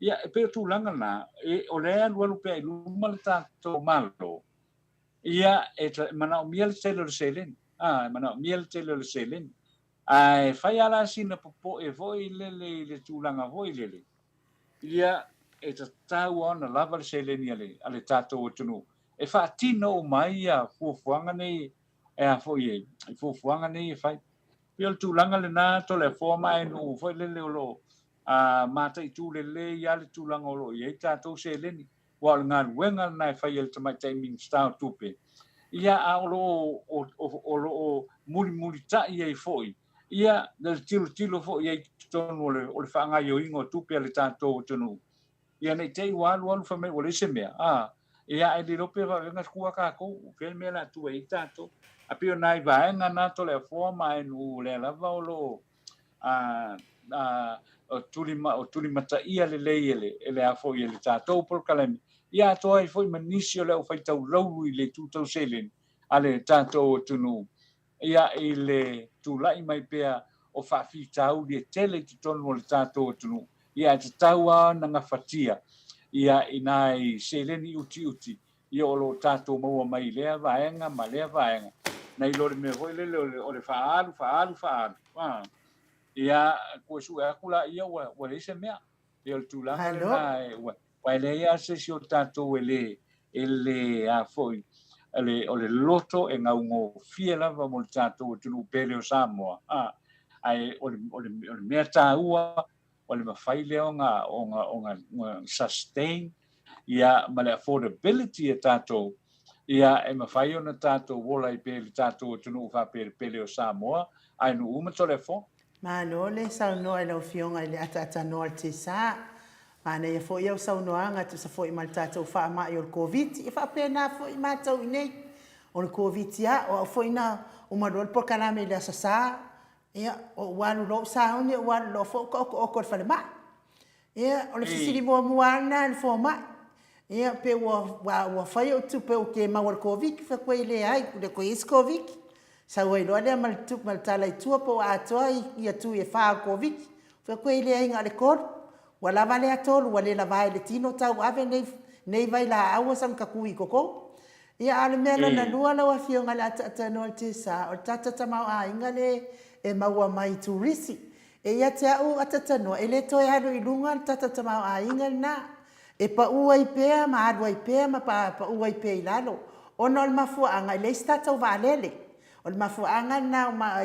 [SPEAKER 3] Ia e pei o tulaga na, e, o lea e alualu pea i luma le tatou Malo, Ia, e manaomia le tele o le seleni. A, e manaomia le tele o le seleni. Ae fai lava la sina popoe foi lele i le tulaga foi lele, ia, e tatau lava ona lava le seleni a le, a le tatou atunuu e faatino uma ai ia fuafuaga nei e a foi e, fuafuaga nei e fai. Pei o le tulaga lena Toleafoa ma Aenuu foi lele o lo o a, mataitu lelei lava le tulaga o lo o i ai tatou seleni. Aua o le galuega lena e fai e le Tamaitai Minisita o Tupe, ia, a o lo o, o, o lo o mulimulitai ai foi Ia, le tilotilo foi i ai i totonu o le, o le faagaoioiga o tupe a le tatou atunuu, ia ne i te i ua alu alu fai mai ua leai se mea, a, ia ae le iloa pe vavega tua tatou, o fea le mea o le a tua i ai tatou. Ae pei o nai vaega na Toleafoa ma Aenuu o lea lava o lo o a, a, o tulima, o tulimataia lelei e le, e le a foi e le tatou polokalame, ia atoa ai foi ma nisi o le aufaitau laulu i le itu tau seleni a le tatou atunuu. Ia, i le tulai mai pea o faafitauli e tele i totonu o le tatou atunuu, ia, e tatau lava ona gafatia, ia, i nai seleni utiuti, ia, o lo o tatou maua mai i lea vaega ma lea vaega, nai lo le mea foi lele o le, o le faaalu, faaalu, faaalu, a, ia, toe sue atu laia ua, ua leai se mea. Ia, o le tulaga lena, e, ua, Aua e leai lava se isi o tatou e le, e le, a foi, le, o le loto e gaugofie lava mo le tatou atunuu pele o Samoa, a, ae o le, o le, o le mea taua, o le mafai lea ona, ona, ona, ona sustain, ia, ma le affordability e tatou, ia, e mafai ona tatou ola ai pea i le tatou atunuu faapelepele o Samoa, ae nuu uma Toleafoa.
[SPEAKER 1] Malo le saunoa i lau Afioga i le ataatanoa o le Tesa. Manaia foi au saunoaga e tusa foi ma le tatou faamai o le Koviti. E faapena foi matou i nei. O le Koviti a, o au foi na uma loa le polokalame i le Aso Sa, ia, ou alu loa ou sauni, ou alu loa foi ou taotooto i le falemai. Ia, o le fesili muamua lava lena i le fomai. Ia, pe ua, ua, ua fai ou tupe ou te maua i le Koviti, fai atu ai, leai, ua le toe i ai se Koviti. Sau ai loa lea ma le, ma le tala i tua po ua atoa ia tui e fa o le Koviti. Fai atu ai, leai, na o le tolu. Ua lava lea tolu, ua le lava ai le tino tauave nei, nei vailaau ua saga tatui i totonu. Ia, a o le mea lona lua lau Afioga i le ataatanoa o le Tesa, o le tatou tamaoaiga lea e maua mai i turisi. E ia te au atatanoa, e le toe alu i luga le tatou tamaoaiga lena. E pau ai pea ma alu ai pea ma pau ai pea i lalo, ona o le mafuaaga e leai se tatou vaalele. O le mafuaaga lena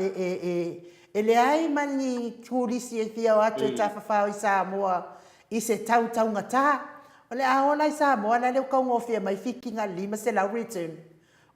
[SPEAKER 1] e leai ma ni turisi e fia o atu e tafafao i Samoa i se tau taugata. O le a ola i Samoa, la le ua taugofie mai Fiti na o le $500 return.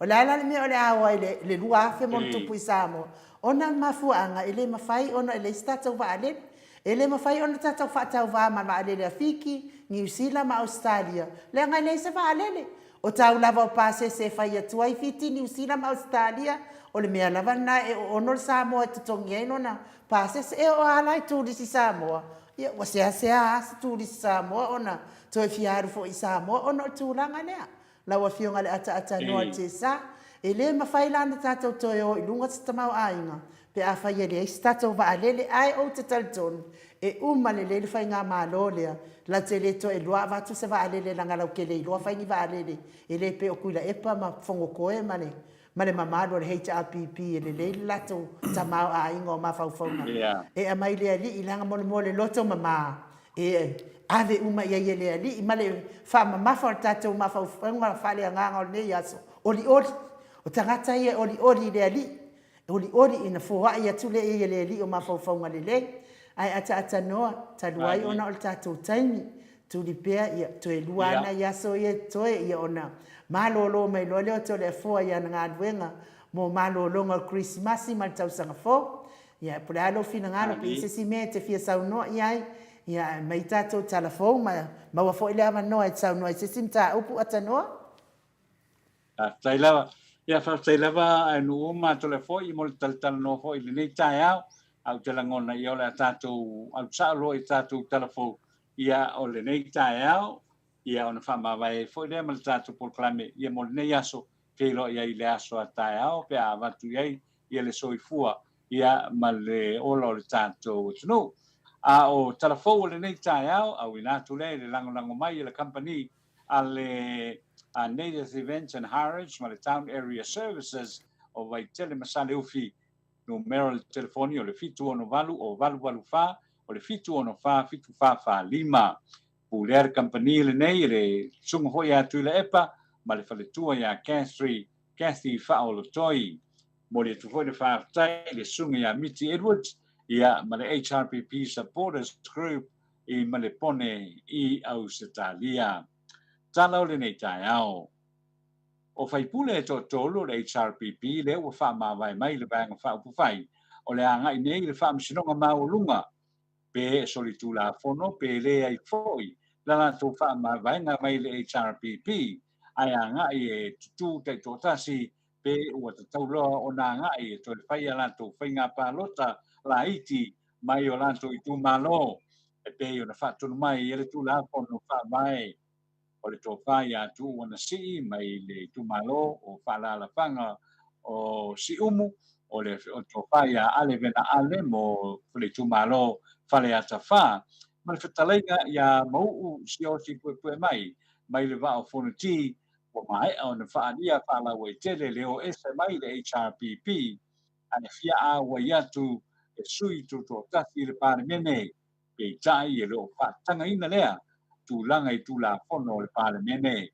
[SPEAKER 1] O le a la le mea o le a o ai i le 2000 ma ona tupu i Samoa? Ona o le mafuaaga e le mafai ona e leai se tatou vaalele. E le mafai ona tatou faatauva ma vaalele a Fiti, Niu Sila ma Ausetalia, leaga e leai se vaalele. O tau lava o pasese e fai atu ai Fiti, Niu Sila ma Ausetalia, o le mea lava lena e oono le Samoa e totogi ai lona pasese. E oo lava la i turisi Samoa, ia ua seasea lava se turisi Samoa ona toe fia alu foi i Samoa ona o le tulaga lea. Lau Afioga i le Ataatanoa o Tesa, e le mafai la ona tatou toe o i luga se tamaoaiga pe afai e leai se tatou vaalele, ae ou te talitonu e uma lelei le faigamalo lea, latou te le toe iloa avatu se vaalele leaga latou te le iloa fai ni vaalele, e le pei o Tuilaepa ma Fonotoe ma le ma le mamalu o le HRPP e lelei le latou tamaoaiga o mafaufauga e aumai le Alii leaga mo le mea o le loto mama e ave uma i ai e le Alii ma le faamamafa o le tatou mafaufauga faaleagaga o lenei aso, olioli. O tagata ia e olioli i le Alii, e olioli ina foai atu lea i ai e le Alii o mafaufauga lelei. Ae ataatanoa, talu ai ona o le tatou taimi, tuli pea, ia, toe lua lava nai aso ia e totoe, ia ona malolo mai loa lea o Toleafoa i ana galuega mo malologa o le Kerisimasi ma le tausaga fou. Ia, po o le a lou finagalo, pe i ai se isi mea e te fia saunoa i ai, ia, aumai tatou tala fou ma maua foi le avanoa e te saunoa ai i se isi mataupu, Atanoa.
[SPEAKER 3] Faafetai lava. Ia, faafetai lava a nuu uma a Toleafoa mo le talatalanoa foi i lenei taeao. Ae ou te lagona ia o le a tatou alu sao loa i tatou tala fou ia o lenei taeao, ia ona faamavae ai foi lea ma le tatou polokalame ia mo lenei aso, feiloai ai i le aso a taeao pe a avatu i ai ia le soifua ia ma le ola o le tatou atunuu. A o tala fou o lenei taeao, auina atu lea i le lagolago mai e le kamupani a le Native Events and Harriage ma le Town Area Services o Vaitele ma Saleufi, numera o le telefoni o le 768 o 884 o le 764 7445. Pulea le kamupani lenei e le susuga foi ia Tuilaepa ma le faletua ia Cathy, Cathy Faaolotoi. Momoli atu foi le faafetai i le susuga ia Miti Edwards ia ma le HRPP Supporters Group i Malepone i Ausetalia. Tala o lenei taeao. O faipule e toatolu o le HRPP lea ua faamavae mai i le Vaega Faaupufai O le agai nei i le Faamasinoga Maualuga, pe e solitulafono pe leai foi la latou faamavaega mai le HRPP, ae agai e tutū taitoatasi pe ua tatau loa ona agai e toe fai a latou faiga palota laiti mai o latou itumalo e pei ona faatonu mai e le Tulafono Faavae. O le tofa ia Tuuu Anasii mai le itumalo o Faaalaalafaga o Siumu, o le tofa ia Ale Vena Ale mo le itumalo Faleata 4, ma le fetalaiga ia Mauu Siaosi Puepuemai mai le Vaa o Fonoti, ua maea ona faaalia faalauaitele le o ese mai le HRPP ae fia auai atu e sui tutoatasi i le Palemene. Peitai e le o faatagaina lea tulaga i Tulafono o le Palemene.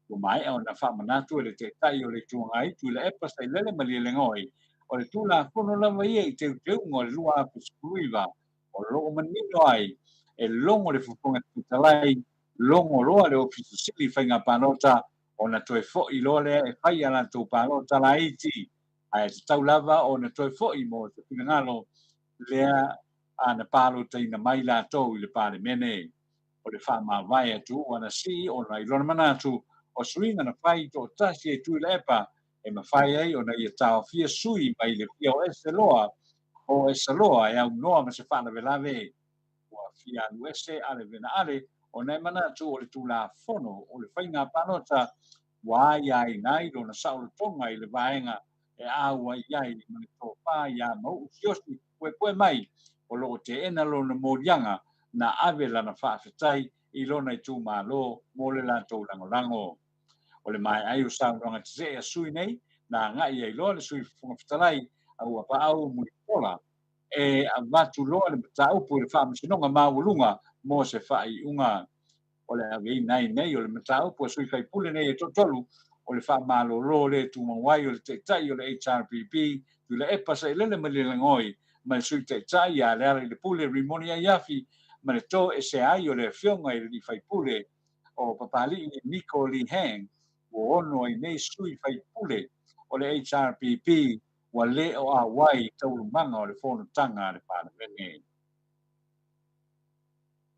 [SPEAKER 3] Ua maea ona faamanatu e le Taitai o le Itu Agai Tuilaepa Sailele Malielegaoi, o le Tulafono lava ia i teuteuga o le 2019 o lo o manino ai e logo le Fofoga Fetalai, logo loa le Ofisa Sili i Faiga Palota ona toe foi loa lea e fai a latou palota laiti, ae tatau lava ona toe foi mo se finagalo lea a na palotaina mai latou i le Palemene. O le faamavae a Tuuu Anasii ona i lona manatu o suiga na fai toatasi e Tuilaepa e mafai ai ona ia taofia sui mai le fia o ese loa o ese loa e aunoa ma se faalavelave. Ua fia alu ese Ale Vena Ale ona e manatu o le Tulafono o le Faiga Palota ua aiaina ai lona saolotoga i le vaega e auai ai ma le tofa iā Mau'u Siaosi Puepuemai o lo o teena lona moliaga na ave lana faafetai i lona itumalo mo le latou lagolago. O le maea ai o saunoaga tetee a sui nei, na agai ai loa le Sui Fofoga Fetalai a Uapaau Mulipola e avatu loa le mataupu i le Faamasinoga Maualuga mo se faaiuga. O le aveina ai nei o le mataupu a sui faipule nei e toatolu, o le faamalolo le tumau ai o le Taitai o le HRPP, Tuilaepa Sailele Malielegaoi, ma le Sui Taitai ia Lealailepule Rimoni Aiafi, ma le toesea ai o le Afioga i le Alii Faipule o Papalii Niko Lee Hang, ua ono ai nei sui faipule o le HRPP ua le o auai i taualumaga o le fonotaga a le Palemene.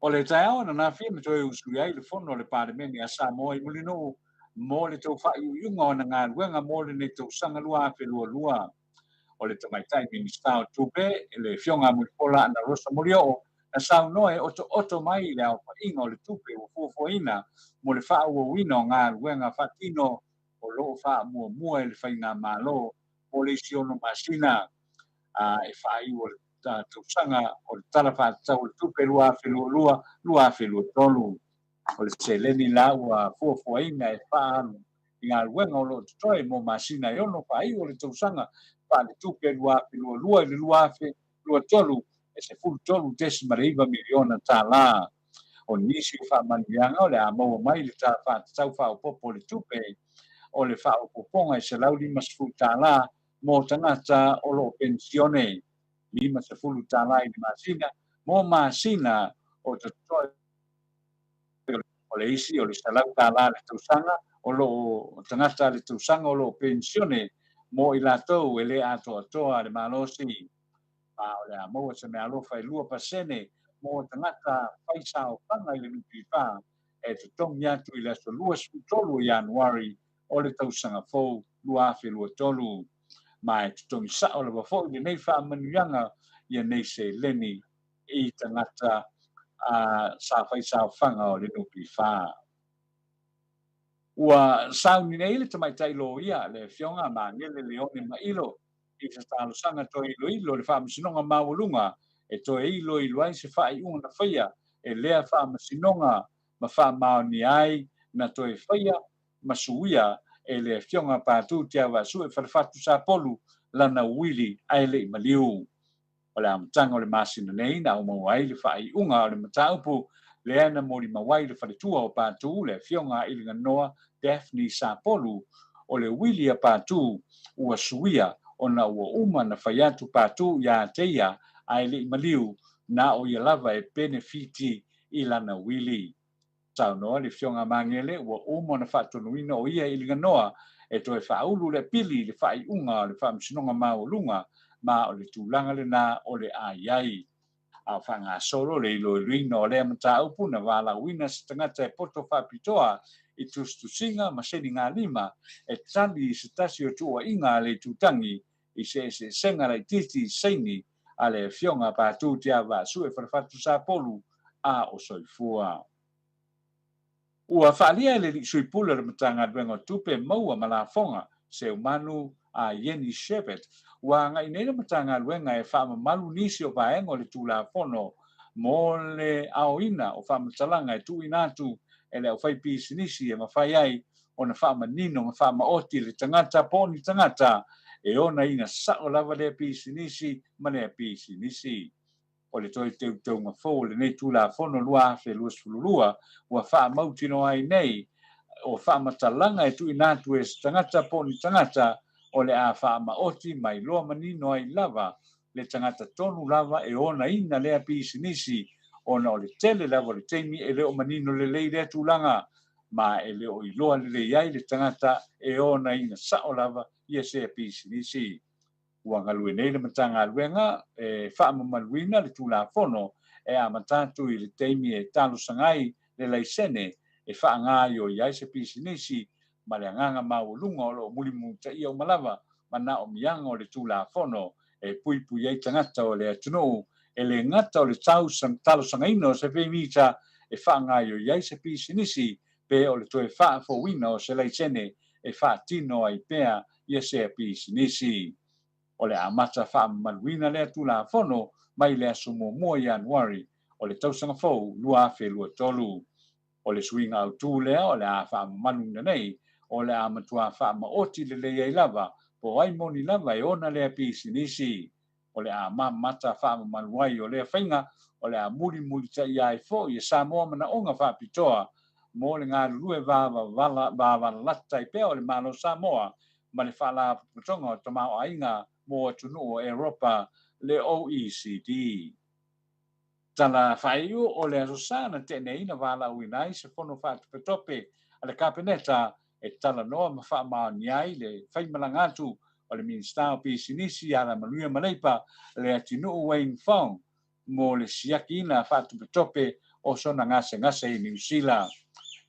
[SPEAKER 3] O le taeao ananafi na toe usui ai le fono a le Palemene a Samoa i Mulinuu mo le tau faaiuiuga o ana galuega mo lenei tausaga 2022. O le Tamaitai Minisita o Tupe, le Afioga a Mulipola Anarosa Molioo, na saunoa e otooto mai le aofaiga o le tupe ua fuafuaina mo le faaauauina o galuega faatino o lo o faamuamua e le Faigamalo mo le isi ono masina e faaiu o le tausaga o le Tala Faatatau o le Tupe 2022/2023. O le seleni la ua fuafuaina e faaalu i galuega o lo o totoe mo masina e ono faaiu o le tausaga faaletupe 2022 i le 2023 e $13.9 miliona tala. O nisi o faamanuiaga o le a maua mai le Tala Faatatau Faaopoopo o le Tupe o le faaopoopoga e $150 mo tagata o lo o penisione, $50 i le masina mo masina o totoe. O le isi o le $100 le tausaga o lo o tagata le tausaga o lo o penisione mo i latou e le atoatoa le malosi. Ma o le a maua se meaalofa e 2% mo tagata fai saofaga i le NPF e totogi atu i le aso 23 o Ianuari o le tausaga fou 2023. Ma e totogi sao lava foi lenei faamanuiaga ia nei seleni i tagata sa fai saofaga o le NPF. Ua sauni nei le tamaitai loia, le Afioga Magele Leone Mailo, i se talosaga toe iloilo i le Faamasinoga Maualuga e toe iloilo ai se faaiuga na faia e lea Faamasinoga ma faamaonia ai na toe faia ma suia e le Afioga Patu Tiavaasue Falefatu Sapolu lana uili ae le i maliu. O le amataga o le masina nei na aumaua ai le faaiuga o le mataupu lea na molimau ai le faletua o Patu, le Afioga i Iliganoa Daphne Sapolu, o le uili a Patu ua suia ona ua uma na fai atu Patu iā te ia ae le i maliu, na o ia lava e penefiti i lana uili. Saunoa le Afioga a Magele ua uma ona faatonuina o ia i Liganoa e toe faaulu le apili i le faaiuga o le Faamasinoga Maualuga ma o le tulaga lena o le a i ai. A o faagasolo le iloiloina o lea mataupu na valaauina se tagata e poto faapitoa i tusitusiga ma senigalima e tali i se tasi o tuuaiga a le itutagi i se eseesega laitiiti i saini a le Afioga a Patu Tiavaasue Falefatu Sapolu a o soifua. Ua faaalia e le Alii Sui Pule o le Matagaluega o Tupe Maua ma Lafoga, Seumanu a Ieni Shepherd, ua agai nei le Matagaluega e faamamalu nisi o vaega o le Tulafono mo le aoina o faamatalaga e tuuina atu e le aufaipisinisi e mafai ai ona faamanino ma faamaoti le tagata po o ni tagata e onaina sao lava lea pisinisi ma lea pisinisi. O le toe teuteuga fou o lenei Tulafono 2022 ua faamautinoa ai nei o faamatalaga e tuuina atu e se tagata po o ni tagata o le a faamaoti ma iloa manino ai lava le tagata tonu lava e onaina lea pisinisi ona o le tele lava o le taimi e le o manino lelei lea tulaga ma e le o iloa lelei ai le tagata e onaina sao lava ia sea pisinisi. Ua galue nei le Matagaluega e faamamaluina le Tulafono e amata atu i le taimi e talosaga ai le laisene e faagaoioi ai se pisinisi ma le agaga maualuga o lo o mulimulitaia uma lava manaomiaga o le Tulafono e puipui ai tagata o le atunuu e le gata o le talosagaina o se pemita e faagaoioi ai se pisinisi pe o le toe faafouina o se laisene e faatino ai pea ia sea pisinisi. O le amata faamamaluina lea Tulafono mai le aso muamua Ianuari o le tausaga fou 2023. O le suiga autu lea o le a faamamaluina nei, o le a matua faamaoti lelei ai lava po o ai moni lava e ona lea pisinisi. O le a mamata faamamalu ai o lea faiga, o le a mulimulitaia ai foi e Samoa manaoga faapitoa mo le galulue vavalalata ai pea o le Malo Samoa ma le Faalapotopotoga o Tamaoaiga mo Atunuu o Eropa, le OECD. Tala faaiu o le Aso Sa na tea nei na valaauina ai se fono faatopetope a le Kapeneta e talanoa ma faamaonia ai le faimalaga atu o le Minisita o Pisinisi, Alamanuia ma Leipa, Leatinuu Wayne Fong mo le siakiina faatopetope o sona gasegase i Niu Sila.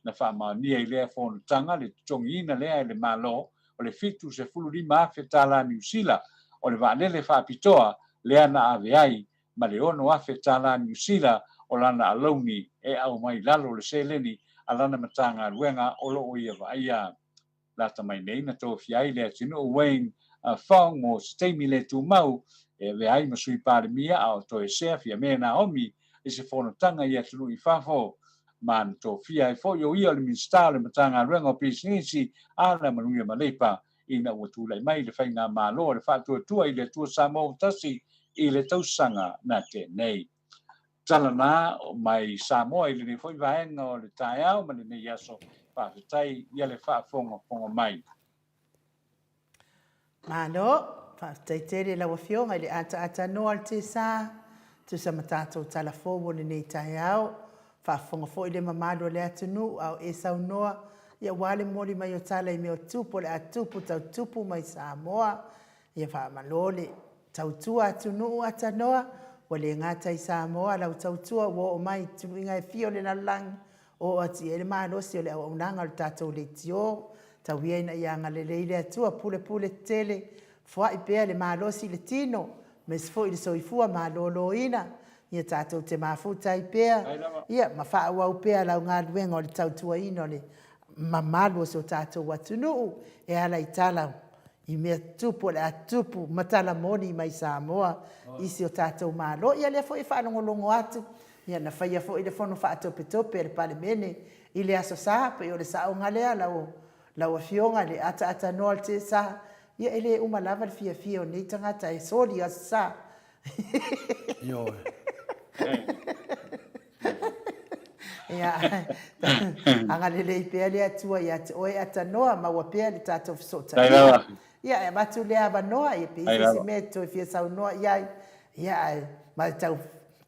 [SPEAKER 3] Na faamaonia i lea fonotaga le totogiina lea e le Malo o le $75,000 tala Niu Sila o le vaalele faapitoa lea na ave ai ma le $6,000 tala Niu Sila o lana alauni e aumai i lalo o le seleni a lana Matagaluega o lo o ia vaaia. Lata mai nei na tofia ai Leatinuu Wayne Fong mo se taimi le tumau e avea ai ma Sui Palemia a o toesea Fiame Naomi i se fonotaga i atunuu i fafo. Ma na tofia ai foi o ia o le Minisita o le Matagaluega o Pisinisi, Alamanuia ma Leipa ina ua tulai mai le Faigamalo a le Faatuatua i le Atua Samoa ua Tasi i le tausaga na tea nei. Tala na mai Samoa i lenei foi vaega o le taeao ma lenei aso. Faafetai ia le faafogafoga mai.
[SPEAKER 1] Malo, faafetai tele i lau Afioga i le ataatanoa o le Tesa, tusa ma tatou tala fou o lenei taeao. Faafofoga foi le mamalu o le atunuu a o e saunoa, ia aua le momoli mai o tala i mea o tupu o le a tupu tau tupu mai Samoa. Ia faamalo le tautua atunuu atanoa, ua le gata i Samoa lau tautua ua oo mai i tuluiga e fia o le lalolagi, Oo atu i ai le malosi o le auaunaga o le tatou leitio. Tau ia ina ia agalelei le Atua pulepule tetele, foai pea le malosi i le tino, aemaise foi le soifua maloloina, ia tatou te mafuta ai pea, ia, ma faaauau pea lau galuega o le tautuaina o le mamalu o si o tatou atunuu e ala i tala i mea tutupu o le a tutupu ma tala moni mai Samoa i si o tatou Malo. Ia lea foi e faalogologo atu Ia, na faia foi le fono faatopetope a le Palemene i le Aso Sa, pei o le saoga lea lau, lau Afioga i le ataatanoa o le Tesa. Ia, e le uma lava le fiafia o nei tagata e soli Aso Sa.
[SPEAKER 2] Ioe.
[SPEAKER 1] Ia, agalelei pea le Atua ia te oe Atanoa, maua pea le tatou fesootaiga. Ia, e avatu lea avanoa, ia, pe i ai se isi mea e toe fia saunoa i ai, ia, ae ma tau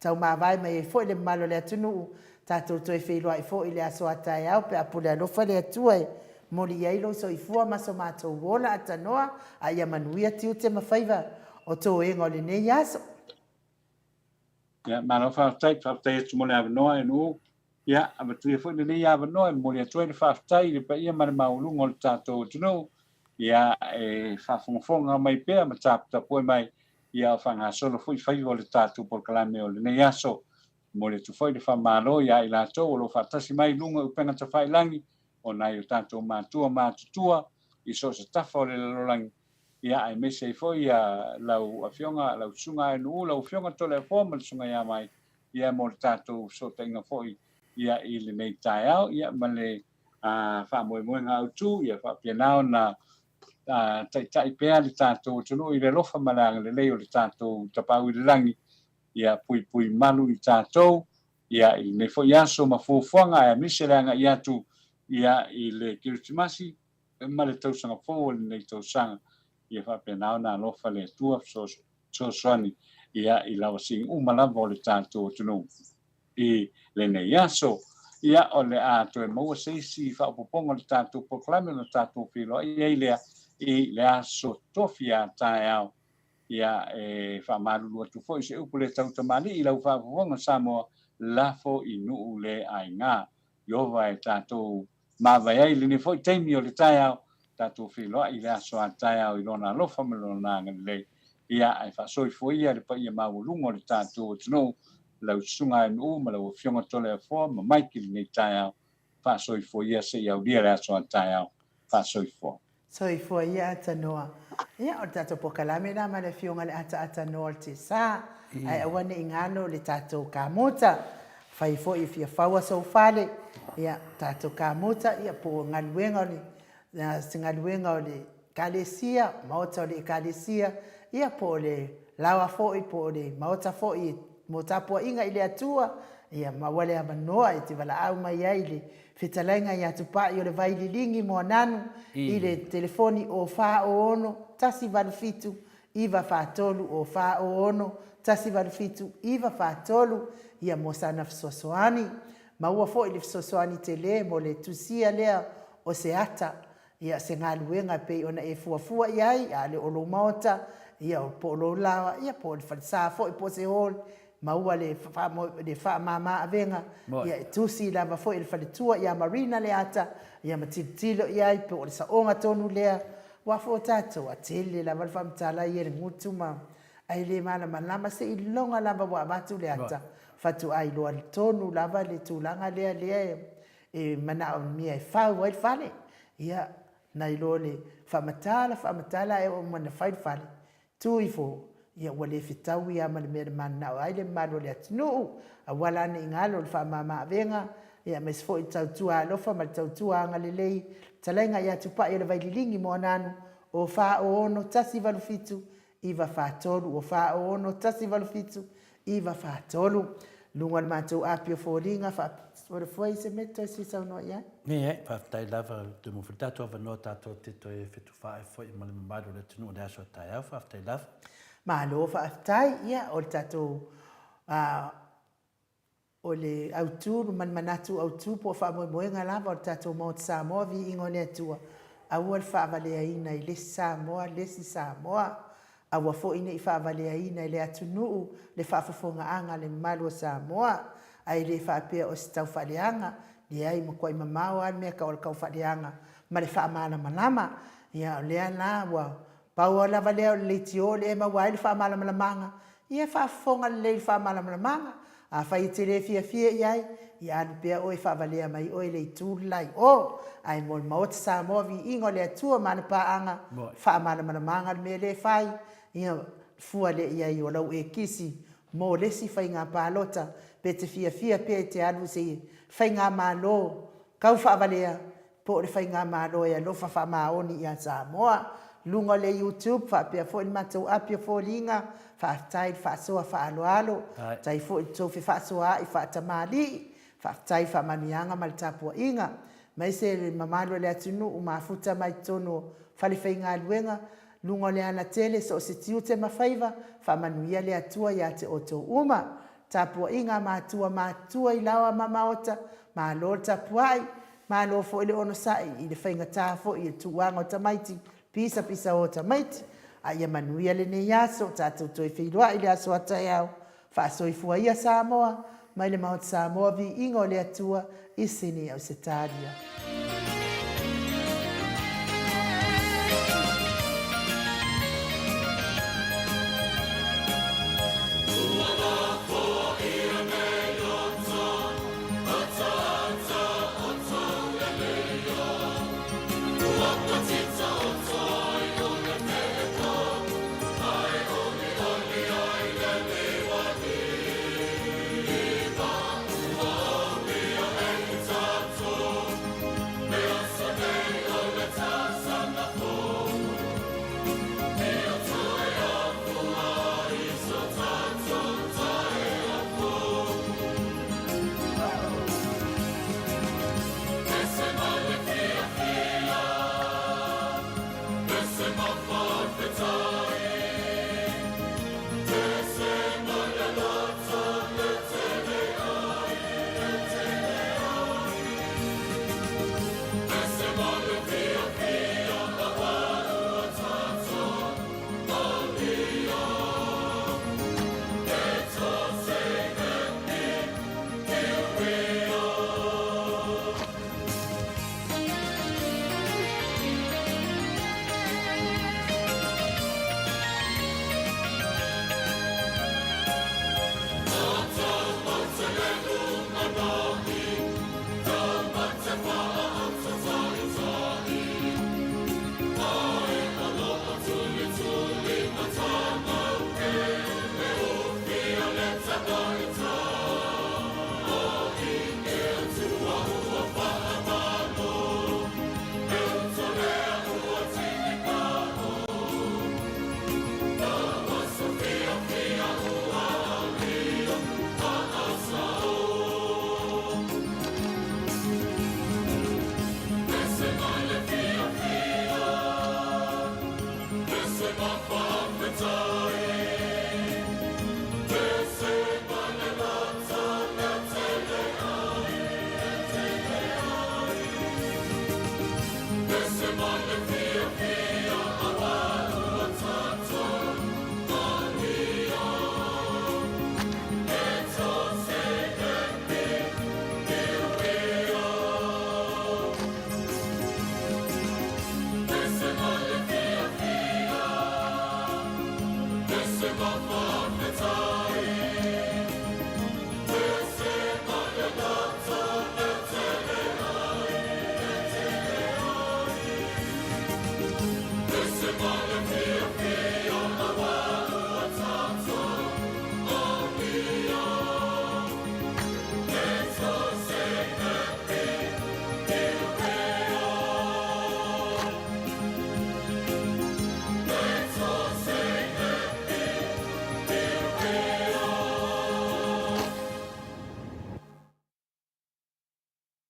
[SPEAKER 1] Taumavae mai ai foi le mamalu o le atunuu, Tatou toe feiloai foi i le aso a taeao pe a pule alofa le Atua e moli i ai lou soifua ma so matou ola atanoa a ia manuia tiute ma faiva o toega o lenei aso.
[SPEAKER 3] Ia, malo faafetai, faafetai atu mo le avanoa e Nuu. Ia, avatu ia foi lenei avanoa e momoli atu ai le faafetai i le paia ma le maualuga o le tatou atunuu, ia, e faafogafoga mai pea ma taputapuai mai, ia, o faagasolo foi faiva o le tatou polokalame o lenei aso. Momoli atu foi le faamalo ia i latou o lo o faatasi mai i luga o upega tafailagi o nai o tatou matua matutua i so o se tafa o le lalolagi, ia aemaise ai foi ia lau Afioga, lau Susuga Aenuu, lau Afioga Toleafoa ma le Susuga ia Mai, ia mo le tatou fesootaiga foi ia i lenei taeao, ia ma le faamoemoega autu ia faapena ona taitai pea le tatou atunuu i le alofa ma le agalelei o le tatou Tapaau i le Lagi, ia puipui malu i tatou ia i lenei foi aso ma fuafuaga aemaise le agai atu ia i le Kerisimasi ma le tausaga fou o lenei tausaga. Ia faapena ona alofa le Atua fesoasoani ia i lavasiga uma lava o le tatou atunuu i lenei aso. Ia o le a toe maua se isi faaopoopoga o le tatou polokalame ona tatou feiloai ai lea i le aso Tofi a taeao. Ia, e faamalulu atu foi se upu le tautamalii i lau faafofoga Samoa, lafo i nuu le aiga. Ieova e tatou mavae ai i lenei foi taimi o le taeao, tatou feiloai i le aso a taeao i Lona alofa ma Lona agalelei. Ia, ae faasoifua ia le paia maualuga o le tatou atunuu, lau Susuga Aenuu ma lau Afioga Toleafoa ma Mike i lenei taeao. Faasoifua ia seia aulia le aso a taeao. Faasoifua.
[SPEAKER 1] Soifua ia Atanoa. Ia, o le tatou pokalame la ma le Afioga i le Ataata Noa o le Tesa. Ae aua ne i galo le tatou kamota. Fai foi e fia faua sou fale, ia, tatou kamota, ia, po o galuega o le, se galuega o le Ekalesia, maota o le Ekalesia, ia, po o le laoa foi, po o le maota foi mo tapuaiga i le Atua, ia, maua le avanoa e te valaau mai ai i le Fetalaiga ia Tupai o le Vaililigi Moananu i le telefoni 0406 187 943 0406 187 943 ia mo sana fesoasoani. Maua foi le fesoasoani tele mo le tusia lea o se ata Ia, se galuega e pei ona e fuafua i ai, a le o lou maota, ia, po o lou laoa, ia, po o le falesa foi, po o se hall, maua le le faamama avega, ia, e tusi lava foi e le faletua ia Marina le ata, ia, ma tilotilo i ai, po o le saoga tonu lea. Aua foi o tatou, a tele lava le faamatala ia i le gutu ma, ae le malamalama seiloga lava ua avatu le ata, faatoa iloa tonu lava le tulaga lea, lea e manaomia e fau ai le fale, ia, nai lo le faamatala, faamatala ae oo mai ina fai le fale, tu ifo, ia ua le fetaui lava ma le mea na mananao ai le mamalu o le atunuu, aua la ne i galo le faamama-avega, ia aemaise foi le tautua alofa ma le tautua agalelei, fetalaiga ia Tupai o le Vaililigi Moananu, o 4 06 1 8 7 9 4 3 o 4 6 1 8 7 9 4 3 Luga o le matou api o foliga faafoefoe i se mea e toe sui saunoa i ai.
[SPEAKER 2] Ia, faafetai lava toe mo foi le tatou avanoa tatou te toe fetufaai foi ma le mamalu o le atunuu i le aso a taeao. Faafetai lava.
[SPEAKER 1] Malo faafetai. Ia, o le tatou O le autu ma le manatu autu po o faamoemoega lava o le tatou Maota Samoa, Viiga o le Atua, aua le faavaleaina i le isi Samoa le isi Samoa. Aua foi ne i faavaleaina i le atunuu le faafofogaaga a le mamalu o Samoa. Ae le faapea o se taufaaleaga, leai, matuai mamao lava le mea tau o le taufaaleaga ma le faamalamalama. Ia, o lea la ua Pau lava lea o le leitio lea e maua ai le faamalamalamaga, ia faafofoga lelei i le faamalamalamaga. Afai e te le fiafia i ai, ia alu pea oe e faavalea mai oe le itu le la i o. Ae mo le Maota Samoa viiga o le Atua ma ana paaga, faamalamalamaga le mea lea e fai, ia fua lea i ai o lau ekisi mo le isi faiga palota, pe te fiafia pea e te alu i se faigamalo kau faavalea, po o le Faigamalo e alofa faamaoni ia Samoa. Luga o le YouTube faapea foi le matou api o foliga, faafetai le faasoa faaaloalo, faafetai foi i le tou fefaasoaai faatamalii, faafetai i faamanuiaga ma le tapuaiga. Aemaise le mamalu o le atunuu mafuta mai totonu o falefaigaluega, luga o le alatele so o se tiute ma faiva, faamanuia le Atua ia te outou uma. Tapuaiga a matua matua i laoa ma maota, malo le tapuai, malo foi le onosai i le faigata foi i le tuuaga o tamaiti, pisapisa o tamaiti, a ia manuia lenei aso, tatou toe feiloai i le aso a taeao, faasoifua ia Samoa, mai le Maota Samoa, viiga o le Atua i Sini Ausetalia.